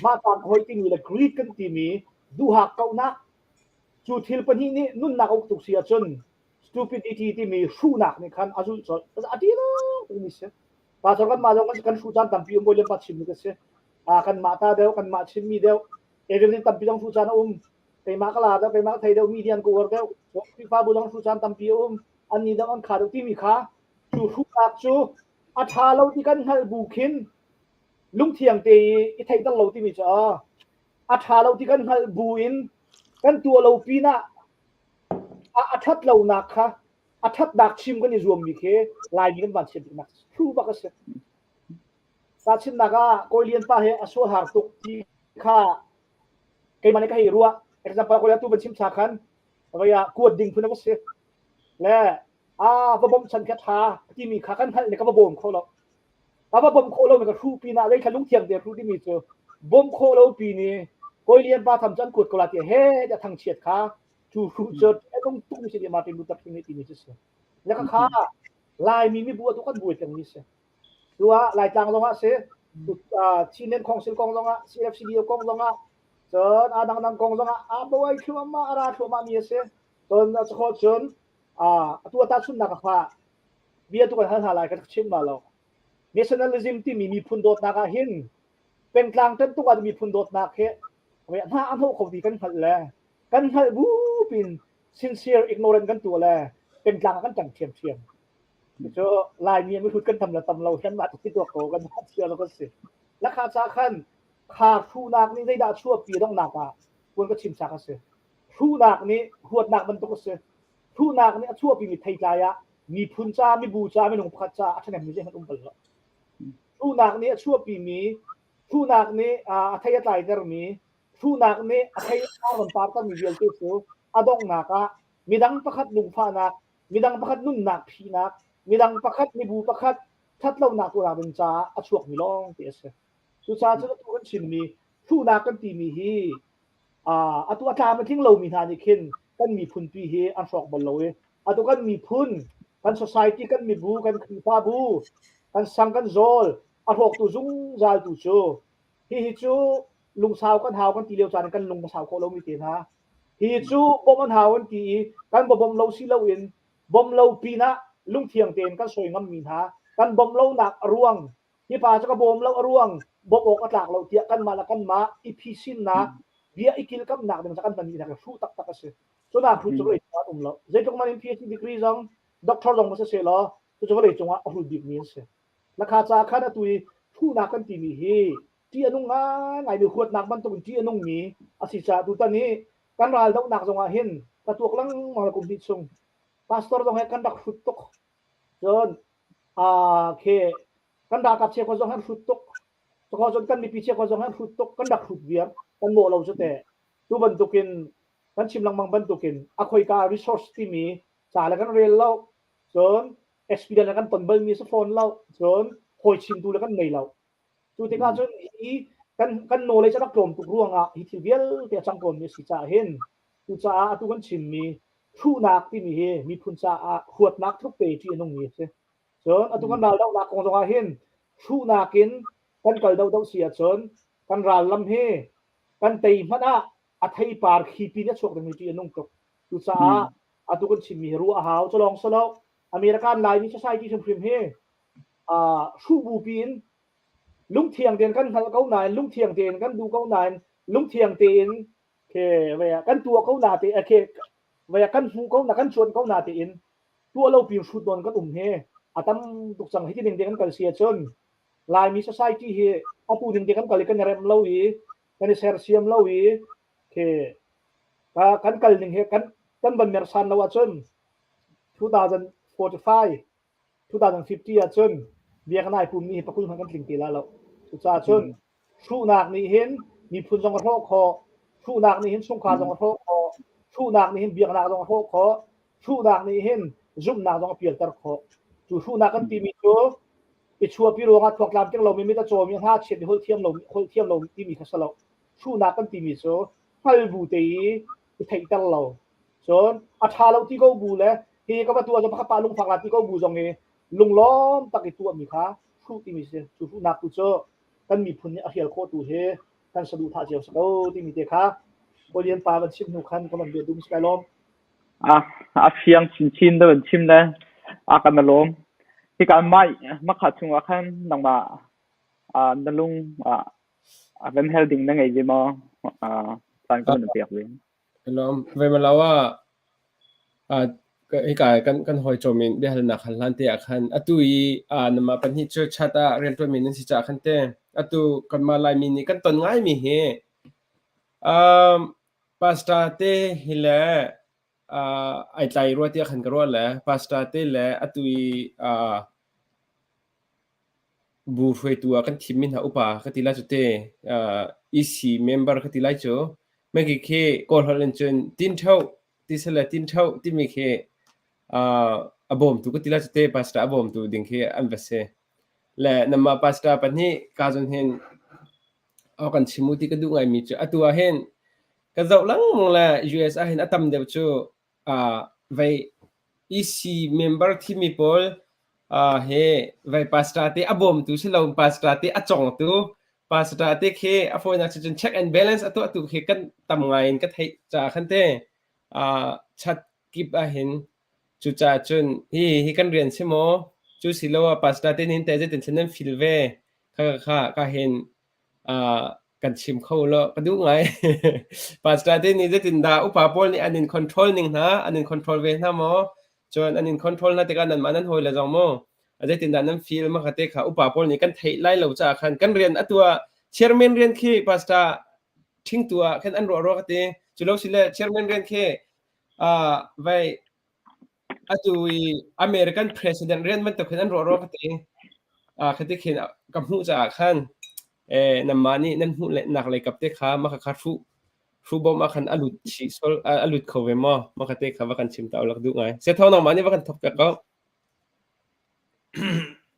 mah tlang ka hoi timi le greed kan timi duhak kaunak cu thil pahnih nih nunnak uk tuk si ahcun stupidity timi hruhnak nih khan a zulh colh a ti lo mi si pastor kan mah zong kan hruh caan tampi um bawi pa chim mi ka si kan mah ta deuh kan mah chim mi deuh evangelist tampi zong hruh caan a um keimah ka la deuh keimah ka thei deuh mi dian ka uar deuh Khrihfabu zong hruh caan tampi a um an ni deuh an kha deuh timi kha cu hruhnak cu a ṭha lo ti kan hngalh bu khin. Lungthiang te i i theihter lo timi cu a ṭha lo ti kan hngalh bu in kan tuah lo pinah a ṭhat lonak kha a ṭhatnak chim kan i zuammi khi Laimi kan van chiat biknak thu bak a si. Tahchunhnak ah Kawi Lian pa hi a sual har tuk ti kha keimah nih ka hei ruah. Example Kawi tu van chim cha khan vai ah kuat ding phun a va si. Le a va bawmchan kha ṭha timi kha kan hngalh nih ka va bawm kho lo. Ka va bawm khawh lo mi ka hruh pinah zei kha lungthiang te hruh timi cu bawm khawh lo pi ni Kawi Lian pa tham cu an kuat ko la ti he tiah thangchiat kha cu hruh cu a dong tuk mi si ti Martin Luther King nih timi cu si. Le kha kha Laimi mibu atu kan buai peng mi si. Tu ah Laitlang zong ah si, Chinland Council kong zong ah, CFCDO kong zong ah, cun a dangdang kong zong ah a buai thluahmah a ra thluahmah mi a si. Cun a cun atu a tahchunhnak kha bia tu kan hal hna lai kan chim ma lo. Nationalism timi miphun dawtnak ah hin pengtlang ṭan tuk ah miphun dawtnak hi hna a hnawh kho ti kan hngalh le kan hngalh bu pin sincere ignorant kan tuah le pengtlang ah kan ṭang ṭhiamṭhiam. Cu Laimi an hlut kan tam le tam lo hian mah ti tuak ko kan chia lo kan si. Lakha ca khan kha hruhnak nih zeidah chuahpi donghnak ah puan ka chim chak a si. Hruhnak nih huatnak bantuk a si. Hruhnak nih a chuahpimi theitlai ah miphun ca, mibu ca, minung pakhat ca a ṭhahnemmi zeihmanh um bal lo. Hruhnak nih a chuahpimi, hruhnak nih a thei a tlaitermi, hruhnak nih a thei a ron partermi vialte cu a donghnak ah midang pakhat lungfahnak, midang pakhat nunnak phihnak, midang pakhat mibu pakhat ṭhatlonak tuahnak ding caah a chuakmi lawng te a si. Cucaah cun atu kan chimmi hruhnak kan timi hi atu a tlam a tling lomi hna nih khin kan miphun pi hi an hrawk bal lo i atu kan miphun kan society kan mibu kan khrihfabu kan sang kan zawl a hrawktu zungzal tu cu hihi cu lungsau kan hau kan ti lio caan kan lung a sau khawh lomi te hna hi cu bawmh an hau an ti i kan bawmh lo si loin bawmh lo pinah lungthiang tein kan sawi ngammi hna kan bawmh lonak a ruang hi pa cu ka bawm lo a ruang bawmh awk a tlak lo tiah kanmah le kanmah i phisinnak bia i kilkamnak ding kan hmanmi hna hruh taktak a si. Cu nak hruh cu vawlei cungah an um lo. Zeitluk man in PhD degree zong doctor zong ma si law cucu vawlei cungah a hul bikmi an si. Lakha ca khan atu i hruhnak kan timi hi ṭih a nung ngaingai mi huatnak bantukin ṭih a nungmi a si caah tutan hi kan ral dohnak zongah hin ka tuak lengmang le kum hnih chung pastor zong he kan rak hrut tuk. Cun khi kan ralkap cheukhat zong an hrut tuk. Cuka cun kan mipi cheukhat zong an hrut tuk. Kan rak hrut viar. Kan mawh lo cu teh. Tu bantukin kan chim lengmang bantukin a khoika resource timi ca le kan rel lo. Cun experience le kan ton balmi si fawn lo. Cun hawi chimtu le kan nei lo. Cu tikah cun hi kan kan knowledge a rak tlawm tuk ruangah hi thil vialte a cang tawnmi a si caah hin cucaah atu kan chimmi hruhnak timi hi miphun caah huatnak tluk te ṭih a nungmi a si. Cun atu kan ral dohnak kong zongah hin hruhnak in kan kal dohdoh si ahcun kan ral lam hi kan tei hmanh ah a theipar khipi in a chuak dingmi ṭih a nung tuk. Cucaah atu kan chimmi hi ruah a hau. Cu lawng si lo, American Laimi society hrimhrim hi hruh bupi in lungthiang tein kan hngalh ko nain lungthiang tein kan duh ko nain lungthiang tein ke kan tuah ko na te ke kan hmuh ko na kan cuan ko na tein tuah lo pin hrut nawn kan um hi a tam tuk cang hi ti ning te kan kal si ahcun Laimi society hi atu ning te kan kal i kan i rem lo i kan i sersiam lo i ke kan kal ning hi kan kan van mersan lo ahcun 2045 2050 ahcun biakinn ai pummi hi pakul hmanh kan tling ti la lo. Cucaah cun hruhnak nih hin miphun zong a hrawh khawh, hruhnak nih hin chungkhar zong a hrawh khawh, hruhnak nih hin biaknak zong a hrawh khawh, hruhnak nih hin zumhnak zong a pialter khawh. Cu hruhnak kan timi cu i chuahpi ruangah thluak tlamtling lomi mit a cawmi hna chiat i holh thiam lo holh thiam lo timi kha si lo. Hruhnak kan timi cu hngal bu te i i theihter lo. Cun a ṭha lo ti ko bu le hi ka va tuah cu pakhat pa lungfak la ti ko bu zong i lunglawm tak i tuahmi kha hruh timi si. Cu hruhnak tu cu kan miphun nih a hrial khawh tu hi kan saduhthah cio si ko timi te kha Kawlian pa van chim hnu khan ka van bia dum si kai lawm. A a fiang chinchin da van chim le a kan lawm. Hika mai makha chungah khan nangmah na lung a van hel ding na ngei ve maw? Caan ka van piak ve. Lawm. Ve ma lo ah. Hika kan kan hawi cawm in biahalnak hal hlan te ah khan atu i namah pahnih cu chat ah rianṭuanmi nan si caah khan te atu kanmah Laimi nih kan ton ngaimi hi um, pastor te hi le uh, ai tlai rua tiah khan ka ruah le pastor te le atu i uh, Bu hruaitu ah kan thimmi hna upa ka ti lai cu te. Uh, EC member ka ti lai cu. Maki khi Kawl holh in cun tin ṭheuh ti sile tin ṭheuh timi khi uh, a bawmtu ka ti lai cu te pastor a bawmtu ding khi an va si. Le namah pastor pahnih ka zon hin aw kan chim u ti ka duh ngaimi cu atu ah hin ka zoh lengmang le US ah hin a tam deuh cu uh, vei EC member thimi pawl uh, he vei pastor te a bawmtu si lo pastor te a congtu pastor te khi a fawinak si cun check and balance a tuahtu khi kan tam ngai in ka theih caah khan te uh, chat kip ah hin cucaah cun hi hi kan rian si maw cu si lo ah pastor te nin te zeitin thlen nan feel ve kha kha ka hin uh, kan chim kho lo ka duh ngai. Pastor te nih zeitindah upa pawl nih an in control ning hna, an in control ve hna maw? Cun an in control hna tikah nanmah nan hawi le zong maw? Zeitindah nan feel ma kha te kha upa pawl nih kan theih lai lo caah khan kan rian atu ah chairman rian khi pastor ṭhingtu ah khan an ruah rua ka ti. Cu lo sile chairman rian khi uh, vai Atu i American president rian bantuk hin an ruah rua ka ti. Khati khin ka hmuh caah khan eh, nanmah nih nan hmuh nak lei kap te kha maka kha hruh hruh bawm ah khan a lut chih sol a lut kho ve maw? Maka te kha va kan chim ta ulak duh ngai. Se thong nangmah nih va kan thok piak ko.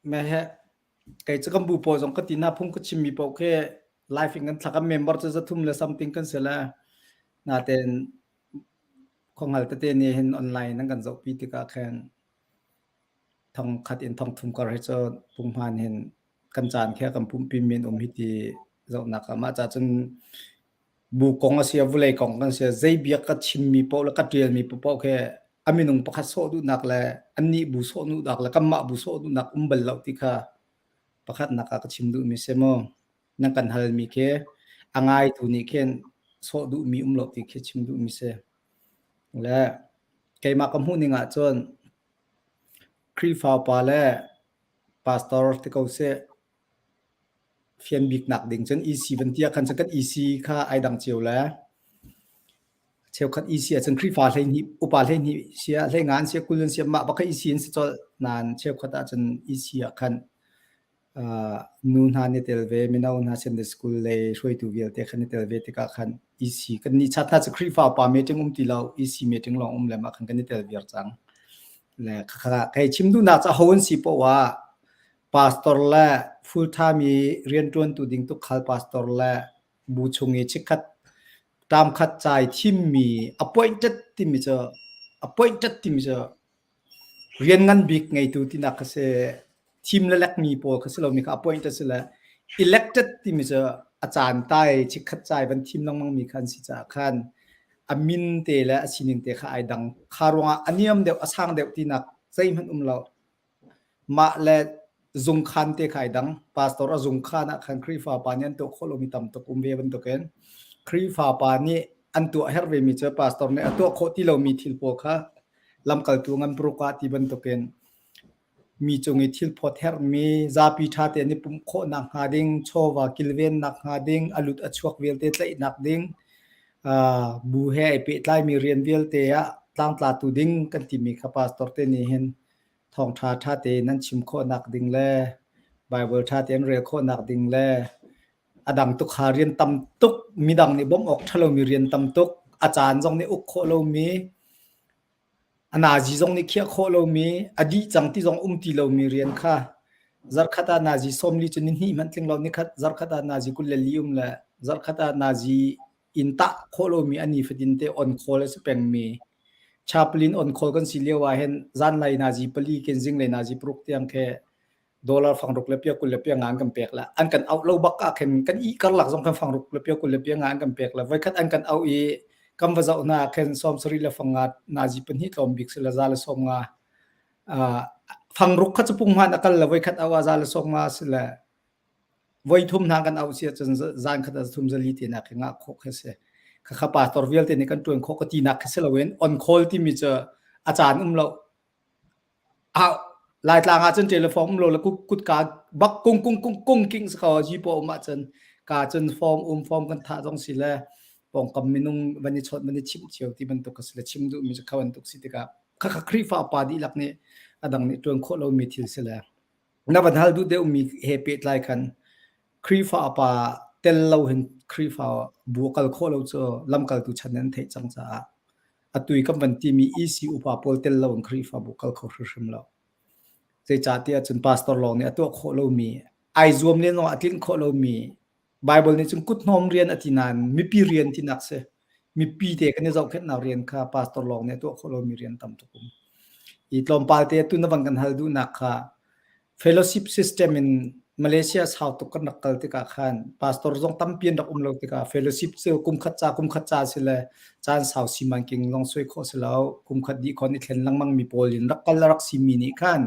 Me he kei cu kan bu pawl zong ka ti na phung ka chimmi paoh khi live in kan thla kan member cu zathum le something kan si le natein Khuahngal tete nih hin online an kan zohpi tikah khin thong khat in thong thum kar hi cu punghman hin kan caan khi a kan pumhpi mi an um hi ti zohnak ah mah ca cun bu kong a si ah vulei kong kan si ah zei bia ka chimmi paoh le ka ṭialmi paoh khi a minung pakhat sawh duhnak le annih bu sawh duhnak le kanmah bu sawh duhnak um bal lo ti kha pakhatnak ah ka chim duhmi si mu. Nan kan halmi khi a ngaitu nih khin sawh duhmi um lo ti khi chim duhmi si. Le keimah ka hmuh ning ahcun Khrihfa upa le pastor ti ko seh fian biknak ding cun EC van ti ah khan cun kan EC kha ai dang cio le cheukhat EC ahcun Khrihfa 12 upa 12 sia 15 an sia 20 an sia mah bak kha EC an si colh nain cheukhat ahcun EC ah khan Nu hna an i tel ve, mino hna Sunday school lei hruaitu vialte khan i tel ve tikah khan EC kan nih chat hna cu Khrihfa upa meeting um ti lo, EC meeting lawng um le mah khan kan i tel viar cang. Le khakha kei chim duhnak cu ho an si poah ah pastor le full time i rianṭuantu ding tukhal pastor le bu chung i chikkhat term khat ca i thimmi appointed timi cu appointed timi cu Rian ngan bik ngeitu tinak kha si. Thim le lekmi pawl kha si lomi kha appoint a si le elected timi cu a caan tai chikkhat cai van thim lengmang mi kha an si caah khan a min te le a sining te kha ai dang. Kha ruangah a niam deuh a sang deuh tinak zeihmanh um lo. Mah le zungkhan te kha ai dang. Pastor a zungkhan ah khan Khrihfa pa nih an tuah khawh lomi tam tuk um ve bantukin Khrihfa pa nih an tuah herh vemi cu pastor nih a tuah khawh ti lomi thil pawl kha lamkaltu ngan paruk ah ti bantukin mi cung i thil phawt herhmi zapi ṭha tein i pumh khawhnak hnga ding, chawva kilvennak hnga ding, a lut a chuak vialte tlaihnak ding, uh, bu he ai pehtlaimi rian vialte ah tlangtlatu ding kan timi kha pastor te nih hin thawngṭha ṭha tein an chim khawhnak ding le Bible ṭha tein rel khawhnak ding le a dang tuk ha rian tam tuk midang nih bawmh awk ṭhalomi rian tam tuk a caan zong nih uk khawh lomi a nazi zong nih khiah khawh lomi a dih cang ti zong um ti lomi rian kha zarkhat ah nazi 40 cu ni hnih hmanh tling lo nikhat zarkhat ah nazi 24 um le zarkhat ah nazi in tah khawh lomi a nifatin te on call a si pengmi chaplain on call kan si lio ah hin zanlei nazi pali ken zinglei nazi paruk tiang khe dollar fangruk le pia 20 le pia nga an kan pek la an kan auh lo bak ah khin kan i karlak zong khan fangruk le pia 20 le pia nga an kan pek la voikhat an kan auh i kan va zoh na khin som sari le fangnga nazi pahnih tlawm bik si la za le som nga fangruk kha chu pung hman akal la voikhat au a za le som nga si le Voithum hna kan auh si ahcun zan khat ah thum zali te nak khi ngah khawh khi si. Khakha pastor vialte nih kan ṭuan khawh ka tinak khi si loin on call timi cu A caan um lo. Ah Laitlang ah cun telephone um lo le kutka bak kung kung kung kung king si ko ji po um ahcun ka cun form um form kan thah zong si le pawngkam minung van i chawt van i chimh cio ti bantuk ka si le chim duhmi cu kha bantuk si tikah khakha Khrihfa upa dihlak nih a dang nih ṭuan khawh lomi thil si le na van hal duh deuhmi he pehtlai khan Khrihfa upa tel lo hin Khrihfa bu kal khawh lo cu lamkaltu chan in an theih cang caah atu i kan van timi EC upa pawl tel lo in Khrihfabu kal kho hrimhrim lo. Zeicahtiah cun pastor lawng nih a tuah khawh lomi, ai zuam len zong a tlinh khawh lomi Bible nih cun kuthnawm rian a ti nain mipi rian tinak si. Mipi te kan i zohkhenhnak rian kha pastor lawng nih a tuah khawh lomi rian tam tuk um. I tlawmpal te tu na van kan hal duhnak kha fellowship system in Malaysia sau tuk kan rak kal tikah khan pastor zong tampi an rak um lo tikah fellowship cu kumkhat ca kumkhat ca si le caan sau simanking zong soi khawh si lo kumkhat dih khon i thlen lengmang mi pawl in rak kal rak simi nih khan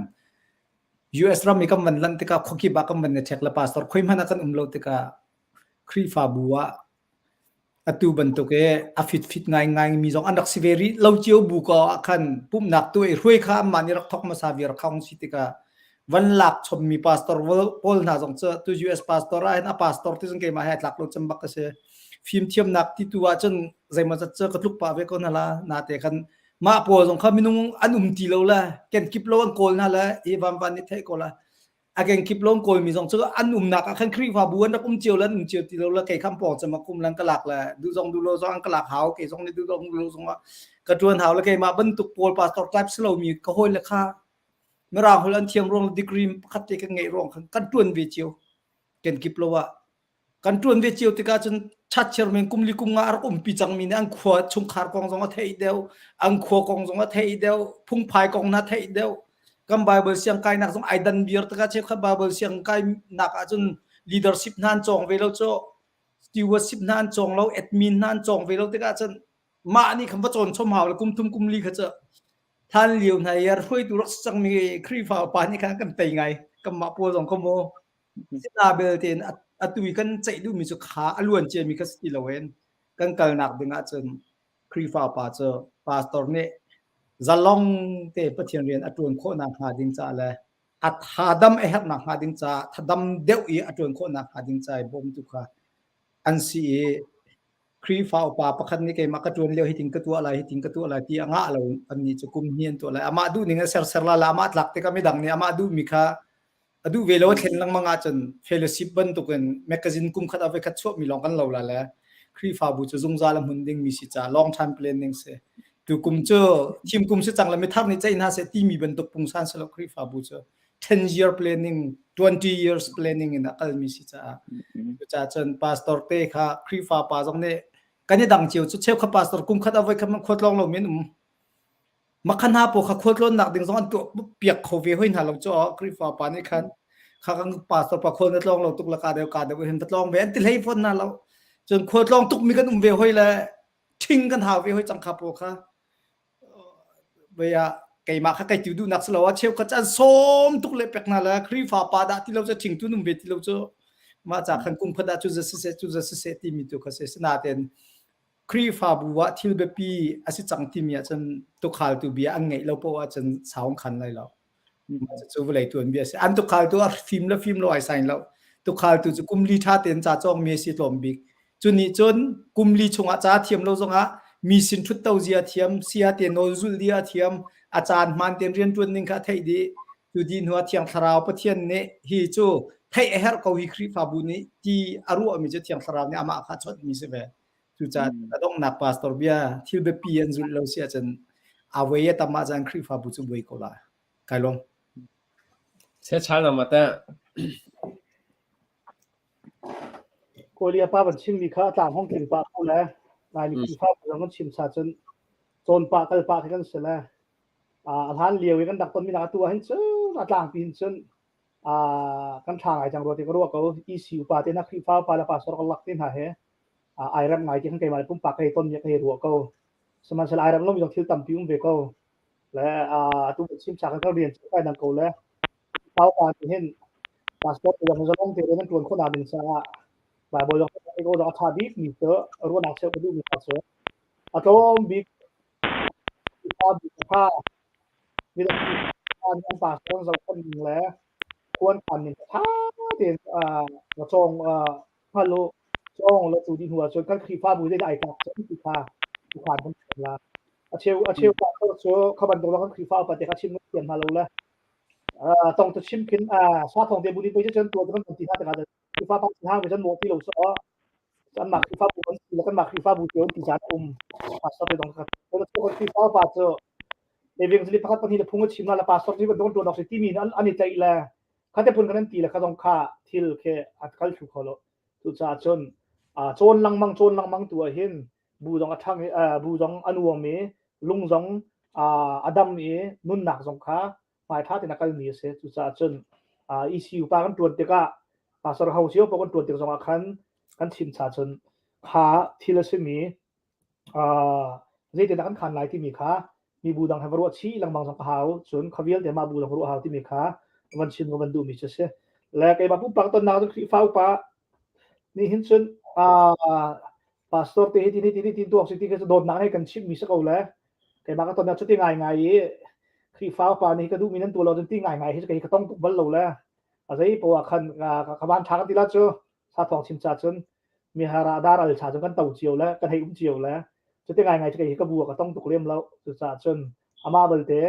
US ram i kan van lanh tikah khuakip ah kan van i ṭhek le pastor khoi hmanh ah kan um lo tikah Khrihfabu ah atu bantuk i a fitfit ngaingai mi zong an rak si ve rih lo cio bu ko ah khan pumhnak tu i hruai kha anmah nih rak thawk hmasa viar kha hung si tikah van lak chommi pastor pawl hna zong cu tu US pastor ah hin a pastor ti cun keimah he tlak lo cem bak ka si. Fimthiamnak ti tu ah cun zeimawzat cu ka tluk pah ve ko hna la nate khan mah pawl zong kha minung an um ti lo le kenkip lo an kawl hna le hi vanvan nih theih ko la a kenkip lo an kawlmi zong cu an umnak ah khan Khrihfabu an rak um cio le an um cio ti lo le kei kham pawng cem a kum lan ka lak le duh zong duh lo zong an ka lak hau kei zong nih duh zong duh lo zong ah ka tuan hau le keimah bantuk pawl pastor type si lomi ka hawi le kha mirang holh an thiam ruang degree pakhat te kan ngeih ruang khan kan tuan ve cio kenkip lo ah Kan ṭuan ve cio tikah cun chatchiar men kum li kum nga a rak umpi cangmi nih an khua chungkhar kong zong a theih deuh, an khua kong zong a theih deuh, phungphai kong hna theih deuh. Kan Bible siang kainak zong ai dan viar tikah cheukhat Bible siang kainak ahcun leadership hna an cawng ve lo cu stewardship hna an cawng lo, admin hna an cawng ve lo tikah cun mah nih khan va cawn chom hau le kum thum kum li kha cu than lio hna i hruaitu rak si cangmi Khrihfa upa nih khan kan tei ngai kanmah pawl zong kha mu Sina belte in atu i kan ceih duhmi cu kha a luan ciami kha si ti loin kan kalnak ding ahcun Khrihfa pa cu pastor nih zalong te Pathian rian a ṭuan khawhnak hnga ding caah le a thadam a herhnak hnga ding caah thadam deuh i a ṭuan khawhnak hnga ding caah i bawmtu kha an si i Khrihfa upa pakhat nih keimah ka ṭuan lio hitin ka tuah lai hitin ka tuah lai ti a ngah lo annih cu kum hnih an tuah lai amah duh ning a serser la la amah tlak tikah midang nih amah duhmi kha a duh ve lo a thlen lengmang ahcun fellowship bantukin magazine kum khat ah voikhat chuahmi lawng kan lo la le Khrihfabu cu zungzal a hmun dingmi si ca long time planning si tu kum cu thim kum si cang le mithar nih ceih hna seh timi bantuk pungsan si lo Khrihfabu cu 10 year planning 20 years planning in a kalmi si caah cucaah cun pastor te kha Khrihfa pa zong nih kan i dang cio cu cheukhat pastor kum khat ah voikhat khuatlawng lo men um Makha hna pawl kha khualtlawnnak ding zong an tuah piak kho ve hoi hna lo cu Khrihfa pa nih khan kha kan pastor pa khual na tlawng lo tuk le ka deuh ka deuh hin va tlawng ve an ti hlei fawn hna lo. Cun khualtlawng tukmi kan um ve hoi le ṭhing kan hau ve hoi cang kha pawl kha vei ah keimah kha kai tiu duhnak si lo ah cheukhat cu an sawm tuk le pek hna le Khrihfa pa dah ti lo cu ṭhing tu um ve ti lo cu mah ca khan kum khat ah cu za siseh cu za siseh timi tu kha si sinain Khrihfabu ah thil biapi a si cang timi ahcun tukhaltu bia an ngeih lo poah ahcun sau an khan lai lo. Cucu vawlei tuanbia a si. An tukhaltu a fim le fim lo ai sain lo. Tukhaltu cu kum li ṭha tein ca cawngmi a si tlawm bik. Cu nih cun kum li chungah ca thiam lo zongah mi sin ṭhutto zia thiam, sia te nawl zulh dih a thiam, a caan hmaan tein rianṭuan ning kha a theih dih. Cu dih hnu ah Thiang Thlarau Pathian nih hi cu theih a herh ko hi Khrihfabu nih ti a ruahmi cu Thiang Thlarau nih amah kha a chawnhmi si ve. Cucaah a donghnak pastor bia thil biapi an zulh lo si ahcun a voi a tam ahcun Khrihfabu cu buai ko lai. Kai lawm. Sechal na mate. Kolia pa van chimmi kha a tlang hong tling pah ko le Laimi Khrihfabu zong kan chim sa cun cawn pah kal pah khi kan si le a hlan lio i kan rak tonmi nak atu ah hin cun a tlangpi hin cun kan ṭha ngai cang rua ti ka ruah ko EC upa te hna Khrihfa upa le pastor ka lak te hna he ai rem ngai ti khan keimah le pumpak ka hei ton mi ka hei ruah ko sihmanhsehlaw ai rem lomi zong thil tampi um ve ko le atu chim chak kan rian cu kai dang ko le Khrihfa upa nih hin pastor te zong zalong te nan ṭuan khawhnak ding caah Bible zong ko zong a ṭha bik mi cu ruahnak cheuh ka duhmi hna cu a tlawm bik. Khrihfabu kha midang an pastor an zohkhenh ning le khuan khan ning ṭha tein va cawng hngal u. Cawng law cu dih hnu ahcun kan Khrihfabu zeidah ai tlak cang ti kha khuakhan kan thiam la. A cheu a cheu pastor cu kha bantuk bang kan Khrihfa upa te kha chim kan thiam hna lo le tong te chim khin sa thong te bu nih pei cun tuah kan ti hna tikah Khrihfa pa hang cun mawh ti lo so kanmah Khrihfabu kan si le kanmah Khrihfabu cio ti caan a um. Pastor te dong ka Khrihfa pa cu evangelist pakhat pahnih le phung a chim la pastor ti bantuk tuan awk si timi an an i tlaih le khate phun kan an ti le kha zong kha thil khe a kal thlu kho lo. Cucaah cun cawn lengmang cawn lengmang tu ah hin bu zong a ṭhang i bu zong a nuam i lung zong a dam i nunnak zong kha hmai ṭha tein a kalmi a si. Cucaah cun ECU pa kan ṭuan tikah pastor ho cio paoh kan ṭuan tik zongah khan kan chim cha cun kha thil a simi zeitindah kan khan lai timi kha mibu dang he va ruah chih lengmang zong ka hau. Cun kha vialte mah bu dang ruah hau timi kha van chim ka van duhmi cu a si. Le keimah pumpak tonnak cu Khrihfa upa nih hin cun pastor te hi ti ti ti ti tuak si ti khi dawtnak he kan chimhmi si ko le keimah ka tonnak cu ti ngaingai i Khrihfa upa nih ka duhmi nan tuah lo cun ti ngaingai hi kei ka tong tuk bal lo le a zei poah khan ka van ṭha kan ti la cu sa thawng chim cha cun mihara dar al cha cun kan to cio le kan hei um cio le cuti ngaingai cu kei hi ka bu ka tong tuk lem lo cucaah cun amah balte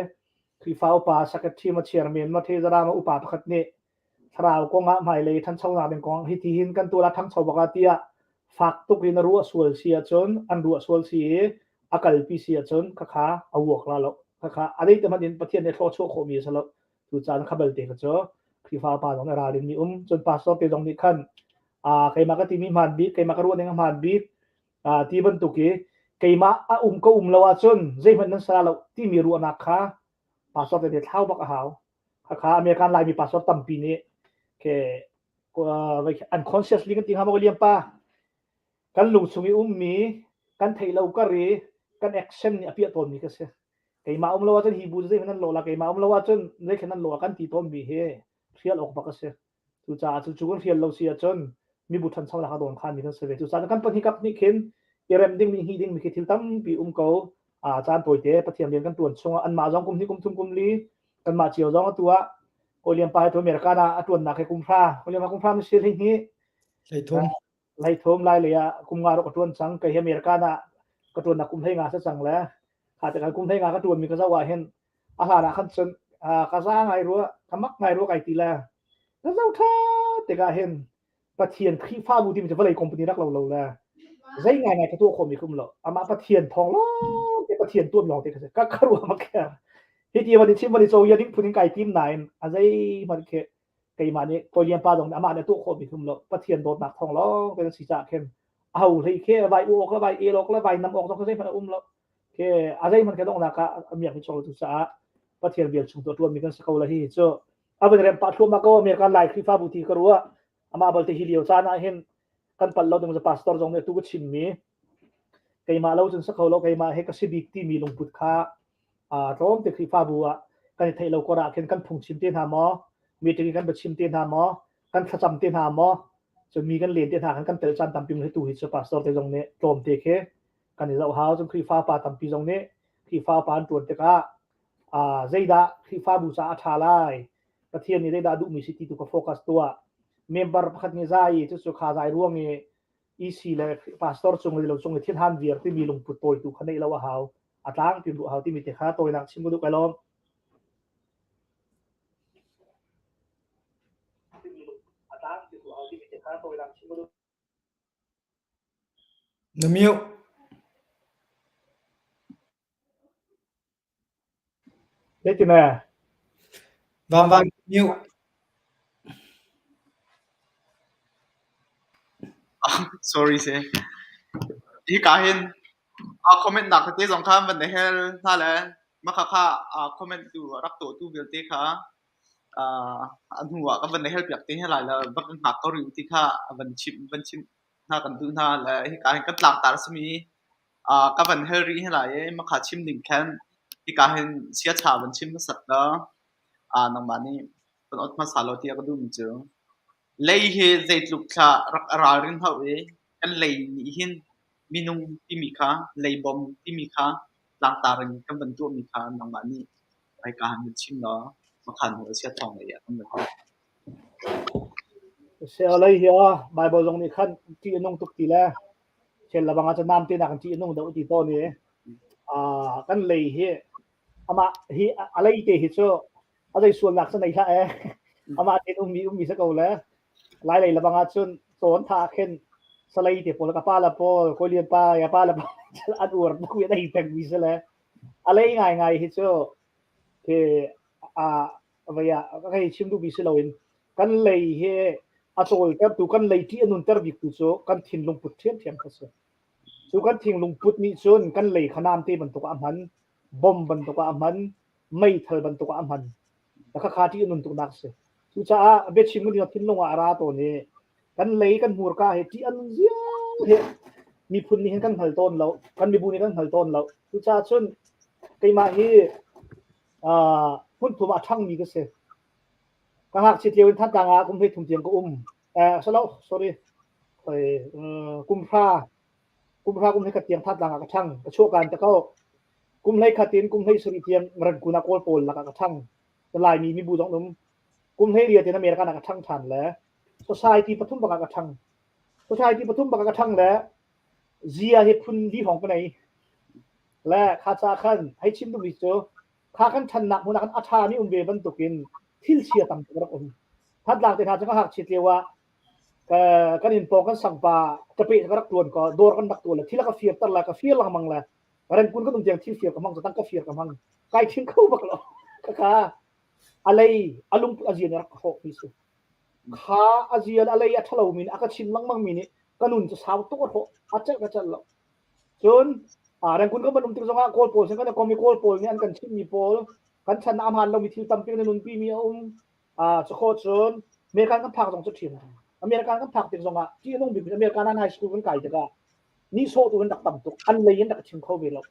Khrihfa upa secretary ma chairman ma thezara ma upa pakhat nih thlarau kong ah hmailei ṭhanchonak ding kong hi ti hin kan tuah la ṭhangcho bak ah tiah fak tuk in a ruah sual si ahcun an ruah sual si i a kalpi si ahcun khakha a uak la lo khakha a dei te hmanh in Pathian nih thlawchuah khawhmi a si lo Cucaah kha balte kha cu Khrihfa pa zong nih ralrin mi um. Cun pastor te zong nih khan keimah ka timi hmaan bik, keimah ka ruah ning a hmaan bik ti bantuk i keimah a um ka um lo ahcun zeihmanh nan sa lo timi ruahnak kha pastor te nih thlau bak a hau. Khakha American Laimi pastor tampi nih ke unconsciously kan ti hnga maw liam pa kan lung chung i ummi kan theih lo kar i kan action nih a piah tawnmi ka si. Keimah um lo ahcun hi bu cu zeihmanh nan lawh la, keimah um lo ahcun zeikhin nan lawh kan ti tawnmi hi hrial awk bak a si. Cucaah cu cu kan hrial lo si ahcun mibu ṭhanchonak a dawn khanmi kan si ve. Cucaah kan pahnih kap nih khin i rem dingmi hnih dingmi khi thil tampi um ko. Caan tawite Pathian rian kan ṭuan chungah anmah zong kum hnih kum thum kum li kanmah cio zong atu ah William pa hi tu America ah a ṭuannak hi kum hra William kum hra si hleihnih 13 leithum lai lei ah kum nga ro ka ṭuan cang kei hi America ah ka ṭuannak kum hlei nga sa cang le kha te kan kum hlei nga ka ṭuan mi ka zoh ah hin a hlan ah khan cun ka za ngai rua ka mak ngai rua kai ti le ka zoh ṭha tikah hin Pathian Khrihfabu timi cu vawlei company rak lo lo le zei ngai ngai ka tuah khawhmi ka um lo amah Pathian thawng lawng te Pathian tuam lawng te ka si ka ka ruah mak kher hi ti van i chim van i caw ding phun in kai tim nain a zei hmanh khi keimah nih Kawilian pa zong nih amah nih a tuah khawhmi ka um lo Pathian dawtnak thawng lawng te si caah khin a ho hlei khi vai u awk le vai el awk le vai nam awk zong zeihmanh a um lo khi a zeihmanh khi donghnak ah a miak mi chawk tu caah Pathian vel chung tu tuan mi kan si ko la hi cu a van rem pah thluahmah ko American Lai Khrihfabu ti ka ruah amah balte hi lio caan ah hin kan pal lo ding pastor zong nih tu ka chim mi keimah lo cun sa kho lo keimah he ka si bik timi lungput kha tlawm te Khrihfabu ah kan i theih lo kor ah khin kan phungchim te hna maw meeting kan biachim te hna maw kan thlacam te hna maw cun mi kan len te hna kan kan tel caan tampi hi tu hi cu pastor te zong nih tlawm te khi kan i zoh hau cun Khrihfa pa tampi zong nih Khrihfa pa an ṭuan tikah zeidah Khrihfabu caah a ṭha lai Pathian nih zeidah a duhmi si ti tu ka focus tuah member pakhat nih zai i cucu kha zai ruang i EC le pastor cung le lo cung i thil han viar timi lungput tawi tu kha neih lo a hau a tlangpi ruah hau timi te kha tawinak chim ka duh kai lawm Na mute. Zeitin Vang vang mute. Sorry se. Hi ka hin a comment nak te zong kha van na hel hna le maka kha a comment tu rak tuah tu vialte kha a hnu ah ka van na hel piak te he lai la va kan hngak ko rih ti kha van chim van chim hna kan duh hna le hika hin kan tlangtar simi ka van hel rih he lai i makha chim ding khan hika hin siacha van chim hmasat law nangmah nih kan ot hmasa law tiah ka duhmi cu lei hi zeitluk thla rak a ralrin hau i kan lei nih hin minung timi kha leibom timi kha. Tlangtar in kan van tuahmi kha nangmah nih hmaika han van chim law makhan hnu a chia thawng lei ah kan van tuah. Lei hi ah Bible zong nih khan ṭih a nung tuk ti le thil le bang ah cun nam te nak in ṭih a nung deuh ti tawn i kan lei hi amah hi a lei te hi cu a zei sualnak cu nei hlah ee amah tein ummi ummi si ko le lai lei le bang ah cun cawn tha khin salei te pawl ka pa le pawl kawilian pa ya pa le pa an uar tuk mi an ei peng mi si le a lei ngai ngai hi cu khi a vei ah ka hei chim duhmi si loin kan lei hi a cawltertu kan lei ṭih a nunter biktu cu kan thinlung put ṭhiamṭhiam kha si. Cu kan thinlung put nih cun kan lei kha namte bantuk ah a hman, bom bantuk ah a hman, meithal bantuk ah a hman. Khakha ṭih a nun tuknak a si. Cucaah biachim kan thinlung ah a ra tawn i kan lei kan hmurka hi ṭih a nun ziar hi miphun nih hin kan hngal tawn lo, kan mibu nih kan hngal tawn lo. Cucaah cun keimah hi hmunthum ah a ṭhangmi ka si. Ka ngakchiat lio in Thantlang ah kum 13 tiang ka um. Eh, salo, sorry. Kum hra, kum hra kum hlei tiang Thantlang ah ka ṭhang. Ka chuahkan te ko. Kum hlei khat in kum hlei sarih tiang Rangkun ah Kawl pawl lakah ka ṭhang. Laimi mibu zong um. Kum hlei riat in American ah ka ṭhang ṭhan le society pathum bak ah ka ṭhang. Society pathum bak ah ka ṭhang le zia hi phun li hong ka nei. Le kha ca khan hei chim duhmi cu kha kan ṭhannak hmun ah khan a ṭhami um ve bantukin thil chia tam tuk rak um. Thatlang te hna cu ka ngakchiat lio ah kan inn pawng kan sangpa ka pe ka rak ṭuan ko dawr kan rak tuah le thil a ka firter le ka fir lengmang le rengkun kan um tiang thil fir ka hmang cu tang ka fir ka hmang kai thin kho bak lo khakha a lei a lungput a zian rak ka hrawk mi si kha a zial a lei a ṭhalo mi nih a ka chim lengmang mi nih ka nun cu sau tuk a hrawh a celh ka celh lo Cun Rangoon kan van um tik zongah Kawl pawl sin kan i kom i Kawl pawl nih an kan chimhmi pawl kan chan ah a hmaan lomi thil tampi kan i nunpi mi a um. Cukhawh cun American kan phak zong cu ṭhiam. American kan phak tik zongah ṭih a nung bik American an high school kan kai tikah nihsawhtu an rak tam tuk. An lei in rak chim kho ve lo.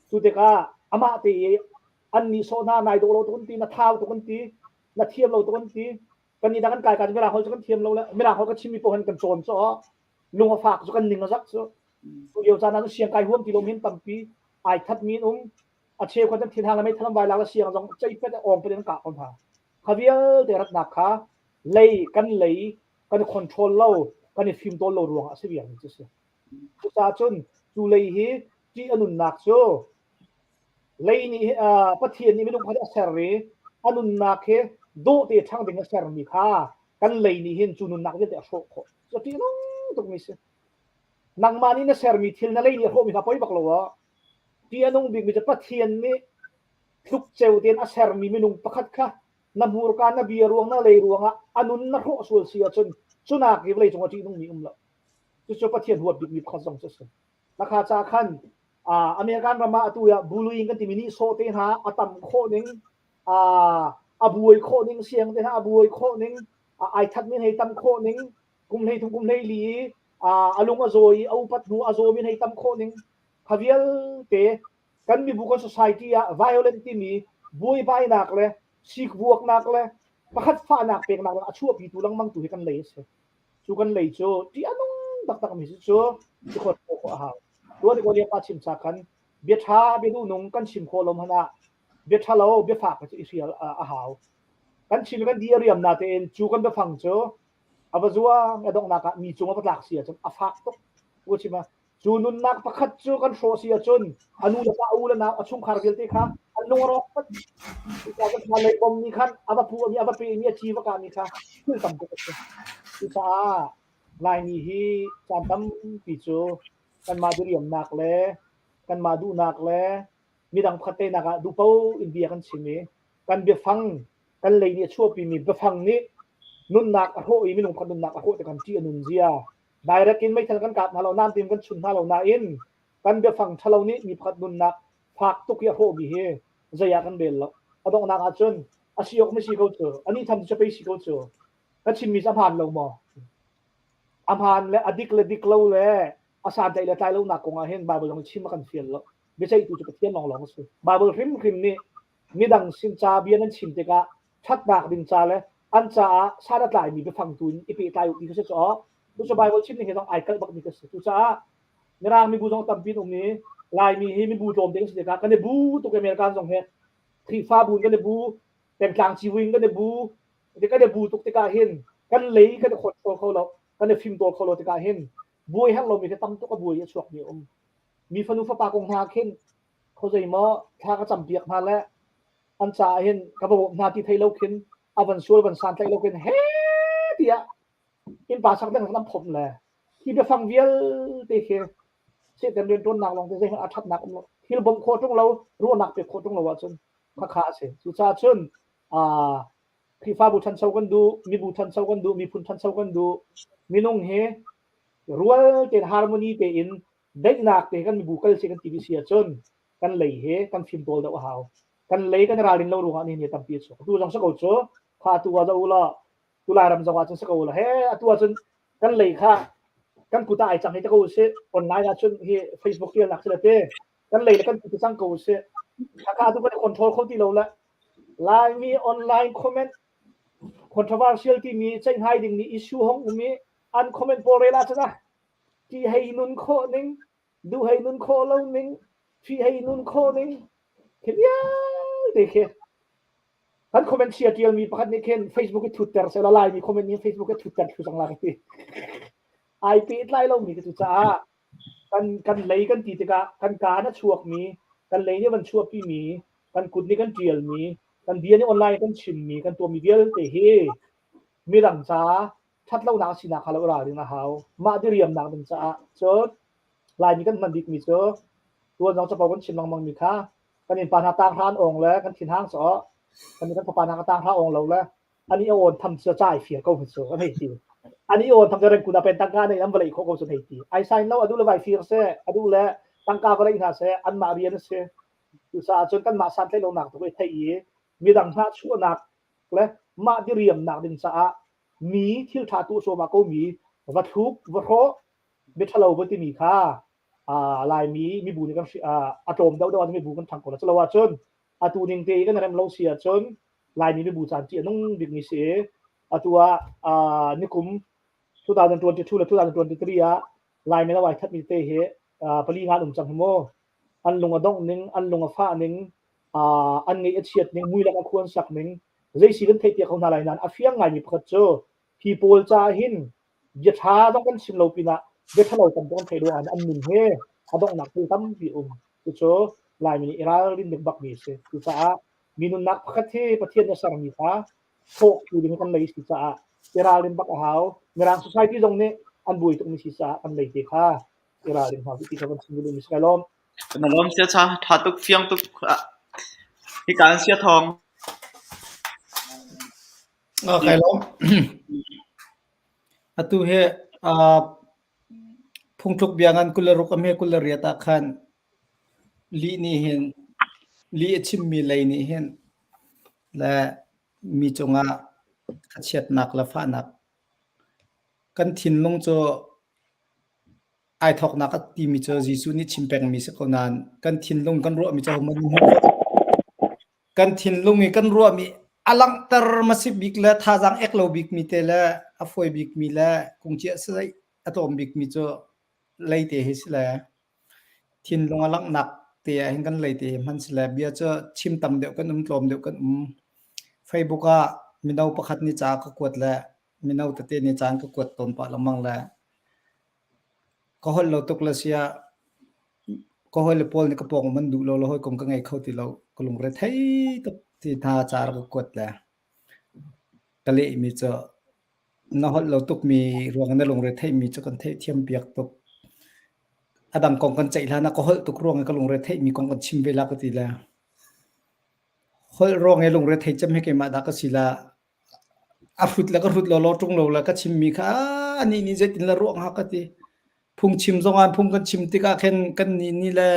Cu tikah amah te i an nihsawh hna nai dawh lo tuk an ti, na thau tuk an ti, na thiam lo tuk an ti. Kan nih dah kan kai ka mirang holh cu kan thiam lo le mirang holh ka chimmi paoh hin kan cawn cu lung a fak cu kan ning a zak cu tu lio caan ah siang kai huam ti lo min tampi ai that mi um a cheu khat thin hang le mei thalam vai lak le siang zong cei pet ong pet in ka kon ha kha vialte ratnak kha lei kan lei kan control lo kan i fim tawl lo ruang ah si viang cu si cucaah cun cu lei hi ṭih a nunnak cu lei nih Pathian nih minung kha a ser i a nunnak hi dawh te ṭhang ding a sermi kha kan lei nih hin cu nunnak vialte a hrawh khawh cu ṭih nung tukmi si nangmah nih na sermi thil na lei nih a hrawhmi kha poi bak lo ah ṭih a nung bikmi cu Pathian nih tluk ceu tein a sermi minung pakhat kha na hmurka na bia ruang na lei ruangah a nun na hrawh sual si ahcun cunak hi vawlei cung ah ṭih nungmi um lo cucu Pathian huat bikmi pakhat zong cu a si Nakha ca khan American ram ah atu ah bullying kan timi nih sawh te hna a tam khawh ning a buai khawh ning siang te hna a buai khawh ning ai that min hei tam khawh ning kum hlei thum kum hlei li a lung a zaw i a upat hnu a zaw min hei tam khawh ning kha vialte kan mibu kan society ah violent timi buaibainak le sikvuaknak le pakhat fahnak peknak le a chuahpitu lengmang tu hi kan lei a si cu kan lei cu ṭih a nung taktak mi si cu ti khawt khawh a hau tuan ko pa chim cha khan bia ṭha bia duhnung kan chim khawh lo hmanh ah bia ṭha lo bia fak cu i hrial a hau kan chim kan di a riam na tein cu kan biafang cu a va zuang a donghnak ah mi cung a va tlak si ahcun a fak tuk u chim a cu nunnak pakhat cu kan hrawh si ahcun a nu le pa a u le nau a chungkhar vialte kha an lung a rawk pat cucaah lei bom nih khan a va pu mi a va pe mi a ci va kah mi kha thil tam tuk a si cucaah Laimi hi caan tampi cu kanmah diriamnak le kanmah duhnak le midang pakhat tenak ah duhpo in bia kan chim i kan biafang kan lei nih a chuahpimi biafang nih nunnak a hrawh i minung pakhat nunnak a hrawh tikhan ṭih a nun zia direct in meithal kan kap hna lo nain tin kan chun hna lo nain kan biafang ṭhalo nih mi pakhat nunnak fak tuk i a hrawhmi hi zei ah kan rel lo a donghnak ah cun a si awk ma si ko cu ani tham cu pei si ko cu ka chimmi cu a hmaan lo maw a hmaan le a dik le dik lo le a santlai le tlai lonak kong ah hin Bible zong chim a kan fial lo biaceihtu cu Pathian lawnglawng a si Bible hrimhrim nih midang sin ca bia nan chim tikah ṭhatnak ding ca le an caah san a tlaimi biafang tu in i pehtlai u ti kha si cu cu Bible chim ning he zong ai kalh bakmi ka si cucaah Mirang mibu zong tampi an um i Laimi hi mibu tlawm te kan si tikah kan i bu tuk American zong hi Khrihfabu in kan i bu, pengtlang civui in kan i bu, kan i bu tuk tikah hin kan lei kan i control kho lo, kan i fimtawl kho lo tikah hin buai herh lomi khi tam tuk a buai a chuakmi a um. Mi fanu fapa kong hna khin khuazei maw thla ka campiak hna le an caah hin ka va bawmh hna ti thei lo khin a van sual van santlaih lo khin he tiah innpa sak deng an phomh le hi biafang vialte khi Satan rianṭuannak lawng te zeihmanh a ṭhatnak um lo. Thil bawmh khawh ṭung lo, ruahnak pek khawh ṭung lo ahcun khakha a si. Cucaah cun aa Khrihfabu ṭhancho kan duh, mibu ṭhancho kan duh, miphun ṭhancho kan duh. Minung hi rual tein harmony tein daihnak te kan mibu kal si kan ti si ahcun kan lei hi kan fimtawl deuh a hau. Kan lei kan ralrin lo ruangah ni ni tampi a chuak. Tu zong si ko cu kha tu ah zoh u law tu Lairam zong ah cun si ko u law he atu ahcun kan lei kha kan kut ah ai cang hi te ko usih online ah cun hi Facebook tialnak si le te kan lei le kan kut cang ko usih khakha tu kan control kho ti lo le Laimi online comment controversial timi ceihhnai ding mi issue hong um i an comment pawl rel ah cun ah ti hei nun khawh ning duh hei nun khawh lo ning fi hei nun khawh ning khi vialte khi Kan comment chia ṭialmi pakhat nih khin Facebook i thutter sehla Laimi comment nih Facebook i thutter thlu cang la ka ti. Ai pehtlai lomi ka cu caah kan kan lei kan ti tikah kan kaan a chuakmi, kan lei nih van chuahpimi, kan kut nih kan ṭialmi, kan bia nih online kan chimmi, kan tuahmi vialte hi midang ca ṭhatlonak sinak kha lo ralring a hau. Mah diriamnak ding caah cun Laimi kan hman bikmi cu tuan zong capo kan chim lengmangmi kha kan innpa hna tang hra an awng le kan thinhang cu kan kan fapa hna ka tang hra awng lo le ani a awn tham cu chai fir ko cu an hei ti ani awn tham cu rengkun ah pen tangka nei an vawlei kho ko cu hei ti ai sign lo adu le vai fir se adu le tangka vawlei hna se anmah rian a si cucaah cun kanmah santlaih lonak tu thei i midang hna chuahnak le mah diriamnak ding caah mi thil ṭha tu sawma ko mi va thluk va hrawh miṭhalo va timi kha Laimi mibu nih kan a tlawm deuh deuh ah mibu kan ṭhang ko la. Culo ahcun atu ning te i kan rem lo si ahcun Laimi mibu caan ṭih a nung bikmi si i atu ah nikum 2022 le 2023 ah Laimi le vai thatmi te hi pali nga an um cang hi mu. An lung a dongh ning, an lung a fah ning, an ngeih a chiat ning, mui lak a khu an sak ning, zei si kan theih piak ko hna lai nain a fiang ngaimi pakhat cu hi pawl caah hin bia ṭha zong kan chim lo pinah bia ṭhalo tam kan theih ruangah an nun he a donghnak thil tampi um. Cucu Laimi nih i ralrin ding bakmi a si. Cucaah mi nunnak pakhat hi Pathian nih a sermi kha hrawhtu ding kan lei si caah i ralrin bak a hau. Mirang society zong nih an buai tukmi si caah kan lei te kha i ralrin hna ti kha kan chim duhmi si kai lawm. Na lawm sia cha tha tuk fiang tuk hi kaan sia thawng. Kai lawm. Atu hi phungtluk bia ngan 26 a hme 28 ah khan lih nih hin lih a chimmi lei nih hin le mi cungah khachiatnak le fahnak kan thinlung cu ai thawknak a timi cu Jesuh nih chim pengmi si ko nain kan thinlung kan ruahmi cu ahohmanh nih hmuh khawh kan thinlung i kan ruahmi a langhter hmasa bik le thazaang ek lo bikmi te le a fawi bikmi le kungciah sazaih a tlawm bikmi cu leite hi si le thinlung a langhnak te ah hin kan leite hi hman si le bia cu chim tam deuh kan um tlawm deuh kan um Facebook ah mino pakhat nih ca ka kuat le mino tete nih caan ka kuat tawn pah lengmang le Ka holh lo tuk le siah ka hawile pawl nih ka pawng um an duh lo le hawikom ka ngei kho ti lo. Ka lungre thei tuk ti hna ca rak ka kuat le ka lehmi cu na holh lo tukmi ruang na lungre theihmi cu kan theihthiam piak tuk. A dang kong kan ceih hlan ah ka holh tuk ruang i ka lungre theihmi kong kan chim ve la ka ti le holh ruang i lungre thei cem hi keimah dah ka si la A hrut le ka hrut lawlaw ṭung lo le ka chimmi kha anih nih zeitin le ruah hnga ka ti. Phungchim zongah phung kan chim tikah khin kannih nih le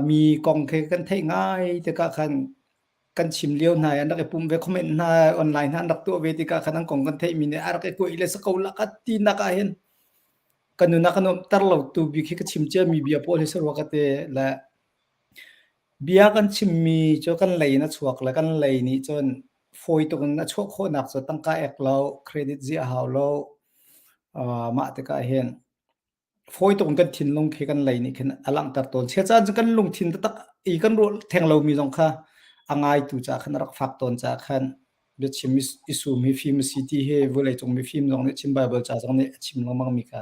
mi kong khi kan theih ngai tikah khan kan chim lio hna i an rak i pum ve comment hna online hna an rak tuah ve tikah khan an kong kan theihmi nih a rak i kuaih le si ko la ka tinak ah hin ka nun a ka nuamhter lo tu bik hi ka chim ciami bia pawl hi si rua ka ti le Bia kan chimmi cu kan lei in a chuak le kan lei nih cun fawi tuk in a chuah khawhnak cu tangka ek lo, credit ziah hau lo. Mah tikah hin. Fawi tuk in kan thinlung khi kan lei nih khin a langhter tawn. Chia caan cu kan lungthin taktak i kan ruah theng lomi zong kha a ngaitu caah khan a rak fak tawn caah khan biachim i sum hi fim a si ti hi vawleicung mifim zong nih Chin Baibal ca zong nih a chim lengmang mi kha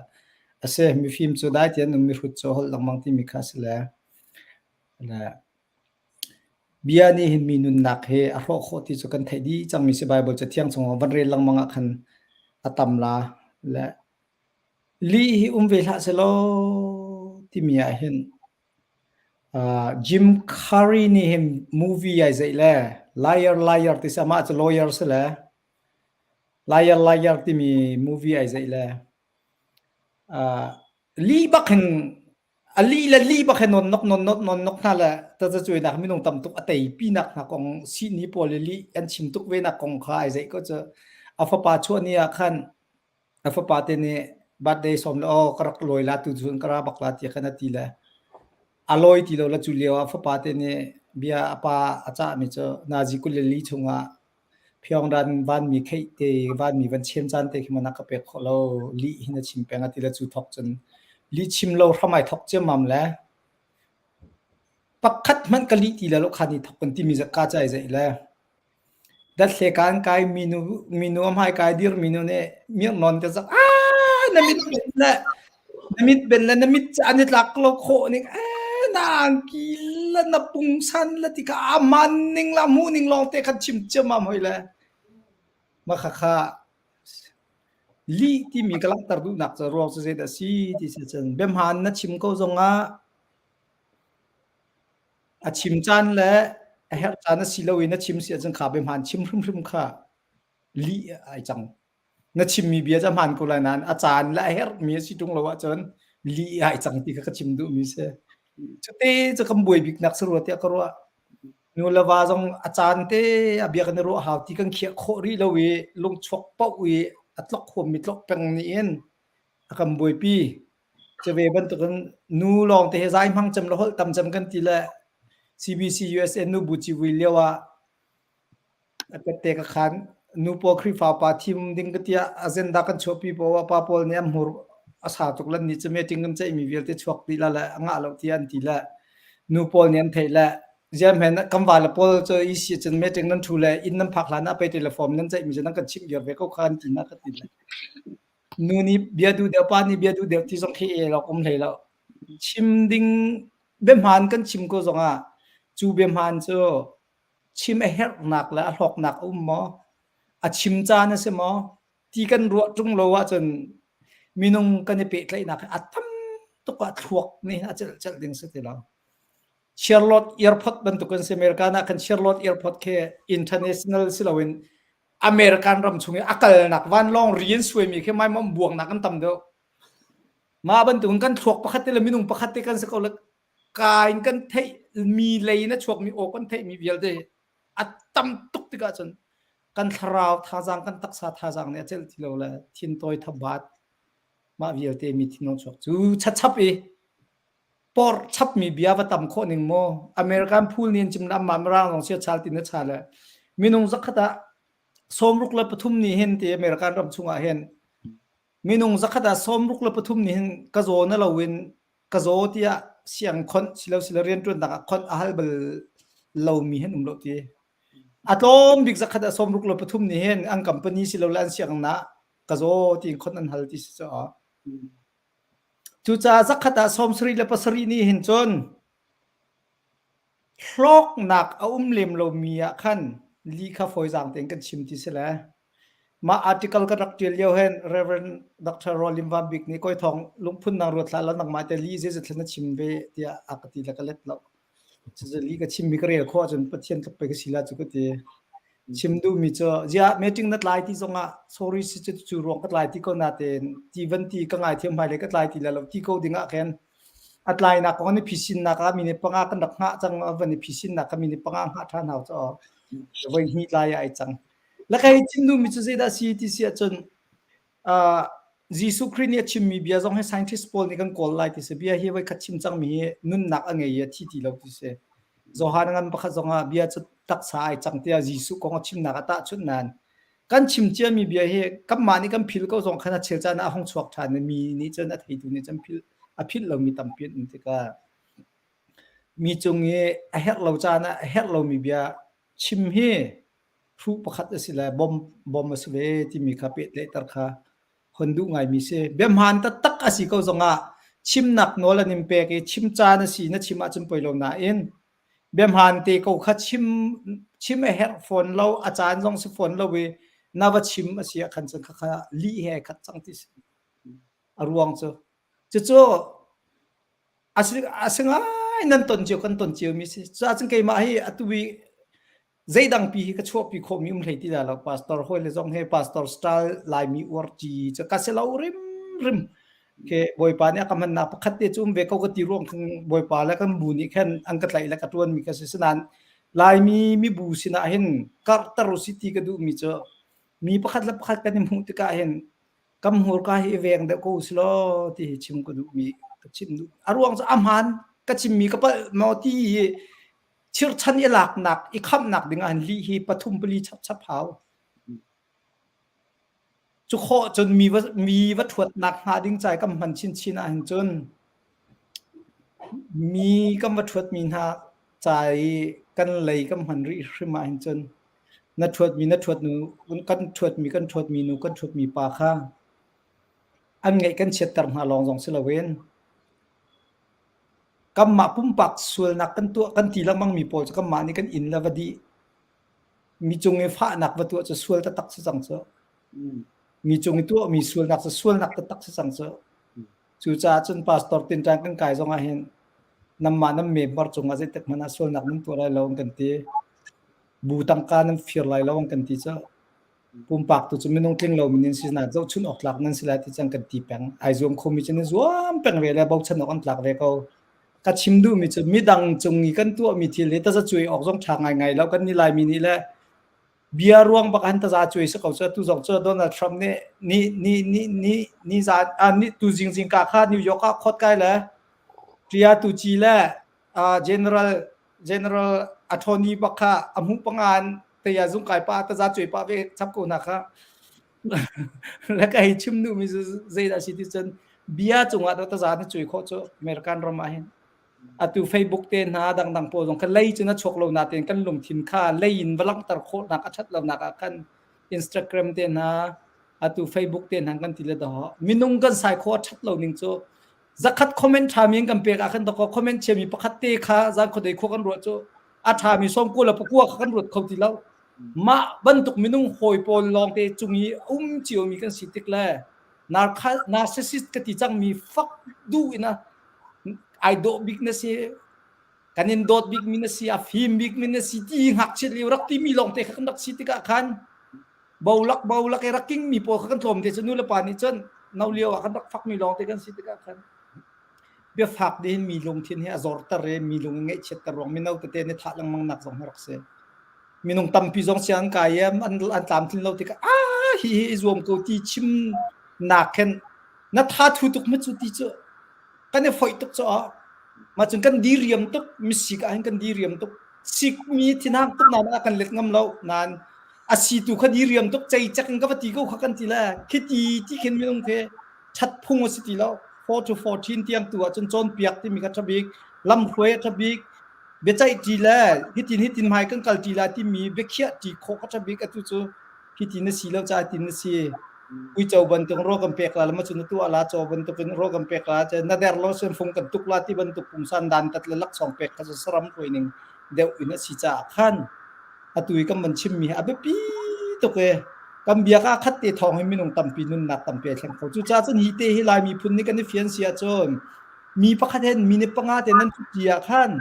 a si. Mifim cu dai tein um mihrut cu holh lengmang timi kha a si le le bia nih hin mi nunnak hi a hrawh khawh ti cu kan theih dih cangmi si Baibal Cathiang chungah van rel lengmang ah khan a tam la le Lih hi um ve hlah sehlaw timi ahhin Jim Carrey nih hin movie ai zeih le Liar Liar ti si amah cu lawyer si le Liar Liar timi movie ai zeih le lih bak hin a lih le lih bak hin non nok non not non nok hna le tazacuainak minung tam tuk a teipi nak hna kong sihni pawl i lih an chim tuk ve nak kong kha ai zeih ko cu a fapa chuah ni ah khan A fapate nih birthday sawm le aw ka rak lawi la tu cun ka ra bak la tiah khan a ti le a lawi ti lo le cu lio ah fapate nih bia a pa a cahmi cu nazi 24 chungah Pyongyang vanmi kheih te vanmi van chem caan te khi maw na ka pek khawh lo lih hin a chim peng a ti le cu thok cun lih chim lo hram ai thok ciammam le pakhat hmanh ka lih ti le lo kha ni thok kan timi zat ka cai zeih le Dathle kaan kai minu minu a hmai kai dir minu nih mirhnawn ka zak aa na mit ben le na mit ben le na mit cu an i tlak lo khawh ning ee na angki le na pungsan le ti kha a man ning la hmuh ning lawng te khan chim ciammam hoi le ma kha kha lih timi ka langhter duhnak cu ruang cu zeidah si ti si cun biahmaan na chim ko zongah A chim caan le a herh caan a si lo i na chim si ahcun kha biahmaan chim hrimhrim kha lih ai cang. Na chimmi bia cu a hmaan ko lai nain a caan le a herhmi a si ṭung lo ahcun lih ai cang ti kha ka chim duhmi si. Cute cu kan buai biknak si rua tiah ka ruah. Nu le va zong a caan te a bia kan i ruah hau ti kan khiah khawh rih lo i lungchuak paoh i a tlok huammi tlok peng nih in a kan buaipi. Cu ve bantukin nu lawngte hi zai hmang cem le holh tam cem kan ti le CBC USA nu bu civui lio ah a tette ka khan nu pawl Khrihfa pa thim ding ka tiah agenda kan chuahpi paoh ah pa pawl nih an hmur a sa tuk lan ni cu meeting kan ceihmi vialte chuak dih la le a ngah lo tiah an ti le nu pawl nih an theih le ziamhen kan va le pawl cu isi cun meeting nan thu le inn nan phak hlan ah pei telephone nan ceihmi cu nan kan chimh viar ve ko kha an ti na ka ti le Nu nih bia duh deuh, pa nih bia duh deuh ti zong khi el awk um hlei lo. Chim ding biahmaan kan chim ko zongah cu biahmaan cu chim a herhnak le a hlawknak a um maw? A chim caan a si maw? Ti kan ruah ṭung lo ahcun minung kan i pehtlaihnak hi a tam tuk ah thluak nih a celh celh ding si ti lo. Charlotte Airport bantuk kan si. American ah kan Charlotte Airport khi international si loin American ram chung i a kalnak vanlawng ri an suaimi khi maimom buangnak an tam deuh. Mah bantukin kan thluak pakhat te le minung pakhat te kan si ko le ka in kan theih mi lei in a chuakmi aw kan theihmi vialte a tam tuk tikah cun kan thlarau thazaang kan taksa thazaang nih a celh ti lo le thintawi thabat mah vialte mi thinlung chuak cu chachap i por chapmi bia va tam khawh ning maw American phul nih an chim le amah mirang zong sia chal tin a cha le minung zakhat ah 63 nih hin ti American ram chungah hin minung zakhat ah 63 nih hin ka zaw na lo in ka zaw tiah siang khonh silo silo rianṭuannak ah khonh a hal bal lomi hin um lo ti a tlawm bik zakhat ah 63 nih hin an company silo le an siang na ka zaw tiin khonh an hal ti si cu Cucaah zakhat ah 77 nih hin cun hlawknak a um lem lomi ah khan lih kha fawizaang tein kan chim ti si le mah article kan rak ṭial lio hin Reverend Dr. Rolim Van Bik nih kawi thawng lungphun nang ruat hlah law nangmah te lih zeizat thlen na chim ve tiah a ka ti le ka let lo. Cucu lih ka chimmi ka rel khawh ahcun Pathian tluk pei ka si la cu ka ti. Chim duhmi cu ziah meeting na tlai ti zongah sorry si cu cu ruang ka tlai ti ko natein ti van ti ka ngaithiam hmailei ka tlai ti le lo ti ko ding ah khin a tlainak kong an i phisinnak ah minute panga kan rak hngah cang van i phisinnak kha minute panga hngah ṭhan hau cu voi hnih tlai ah ai cang. Le kai chim duhmi cu zeidah si ti si ahcun Uh, Jesuh Khrih nih a chimmi bia zong hi scientist pawl nih kan kawl lai ti si. Bia hi voikhat chim cangmi hi nunnak a ngei i a thi ti lo ti si. Johan ngan pakhat zong ah bia cu taksa ai cang tiah Jesuh kong a chimnak a tahchunh nain kan chim ciami bia hi kanmah nih kan phil ko zong khan a chel caan ah a hung chuak ṭhan i mi nih cun a theitu nih cun phil. A philh lomi tampi an um tikah mi cung i a herh lo caan ah a herh lomi bia chim hi hruh pakhat a si le bom bom a si ve timi kha pehtlaihter kha hon duh ngaimi si. Biahmaan taktak a si ko zongah chimnak nawl an in pek i chim caan a si na chim ahcun poi lo nain biahmaan te ko kha chim chim a herh fawn lo a caan zong si fawn lo i na va chim a si ah khan cun khakha lih he khat cang ti si. A ruang cu cucu a si a si ngai nan ton cio kan ton cio mi si. Cucaah cun keimah hi atu i zeidang pi hi ka chuahpi khawhmi um hlei ti dah lo pastor hawi le zong he pastor style laimi uar ci cu ka si lo rim rim ke bawipa nih a ka hmannak pakhat te cu um ve ko ka ti ruang khan bawipa le kan bu nih khan an ka tlaih le ka tuan mi ka si sinan laimi mibu sinah hin karhter u si ti ka duh mi cu mi pakhat le pakhat kan i hmuh tikah hin kam hmurka hi i veng deuh ko si law ti hi chim ka duh mi ka chim duh a ruang cu a hmaan ka chim mi ka palh maw ti hi chirchan i laknak i khamhnak ding ah hin lih hi pathum pali chapchap hau. Cu khawh cun mi va mi va ṭhuatnak hnga ding cai kan hman chinchin ahhin cun mi kan va ṭhuatmi hna ca i kan lei kan hman rih hrim ahhin cun na ṭhuatmi na ṭhuatnu kan ṭhuatmi kan ṭhuatmi nu kan ṭhuatmi pa kha an ngaih kan chiatter hna lawng zong si loin Kanmah pumpak sualnak kan tuah kan ti lengmangmi pawl cu kanmah nih kan inn le va dih. Mi cung i fahnak va tuah cu sual taktak si cang cu. Mi cung i tuahmi sualnak cu sualnak taktak si cang cu. Cucaah cun pastor tinṭan kan kai zong ah hin nanmah nan member cungah zeitik hmanh ah sualnak nan tuah lai lo an kan ti. Bu tangka nan fir lai lo an kan ti cu. Pumpak tu cu minung tling lomi nan si nain zohchunh awk tlak nan si lai ti cang kan ti peng. Ai zuam khomi cu nan zuam peng ve le bochan awk an tlak ve ko. Ka chim duhmi cu midang cung i kan tuahmi thil hi taza cuai awk zong ṭha ngaingai lo. Kan nih Laimi nih le bia ruang bak han taza cuai si ko cu. Tu zong cu Donald Trump nih ni ni ni ni ni zan ah ni tu zing zingka kha New York ah khot kai le Ṭia tu ci le General General attorney bak kha a hmuh pangan taya zung kai pa taza cuai pa ve chap ko na kha le ka hei chim duhmi cu zeidah si ti cun bia cungah do taza na cuai khawh cu American ram ah hin atu Facebook te hna dangdang pawl zong kha lei cu na chuak lo na tein kan lungthin kha lei in va langhter khawh nak a that lo nak ah khan Instagram te hna atu Facebook te hna kan ti le do minung kan sai kho a that lo ning cu zakhat comment ṭhami in kan pek ah khan dakaw comment chiami pakhat te kha zan khuadei khua kan ruah cu a ṭhami sawmkua le pakua kha kan ruat kho ti lo mah bantuk minung hawi pawl lawngte cung i um ciomi kan si tik le narcissist ka ti cangmi fak duh ina ai dawh bik na si kan in dawt bik mi na si a fim bik mi na si ti ngakchiat lio rak timi lawngte kha kan rak si tikah khan bolak bolak i rak king mi pawl kha kan tlawm te cu nu le pa nih cun no lio ah kan rak fak mi lawng te kan si tikah khan biafak dihin mi lungthin hi a zorter i mi lung ngaihchiatter ruang mino tete nih thah lengmang nak zong hi rak si minung tampi zong siang kai i an an tlamtlin lo tikah ah hi hi i zuam ko ti chim nak khin na tha thu tuk ma cu ti cu kan i foih tuk cu ah mah cun kan diriam tuk misik ah hin kan diriam tuk sikmi thinhang tuk na kan let ngam lo nain a si tu kha diriam tuk cei cek in ka va ti ko kha kan ti le khiti ti khin minung khi that phung a si ti lo 4 to 14 tiang tu ah cun cawnpiak timi kha ṭha bik lamhruai a ṭha bik biaceih ṭi le hitin hitin hmai kan kal ṭi la timi biakhiah ṭi khawh kha ṭha bik atu cu hiti na si lo caah tin na si uico bantuk ro kan pek la lama cu na tuah la caw bantuk in ro kan pek la na der lo sen fung kan tuk la ti bantuk pungsan dan tat le laksawng pek kha saram hruai ning deuh in a si caah khan atu i kan van chimmi hi a biapi tuk e kan biak ah khat te thawng hi minung tampi nunnak tampi ai thleng kho cucaah cun hi te hi Lai miphun nih kan i fian si ahcun mi pakhat hen minute panga te nan ti ah khan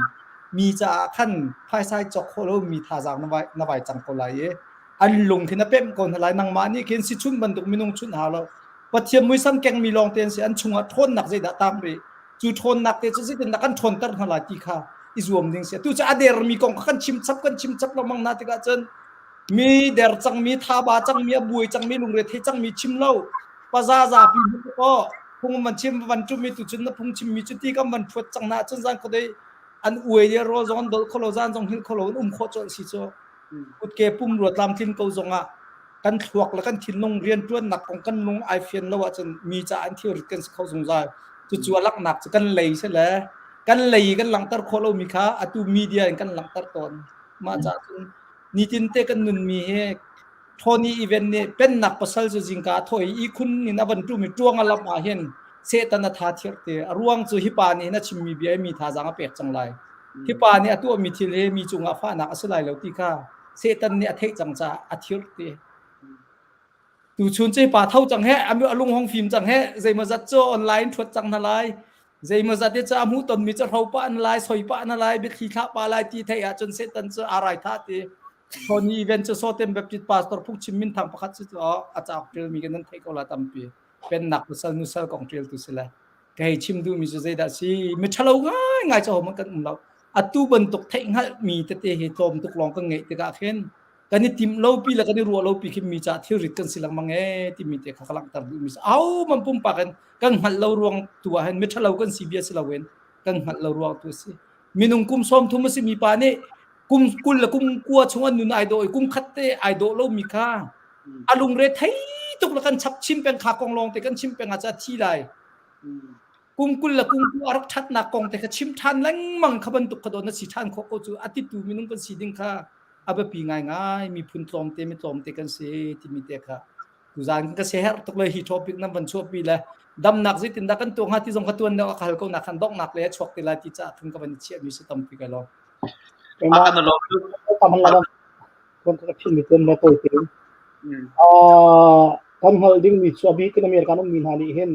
mi caah khan phaisa i cawk khawh lo mi thazaang na vai na vai cang ko lai i an lung khi na pemh ko hna lai nangmah nih khin si chun bantuk minung chun hau lo Pathian muisam kengmi lawng te an si an chungah ṭhawnnak zeidah tang rih cu ṭhawnnak te cu zeitindah kan ṭhawnter hna lai ti kha i zuam ding si tu cu a dermi kong kha kan chim chap kan chim chap lengmang hna tikah cun mi der cangmi thaba cangmi a buai cangmi lungre thei cangmi chim lo paza zapi ko phung man chim van ṭumi tu cun na phung chimmi cu ti kan van phuat cang na cun zan khodei an uai le rawl zong an dolh kholo zan zong hil kholo an um khawh colh si cu kutke pumrua tlamtlin ko zongah kan thluak le kan thinlung rianṭuannak kong kan lung ai fian lo ahcun mi caah an thilrit kan si kho zungzal. Cucu a langhnak cu kan lei si le kan lei kan langhter khawh lomi kha atu media in kan langhter tawn. Mah caah cun nitin te kan nunmi hi Tony event nih pennak pasal cu zingka a thawh i ihkhun in a van ṭum i ṭuang a lamh ah hin Satan a tha thirh ti. A ruang cu hi pa nih hin a chimmi bia i mi thazaang a pek cang lai. Hi pa nih a tuahmi thil hi mi cungah fahnak a si lai lo ti kha Satan nih a theih cang caah a thirh ti. Tuchun cu pa tho cang he a lung hong fim cang he zeimawzat cu online ṭhuat cang hna lai. Zeimawzat i cu a hmuh tonmi cu hro pah na lai, soi pah na lai, biathli thlah pah lai ti theih ahcun Satan cu aa rai tha ti. Tony event cu Sawtem Baptist pastor phungchim minthang pakhat cu a cauk ṭialmi kan nan theih ko la tampi. Pennak pasal nusal kong ṭialtu si le. Ka hei chim duhmi cu zeidah si miṭhalo ngaingai cu hohmanh kan um lo. Atu bantuk theihhngalhmi tete hi tlawm tuk lawng kan ngeih tikah khin kan i timh lopi le kan i ruah lopi khi mi caah thilrit kan si lengmang ee timi te kha ka langhter duhmi si. Ahohmanh pumpak in kan hngalh lo ruang tu ah hin miṭhalo kan si bia si loin kan hngalh lo ruang tu a si. Minung kum 30 a simi pa nih kum 20 le kum 9 chung an nun ai dawh i kum khat te ai dawh lomi kha a lungre thei tuk le kan chap chim peng kha kong lawng te kan chim peng ah ca thi lai. Kum 20 le kum 9 a rak ṭhatnak kong te kha chim ṭhan lengmang kha bantuk kha dawn na si ṭhan khawh ko cu a titu minung kan si ding kha a biapi ngaingai miphun tlawmte mi tlawmte kan si timi te kha tuzan ka siaherh tuk le hi topic nan van chuahpi le damnak zeitindah kan tuah hnga ti zong kha tuan deuh a ka hal ko nak khan donghnak le a chuak te lai ti caah khan ka van i chiahmi si tampi ka lawm. Kan hngalh dingmi cu a bik in American ummi hna nih hin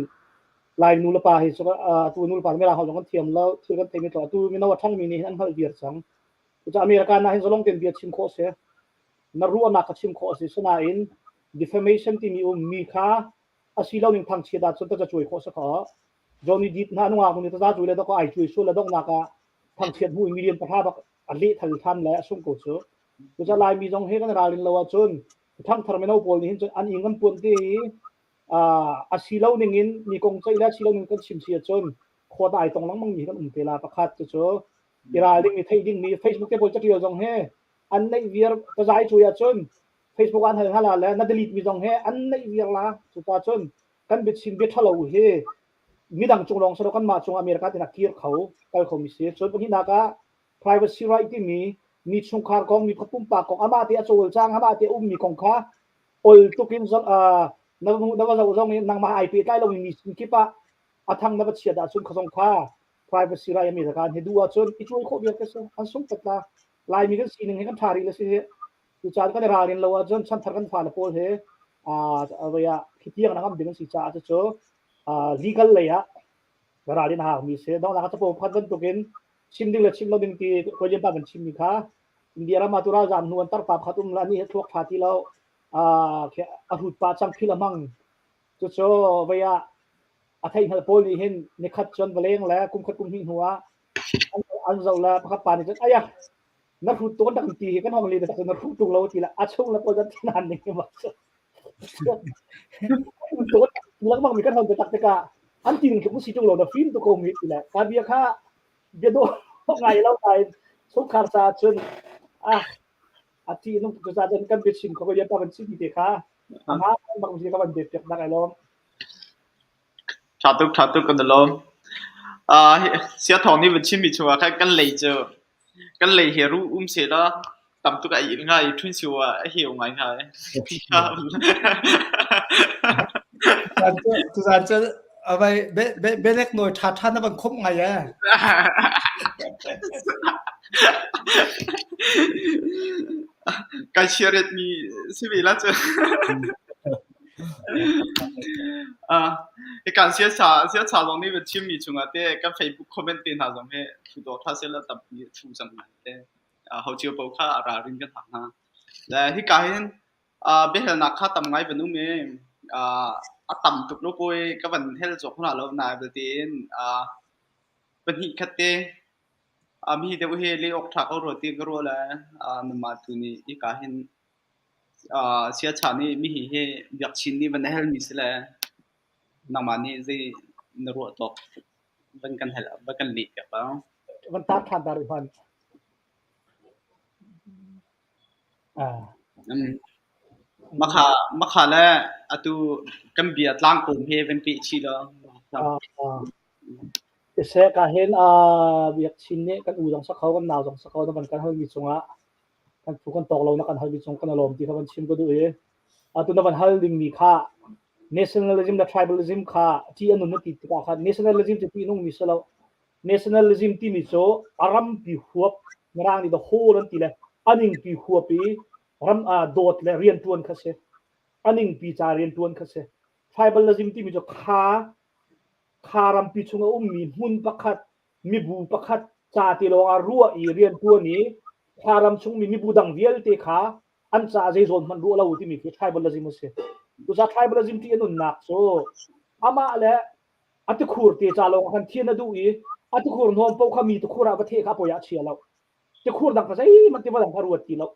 Lai nu le pa hi cu atu nu le pa Mirang holh zong kan thiam lo thil kan theimi tlawm atu mino a ṭhangmi nih hin an hngalh viar cang. Cucaah American ah hin zalong tein bia chim khawh a si. Na ruahnak kha chim khawh a si. Sinain defamation timi ummi kha a si lo ning thangchiat ahcun tazacuai khawh a si kho. Johnny Depp hna nungak nu nih tazacuai le dok ai cuai sual le donghnak ah thangchiat hmu in million pahra bak a lehthal than le a sungh ko cu. Cucaah Laimi zong hi kan ralrin lo ahcun thangthar mino pawl nih hin cun an ing an puan te i a si lo ning in mi kong ceih le a si lo ning kan chim si ahcun khua ai tong lengmang mi kan um te la. Pakhat cucu i ral ding mi theih ding mi Facebook te pawl catial zong he an neih viar tazai cuai ahcun Facebook an hal hala le na delete mi zong he an neih viar la. Cucaah cun kan biachim bia ṭhalo hi midang cung lawng silo kanmah cung America tin a kir kho kal kho mi si. Cun pahnihnak ah privacy right timi mi chungkhar kong mi pumpak kong amah te a cawlcang amah te a ummi kong kha ol tukin na na va zoh zong in nangmah ai pehtlai lomi mi sin kip ah a thang na va chiat ahcun kha zong kha privacy right ami zakan hi duh ahcun i cuai khawh vial te si an sung tat la. Laimi kan sining hi kan ṭha rih le si hi. Cucaah kan i ralrin lo ahcun chanthar kan fale pawl hi voi ah khi tiang na ngam ding an si caah cucu legal lei ah ralrin a haumi si. Donghnak ah capo pakhat bantukin chim ding le chim lo ding ti William pa kan chimmi kha India ram ah tu ralzaam hnu an tarpa pakhat um la ni hi thluak ṭha ti lo a hrut pa cang phil a hmang. Cucu voi ah a theihhngalh pawl nih hin nikhat cun va leng le kum khat kum hnih hnu ah an zoh le pakhat pa nih cun aya na hrut tuk an ti hi kan hong le na hrut tuk lo ti le a chung le pawl kan thinan ning bak lengmang mi kan hon tak tikah an ti ning tluk si tuk lo na fim tu ko mi ti le ka bia kha bia do ngai lo ngai chungkhar sa cun ah a ti nung tu sa cun kan biachim ko ya pa kan chim ti kha ama bak mi ka van be piak nak ai lom. Ṭha tuk, ṭha tuk kan i lawm. Sia Thawng nih van chimmi chungah khan kan lei cu kan lei hi ruh um sehlaw tam tuk a il hnga i ṭhun sio ah a heu ngai hnga i. Tuzaan cu avai belek nawi ṭha ṭha na van khomh ngai ee. Kai siaret mi si ve la cu. Hika siasa zong nih van chimmi chungah teh kan Facebook comment te hna zong hi thu dawh ṭha sehla tampi a thu cang hna te. Ho cio paoh kha a ralrin kan hak hna. Le hika hin biahalnak kha tam ngai van um i a tam tuk lo kawi ka van hel cawk hna lo nai belte in pahnih khat te mi deuh hi leh awk ṭha ko rua ti ka ruah le nangmah tu nih hika hin Siacha nih mihi hi biakchin nih van na helmi si le nangmah nih zei na ruah tawk van kan hel van kan leh piak lo. Van tar ṭhan ta rih hmanh. Makha makha le atu kan bia tlangkawm he van peh chih law. Siseh ka hin uh, biak chin nih kan u zong sa kho kan nau zong sa kho na van kan halmi cungah kan phu kan tawk lo na kan halmi cung kan lawm ti kha van chim ka duh i atu na van hal dingmi kha nationalism le tribalism kha ti anun na ti tikah khan nationalism cu ti nung mi si lo nationalism timi cu a rampi huap mirang nih the whole an ti le aningpi huap i ram dawt le riantuan kha si aningpi ca riantuan kha si tribalism timi cu kha kha rampi chung a ummi hmun pakhat mibu pakhat ca te lawng ah ruah i riantuan i kha ram chungmi mibu dang vialte kha an caah zei zawn hmanh ruah lo timi khi tribalism a si. Cucaah tribalism ti a nunnak cu amah le a tikhur te ca lawng khan thian a duh i a tikhur hnawm paoh kha mi tikhur ah va theh kha poi ah a chia lo. Tikhur dang kha zeihmanh tiva dang kha ruat ti lo.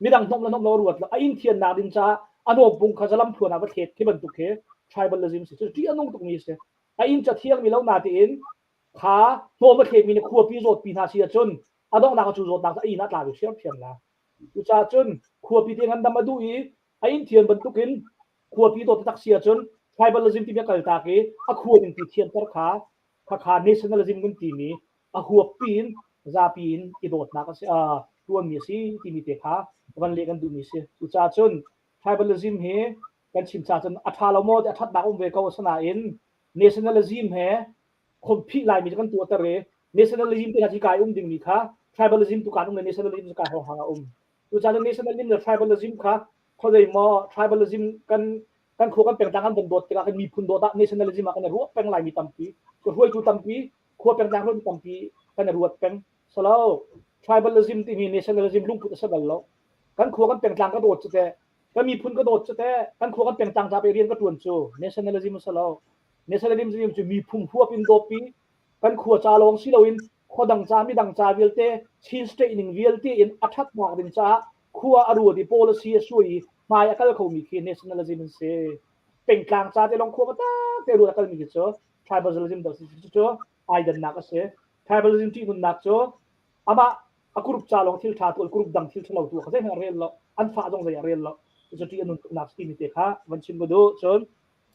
Midang hnawm le hnawm lo ruat lo. A inn thiannak ding caah a hnawm pung kha zalam thluan ah va thlet khi bantuk khi tribalism si. Cu ṭih a nung tukmi a si. A inn ca thiangmi lo natein kha hnawm a thletmi nih khuapi zawtpi hna si ahcun a donghnak ah cu zawtnak cu a inn ah tla ve ṭhiamṭhiam la. Cucaah cun khuapi te ngandam a duh i a inn thian bantukin khuapi dawt tak si ahcun tribalism timi a kaltak i a khua ning ti thianter kha khakha nationalism kan timi a huappi in zapi in i dawtnak a si tuanmi a si timi te kha van leh kan duhmi a si. Cucaah cun tribalism hi kan chim ca cun a ṭha lo maw ti a ṭhatnak um ve ko asinain nationalism he khomphih laimi cu kan tuahter i nationalism te hna cu kai um dingmi kha tribalism tu kan um le nationalism cu kai hawng a um. Cucaah nationalism le tribalism kha khuazei maw tribalism kan kan khua kan pengtlang kan von dawt tikah kan miphun dawt ah nationalism ah kan i ruah peng laimi tampi hruaitu tampi khua pengtlang hruaitu tampi kan i ruat peng salo tribalism timi nationalism lungput a si bal lo kan khua kan pengtlang ka dawt cu teh kan miphun ka dawt cu teh kan khua kan pengtlang ca pe rian ka tuan cu nationalism a si lo Nationalism cu miphun huap in dawpi kan khua ca lawng si loin khua dang ca midang ca vialte Chin state ning vialte in a ṭhatnak ding caah khua a ruat i policy a suai i hmai a kal khomi khi nationalism an si. Pengtlang ca te lawng khua tak te ruat a kalmi khi cu tribalism dah si cu ai dannak a si. Tribalism ṭihnunnak cu amah a group ca lawng thil ṭha tu group dang thil ṭhalo tu kha zeihmanh a rel lo an fah zong zei a rel lo cu ṭih a nun tuknak timi te kha van chim ka duh cun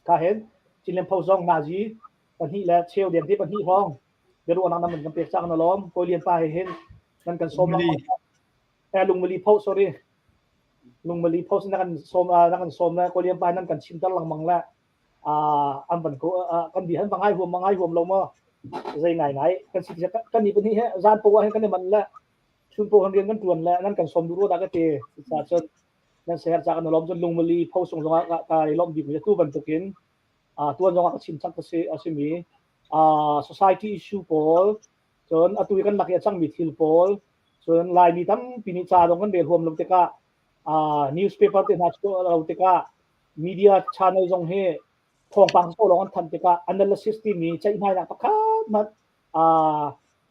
Ka hen Chinland Post zong nazi pahnih le cheu deng te pahnih hrawng biaruahnak nan kan pek cang na lawm Kawi Lian pa he hin nan kan sawm eh lungmali pho sorry lungmali pho na kan sawm na kan sawm le Kawi Lian pa nan kan chimter lengmang le an van ko kan di han ngai huam ngai huam lo mo zei ngai ngai kan si kan ni pahnih he zan po hin kan i man le chun po han rian kan tuan le nan kan sawm du ro da ka te sa cun nan ser ca kan lawm cun lungmali pho sung zongah ka i lawmh bik mi tu bantukin tuan zongah ka chim chak si a simi society issue pawl cun atu i kan lak i a cangmi thil pawl cun laimi tampi nih ca zong kan rel huam lo tikah newspaper te hna lo tikah media channel zong hi thawngpang so lawng an thanh tikah analysis timi ceihmainak pakhat hmanh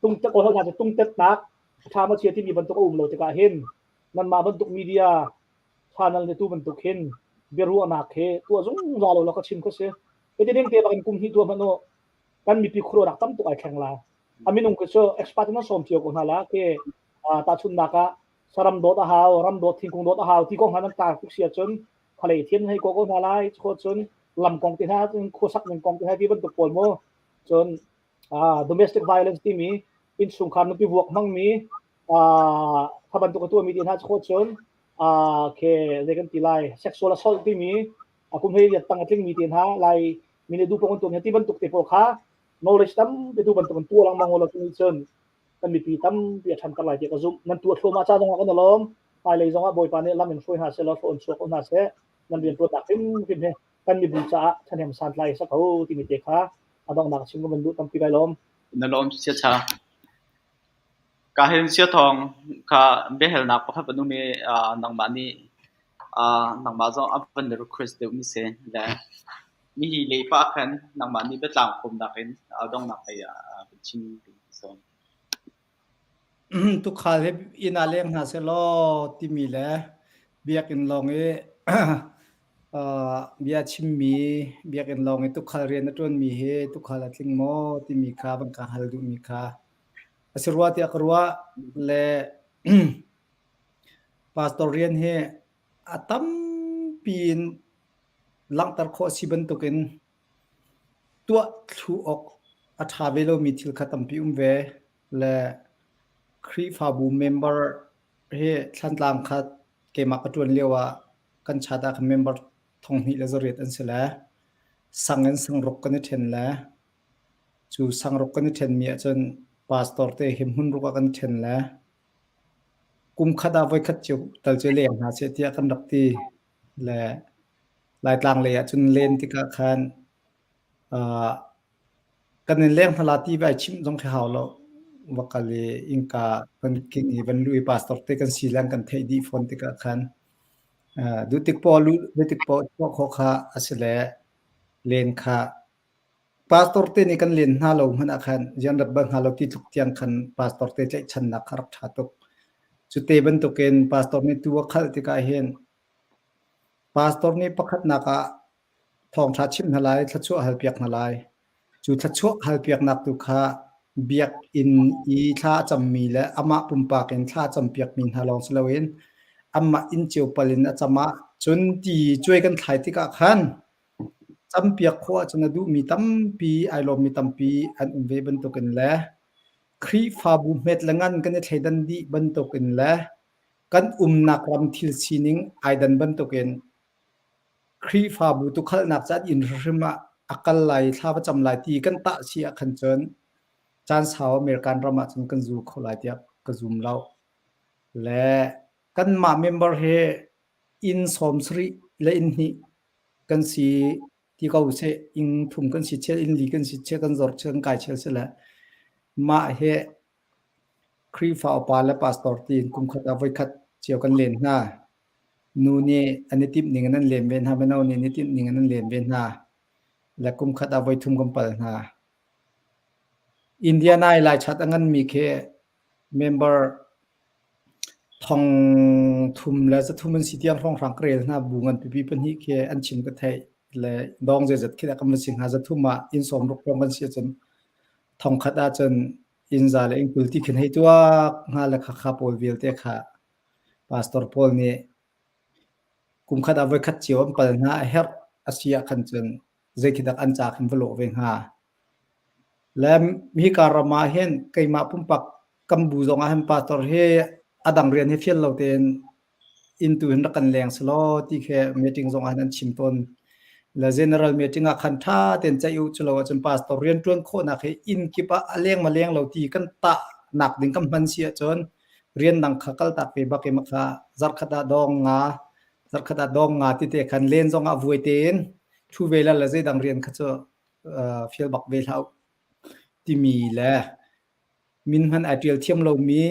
tungtet kawl hna cu tungtetnak ṭha ma chia timi bantuk a um lo tikah hin nanmah bantuk media channel nih tu bantuk hin biaruahnak he tuah zungzal lo ka chim kha si. Hiti ding te bak in kum hnih tuah hmanh u kan mipi khuaruahnak tam tuk ai thleng la. A minung khi cu expert in an sawm cio ko hna la ke tahchunhnak ah saram dawt a hau, ram dawt, thingkung dawt a hau ti kong hna nan tar tuk si ahcun khalei thiam hei ko ko hna lai. Cu cun lam kong te hna cun khuasak ning kong te hna ti bantuk pawl mu. Cun domestic violence timi innchungkhar nupi vuak hmangmi kha bantuk a tuahmi ti hna cu cun ke zei kan ti lai sexual assault timi kum hei riat tang a tlingmi te hna lai mi nih duh paoh an tuahmi ti bantuk te pawl kha knowledge tampi tu bantuk in tuah lengmang ulaw cu cun kan mipi tampi a ṭhanter lai ti ka zumh nan tuah thluahmah ca zongah kan i lawm hmailei zongah Bawipa nih lam in hruai hna seh law hlawh in chuak ko hna seh nan rianṭuannak hrimhrim hi kan mibu caah ṭhahnem santlai a si ko timi te kha a donghnak chim ka van duh tampi kai lawm. Na lawm sia Ka hin siathawng kha biahalnak pakhat van um i nangmah nih nangmah zong a van request deuhmi si le nihi lei pah khan nangmah nih biatlang khawmnak in donghnak lei ah van chim ding a si. Tuukhal hi inn ah leng hna sehlaw timi le biakinn lawng i bia chimmi, biakinn lawng i tuukhal rian a ṭuanmi hi tuukhal a tling maw timi kha van ka hal duhmi kha a si rua tiah ka ruah. Le pastor rian hi a tampi in langhter khawh a si bantukin tuah thlu awk. a ṭha ve lomi thil kha tampi um ve le Khrihfabu member hi Thlantlang kha keimah ka ṭuan lio ah kan chat ah khan member 2000 le 800 an si le sang in sangruk kan i ṭhen le cu sangruk kan i ṭhenmi ahcun pastor te hi hmunruk ah kan i ṭhen le kum khat ah voikhat cio tal cu leng hna seh tiah kan rak ti le Laitlang lei ah cun len tikah khan uh, kan in leng hna la ti vai chimh zong khi hau lo. Va kal i innka van king i van luh i pastor te kan si lang kan theih dih fawn tikah khan uh, duh tik paoh luh duh tik paoh chuah khawh kha a si le len kha pastor te nih kan len hna lo hmanh ah khan rian rat bal hnga lo ti tluk tiang khan pastor te tlaihchannak kha rak ṭha tuk. Cu te bantukin pastor nih tuu a khalh tikah hin pastor nih pakhatnak ah thawngṭha chimh hna lai, thluachuah halpiak hna lai. Cu thluachuah halpiaknak tu kha biakinn i thla a cammi le amah pumpak in thla a campiakmi hna lawng si loin amah inn cio pal in a cam ah cun ti cuai kan thlai tikah khan campiak khawh ahcun a duhmi tampi, ai lawmmi tampi an um ve bantukin le Khrihfabu hmet le ngan kan i thleidan dih bantukin le kan umnak ram thil sining ai dan bantukin Khrihfabu tukhalnak caan inn hrimhrim ah a kal lai, thla va cam lai ti kan tah si ah khan cun caan sau American ram ah cun kan zul kho lai tiah ka zum lo. Le kanmah member hi inn 70 le inn hnih kan si ti ko seh, inn thum kan si chel, inn li kan si chel, kan zor chel, kan kai chel si le mah hi Khrihfa upa le pastor tiin kum khat ah voikhat cio kan len hna. Nu nih an i timh ning in an lem ve hna, mino nih an i timh ning in an lem ve hna. Le kum khat ah voithum kan pal hna. Indiana i Laichat a nganmi khi member thong thum le zathum an si tiang hrawnghrang ka rel hna. Bu ngan pipi pahnih khi an chim ka theih le dawng zeizat khi dah kan van si hnga. Zathum ah inn 60 hrawng kan si ahcun thong khat ahcun inn za le inn 20 ti khin hei tuak hnga le khakha pawl vialte kha Pastor pawl nih kum khat ah voikhat cio an pal hna a herh a si ah khan cun zei khi dak an ca khin va lawh ve hnga. Le hika ram ah hin keimah pumpak kan bu zong ah hin pastor hi a dang rian hi fial lo tein inn tu hin rak kan leng selaw ti khi meeting zong ah hin an chim tawn. Le general meeting ah khan ṭha tein ceih u culo ahcun pastor rianṭuan khawhnak hi inn kip ah a leng ma leng lo ti kan tah nak ding kan hman si ahcun rian dang kha kaltak ve bak i makha zarkhat ah dawng nga zarkhat ah dawng nga ti te khan len zong ah vuai tein thu ve la le zeidang rian kha cu fial bak ve hlah timi le min hman ai tial thiam lomi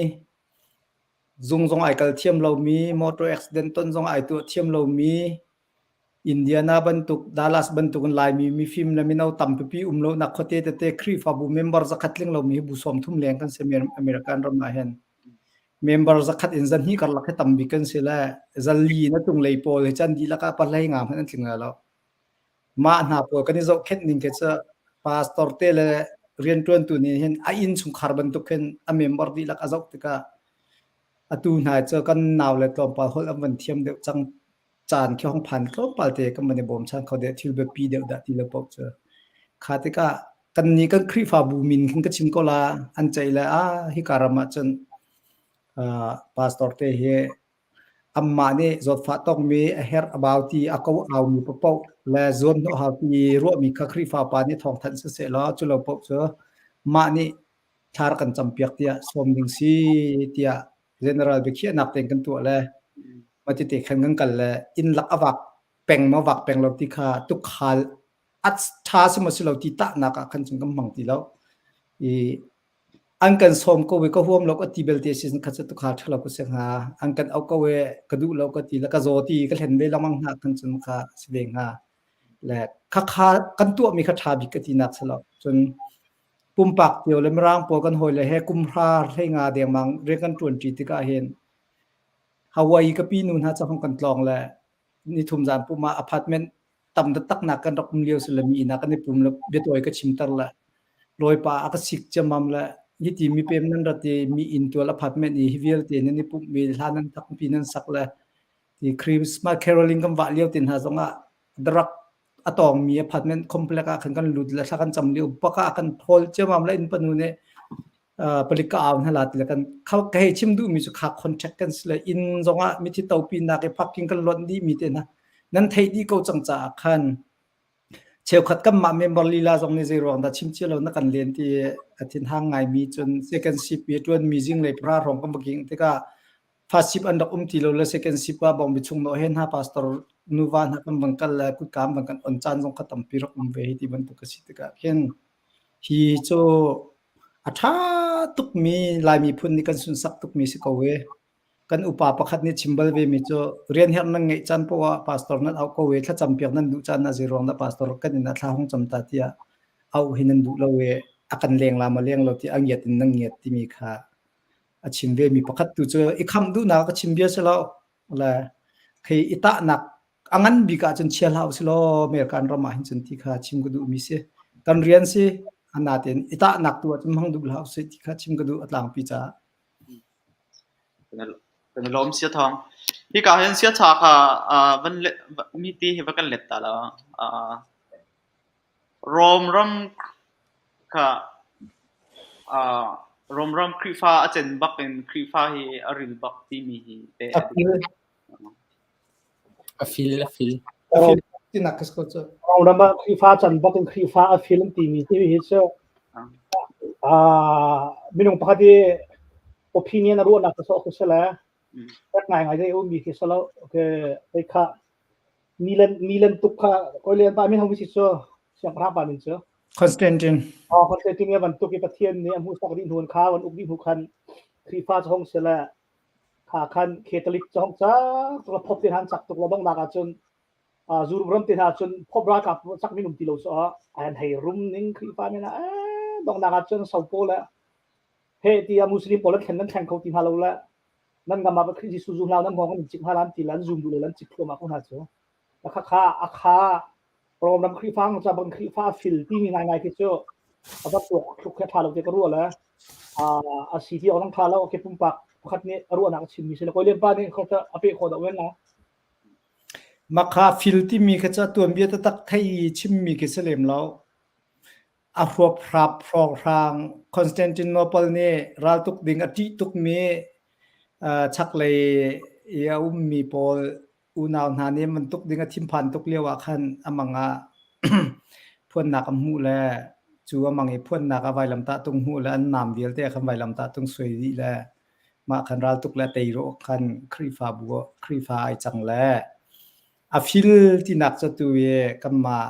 zung zong ai kal thiam lomi motor accident ton zong ai tuah thiam lomi Indiana bantuk Dallas bantuk in Laimi mifim le mino tampipi um lonak khuate tete Khrihfabu member zakhat tling lomi hi bu 30 leng kan si American ram ah hin. Member zakhat in zahnih karlak hi tambik kan si le zali na tunglei pawl hi can dihlak ah pahlei nga hmanh an tling lai lo. Mah hna pawl kan i zohkhenh ning khi cu pastor te le rianṭuantu nih hin a inn chungkhar bantuk hin a member dihlak a zoh tikah atu hna cu kan nau le tlawmpal holh an van thiam deuh cang caan khi hong phan tlawmpal te kan van i bawmchan kho deuh thil biapi deuh dah ti lo paoh cu kha tikah kan nih kan Khrihfabu min khin ka chim ko la an ceih le a hika ram ah cun pastor te hi ammah nih zawtfah tongmi a herh a bau ti a ko aumi paoh le zuam hnawh hau ti ruahmi kha Khrihfa pa nih thawngthanh siseh law cu lo paoh cu mah nih thla rak kan campiak tiah sawm ding si tiah general biakhiahnak tein kan tuah le mah tete khan kan kal le inn lak a vak peng maw vak peng lo ti kha tukhal a ṭha si maw si lo ti tahnak ah khan cun kan hmang ti lo i an kan sawm ko i ka huam lo ka ti belte si kha cu tukhal ṭha lo ka si hnga an kan auh ko i ka duh lo ka ti le ka zaw ti ka hlen ve lengmang hna khan cun kha si ve hnga le khakha kan tuahmi kha ṭha bik ka ti nak si lo cun Pumpak cio le Mirang pawl kan hawile he kum hra hleinga dengmang rian kan ṭuanṭi tikah hin Hawaii ka pinu hna cu hong kan tlawng le nithum zan pum ah apartment tam taktak nak kan rak um lio si le mi inn ah kan i pum le biatawi ka chimter le lawipa a ka sik ciammam le hiti mipem nan rat i mi inn tual apartment i hi vialte nan i pumh mi hla nan thakpi nan sak le ti Christmas caroling kan vah lio te hna zongah drug. a tawngmi apartment complex ah khan kan lut le thla kan cam lio bak ah kan thawl ciamam le inn panu nih palik ka au hna la ti le kan ka hei chim duhmi cu kha contract kan si le inn zongah mithi topi nak i parking kan lonh dih mi te hna nan theih dih ko cang caah khan cheukhat kanmah member lila zong nih zei ruang dah chim cia lo na kan len ti a thinhang ngaimi cun second shift i ṭuan mi zinglei pahra hrawng kan va ging tikah first shift an rak um ti lo le second shift ah bawngbi chung no he hna pastor nuva hna kan van kal le kutka an van kan on caan zong kha tampi rak um ve hi ti bantuk a si tikah khin hi cu a ṭha tukmi Lai miphun nih kan sunsak tukmi si ko e. Kan upa pakhat nih chim bal ve mi cu rian herh nan ngeih caan poah ah pastor nan auh ko e thlacam piak nan duh caan ah zei ruang dah pastor kan inn ah thla hung cam ta tiah auh hi nan duh lo e a kan leng la ma leng lo ti a ngiat in nan ngiat timi kha a chim ve mi pakhat tu cu i khamh duhnak ka chim bia si lo le khi i tahnak a ngan bik ahcun chia hlah usih law American ram ah hin cun ti kha chim ka duhmi si. Kan rian si anatin i tahnak tu ahcun hmang duh hlah usih ti kha chim ka duh a tlangpi caah. Kan i lawm sia thawng. Hika hin sia cha kha van let mi ti hi va kan let ta la. Rom ram kha Rom ram Khrihfa a cen bak in Khrihfa hi a ril bak timi hi te a A fil, a fil. Tinak ka ko cu. Rom ram ah Khrihfa can bak in Khrihfa a fil timi hi cu minung pakhat i opinion a ruahnak ka sawh ku sele rak ngai ngai dei ummi khi salo okay hei kha Milan Milan tuk kha koi len pa min hong si cu siangpahrang pa min cu Constantine. Oh Constantine bantuk i Pathian nih a hmuhsak dih hnu kha van uk dih hnu khan Khrihfa cu hong sele kha khan Catholic cu hong cak tuk phop te han cak tuk lo donghnak ahcun Europe ram te hna cun phop ralkap cak min um ti lo so an hei rum ning Khrihfa min ah donghnak ahcun sopo le he ti a Muslim pawl an thlen nan thleng kho ti hna lo le nan ngam ah Khrih Jesuh zum hlah nan ngong an cik hna lan ti lan zum duh lo lan cik thluahmah ko hna cu kha kha a kha Rom ram Khrihfa ca bang Khrihfa fil timi ngaingai khi cu a va tuak thluk khi a ṭha lo ti ka ruah le a si ti awk ṭha lo ke pumpak pakhat nih a ruahnak a chimmi si le kawi pa nih kho a pe khawh deuh ven la Makha fil timi kha cu tuanbia taktak thei i chimmi khi si lem lo. A hruaphrap hrawnghrang Constantinople nih raltuk ding a ṭih tukmi chaklei i a ummi pawl unau hna nih an tuk ding a thinphan tuk lio ah khan a mang ah phuannak a hmuh le cu a mang i phuannak ah vailamtah tung hmuh le an nam vialte ah khan vailamtah tung suai dih le mah khan raltuk le tei rawh khan Khrihfabu Khrihfa ai cang le a fil tinak cu tu i kanmah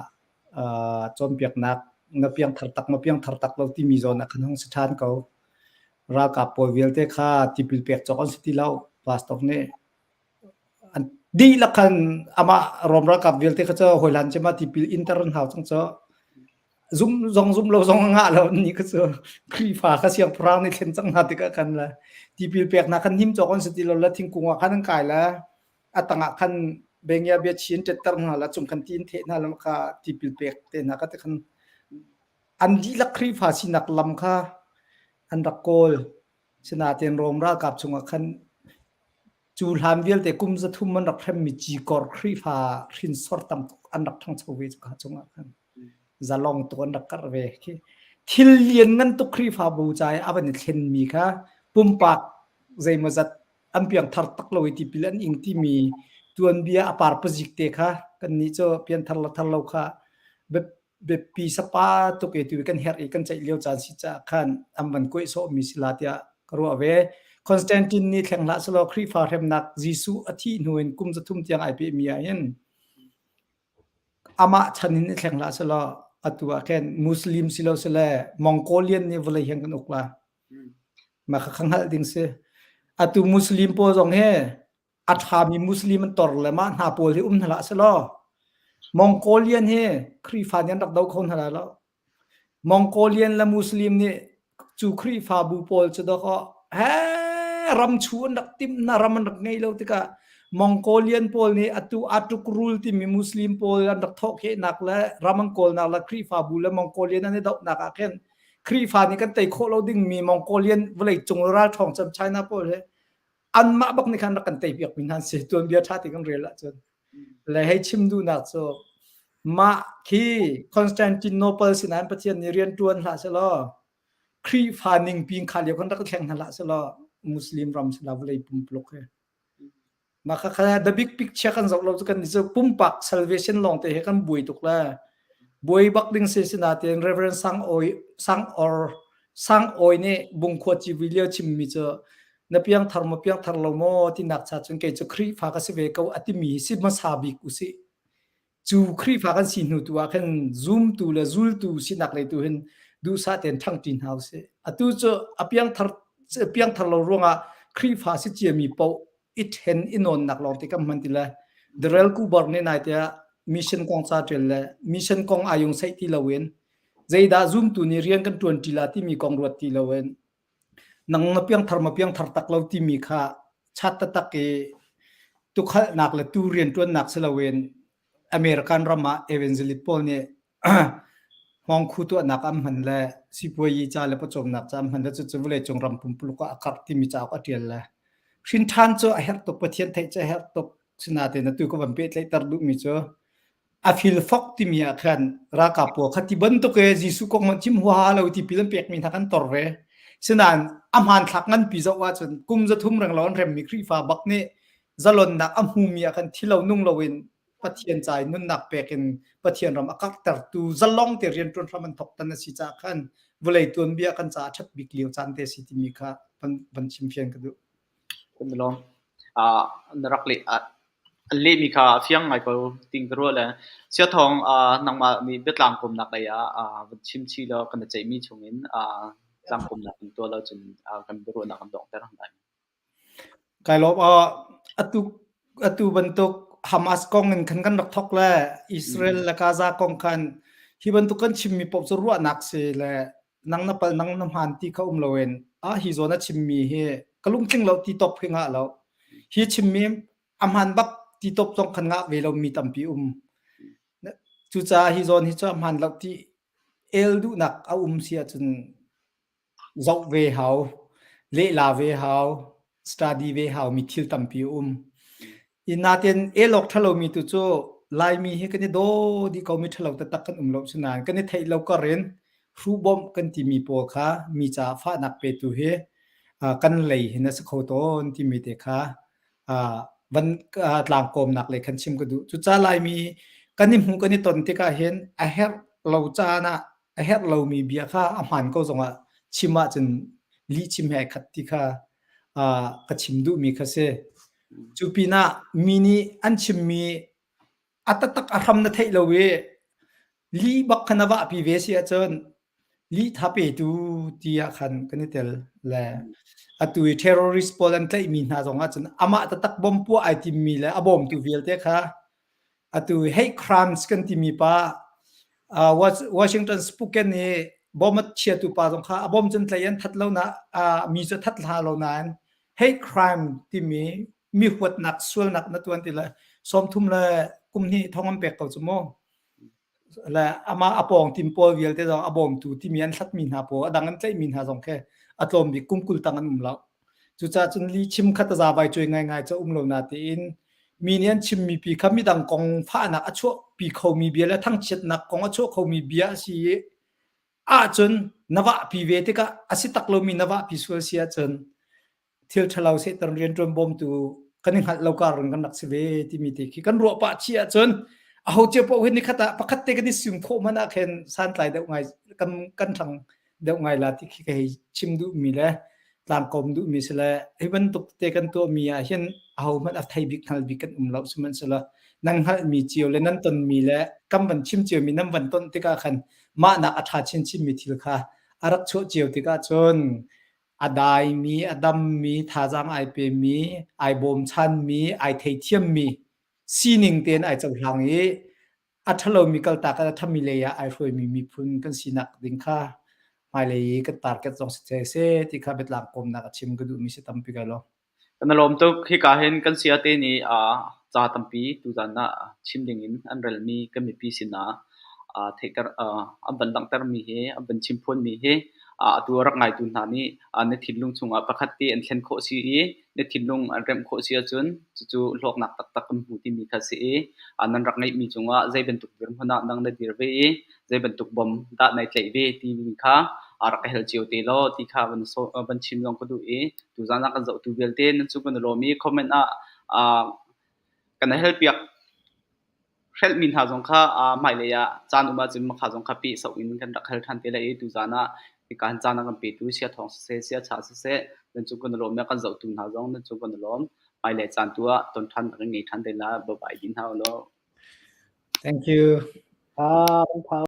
cawnpiaknak na piangthar tak ma piangthar tak lo timi zawn ah khan hung si ṭhan ko. Ralkap pawl vialte kha tipil pek cawk an si ti lo. Pastor nih an dihlak khan amah Rom ralkap vialte kha cu hawihlan cem ah tipil inter an hau cang cu. Zum zong zum lo zong a ngah lo ni kha cu Khrihfa kha siangpahrang nih thlen cang hna tikah khan le tipil peknak khan hnim cawk an si ti lo le thingkung ah khan an kai le a tangah khan bengia bia chin ṭetter hna la cung khan ti in theh hna lam kha tipil pek te hna kha te khan an dihlak Khrihfa sinak lam kha an rak kawl. Sinain Rom ralkap chungah khan cu hlan vialte kum 300 an rak hremmi cikor Khrihfa hrinsor tam tuk an rak ṭhangcho ve cu kha chungah khan zalong tuk an rak karh ve. Khi thil lian ngan tuk Khrihfabu ca i a van i thlenmi kha pumpak zeimawzat an piangthar tak lo i tipil an ing timi tuanbia a parpazik te kha kannih cu pianthar le thar lo kha biapi sapa tuk i tu kan herh i kan ceih lio caan si caah khan an van kuaih sawhmi si la tiah ka ruah ve. Constantine nih thleng hlah selaw Khrihfa hremnak Jesuh a thih hnu in kum 300 tiang ai pehmi ah hin amah chan in i thleng hlah selaw atu ah khin Muslim si lo sile Mongolian nih vawlei hian kan uk la. Mah kha kha hngalh ding si. Atu Muslim pawl zong hi a ṭhami Muslim an tor le mah hna pawl hi um hna hlah selaw Mongolian hi Khrihfa nih an rak do kho hna lai lo. Mongolian le Muslim nih cu Khrihfabu pawl cu dawkaw he ram chu an rak timh hna ram an rak ngei lo tikah Mongolian pawl nih atu Atukrul timi Muslim pawl an rak thawhkhehnak le ram an kawlnak le Khrihfabu le Mongolian an i dohnak ah khin Khrihfa nih kan tei khawh lo dingmi Mongolian vawleicung ralṭhawng cem China pawl hi anmah bak nih khan rak kan tei piak mi hna an si tuanbia ṭha te kan rel ahcun le hei chim duhnak cu. Mah khi Constantinople sinain Pathian nih rian ṭuan hlah selaw Khrihfa ningpi in kha lio khan rak i thleng hna hlah selaw Muslim ram sila vawlei pumpuluk hi. Mah kha kha the big picture kan zoh lo cu kan cu pumpak salvation lawng te he kan buai tuk le buai bak ding si sinain Reverend Sang Oi Sang Or Sang Oi nih Bungkhua civui lio chimmi cu na piangthar maw piangthar lo maw tinak cha cun kei cu Khrihfa ka si ve ko a timi si hmasa bik usih. Cu Khrihfa kan si hnu tu ah khan zumtu le zultu sinak lei tu hin duhsah tein ṭhangṭi hna usih. Atu cu a piangthar piangthar lo ruangah Khrihfa si ciami paoh i ṭhen i nawnnak lawng te kan hman ti le Darrell Kubar nih nai tiah mission kong ca ṭial le mission kong ayung saih ti loin zeidah zumtu nih rian kan ṭuan ṭi la timi kong ruat ti loin nang na piangthar ma piangthar tak lo timi kha chat taktak i tukhalhnak le tu rianṭuannak si loin American ram ah evangelist pawl nih hmawngkhu tuahnak an hman le sipuayi ca le pawcawmnak ca an hman le cucu vawleicung ram pumpuluk ah a karh timi cauk a ṭial le hrin ṭhan cu a herh tuk Pathian theih cu a herh tuk sinain atu ka van pehtlaihter duhmi cu a filfok timi ah khan ralkap pawl kha ti bantuk e Jesuh kong hmanh chim huaha lo ti pil an pekmi hna kan tor ve sinain a hmanthlak nganpi zoh ahcun kum 300 reng lo an remmi Khrihfa bak nih zalonnak a hmumi ah khan thilo nung loin Pathian ca i nunnak pek in Pathian ram a karhtertu zalong te rianṭuan hram an thok tan a si caah khan vawlei tuanbia kan caah a ṭhat bik lio caan te si timi kha van, van chim fian ka duh. Kan lawm. Uh, na rak leh an lehmi kha a fiang ngai ko ting ka ruah le siathawng uh, nangmah nih biatlang komnak lei ah uh, van chim chi law kan ceihmi chungin uh, tlangkomnak in tuah lo cun uh, kan biaruahnak kan donghter lai. Kai lawm. Atu atu bantuk Hamas kong in khan kan rak thawk le Israel le Gaza kong khan hi bantuk kan chimmi paoh cu ruahnak si le nang na pal nang na hmaan ti kha um loin ah hi zawn a chimmi hi ka lungtling lo ti top hi ngah lo. Hi chimmi a hmaan bak ti top zong khan ngah ve lomi tampi um. Cucaah hi zawn hi cu a hmaan lo ti el duhnak a um si ahcun Zoh ve hau, lehla ve hau, study ve hau mi thil tampi a um. Natein el awk ṭhalomi tu cu Laimi hi kan i daw dih ko mi ṭhalo taktak kan um lo sinain kan i theih lo kar in hruhbawmh kan timi pawl kha mi caah fahnak petu hi kan lei hin a si kho tawn timi te kha van tlangkawmnak lei khan chim ka duh. Cucaah Laimi kan i hmuh kan i ton tikah hin a herh lo caan ah a herh lomi bia kha a hmaan ko zongah chim ahcun lih chim he ai khat ti kha ka chim duhmi kha si. Cu pinah mi nih an chimmi a taktak a hram na theih lo i lih bak kha na vahpi ve si ahcun lih tha petu ti ah khan kan i tel le atu i terrorist pawl an tlaihmi hna zong ahcun amah taktak bom puah ai timmi le a bawmtu vialte kha Atu hate crimes kan timi pa Washington Spokane i bom a chiatu pa zong kha a bom cun tlai an that lo na mi cu that hla lo nain hate crime timi mi huatnak sualnak na tuan ti le 30 le kum hnih thong an pek ko cu mu le amah a pawng tim pawl vialte zong a bawmtu timi an hlatmi hna pawl a dang an tlaihmi hna zong khi a tlawm bik kum 20 tang an um lo Cucaah cun lihchim kha taza vai cuai ngaingai cu a um lo natein mi nih an chimmi pi kha midang kong fahnak a chuahpi khomi bia le thangchiatnak kong a chuah khomi bia a si i ahcun na vahpi ve tikah a si tak lomi na vahpi sual si ahcun thil ṭhalo sehter rianṭuan bawmtu kan i hngalh lo kar in kan rak si ve timi te khi kan ruah pah chih ahcun aho cio paoh hi nikhat ah pakhat te kan i sum khawh hmanh ah khin santlai deuh ngai kan kan ṭhang deuh ngai la ti khi ka hei chim duhmi le tlangkawm duhmi si le hi bantuk te kan tuahmi ah hin aho hmanh a thei bik hngal bik kan um lo sihmanhsehlaw nan hngalhmi cio le nan tonmi le kan van chim ciomi nan van ton tikah khan mahnak a ṭha chinchinmi thil kha a rak chuah cio tikah cun a daimi a dammi thazaang ai pemi ai bawmchanmi ai theithiammi sining tein ai cohlang i a ṭhalomi kaltak in a ṭhami lei ah ai hruaimi miphun kan sinak ding kha hmailei i kan target zong si thei seh ti kha biatlang kawmnak a chim ka duhmi si tampi kai lo. Kan lawm tuk. Hika hin kan siate nih ca tampi tuzan ah chim dingin an relmi kan mipi sinah theihter an van langhtermi hi an van chimphuanmi hi. Atu a rak ngaitu hna nih na thinlung chungah pakhat te an thlen khawh si i na thinlung an remh khawh si ahcun cucu hlawknak taktak kan hmu timi kha si i nan rak ngeihmi cungah zei bantuk dirhmun ah nang na dir ve i zei bantuk bom dah nai tlaih ve timi kha rak ka hel cio te law ti kha van so van chim zong ka duh i tuzaan ah kan zohtu vialte nan cung kan i lawm i comment ah kan hel piak hrelhmi hna zong kha hmailei ah caan um ahcun makha zong kha peh soh in kan rak hal ṭhan te lai i tuzaan ah hika hin caan a kan petu sia thawng siseh sia cha siseh nan cung kan i lawm i kan zohtu hna zong nan cung kan i lawm. Hmailei caan tu ah ton ṭhan kan ngei ṭhan te lai. Bye bye din hna u law. Thank you. Ah,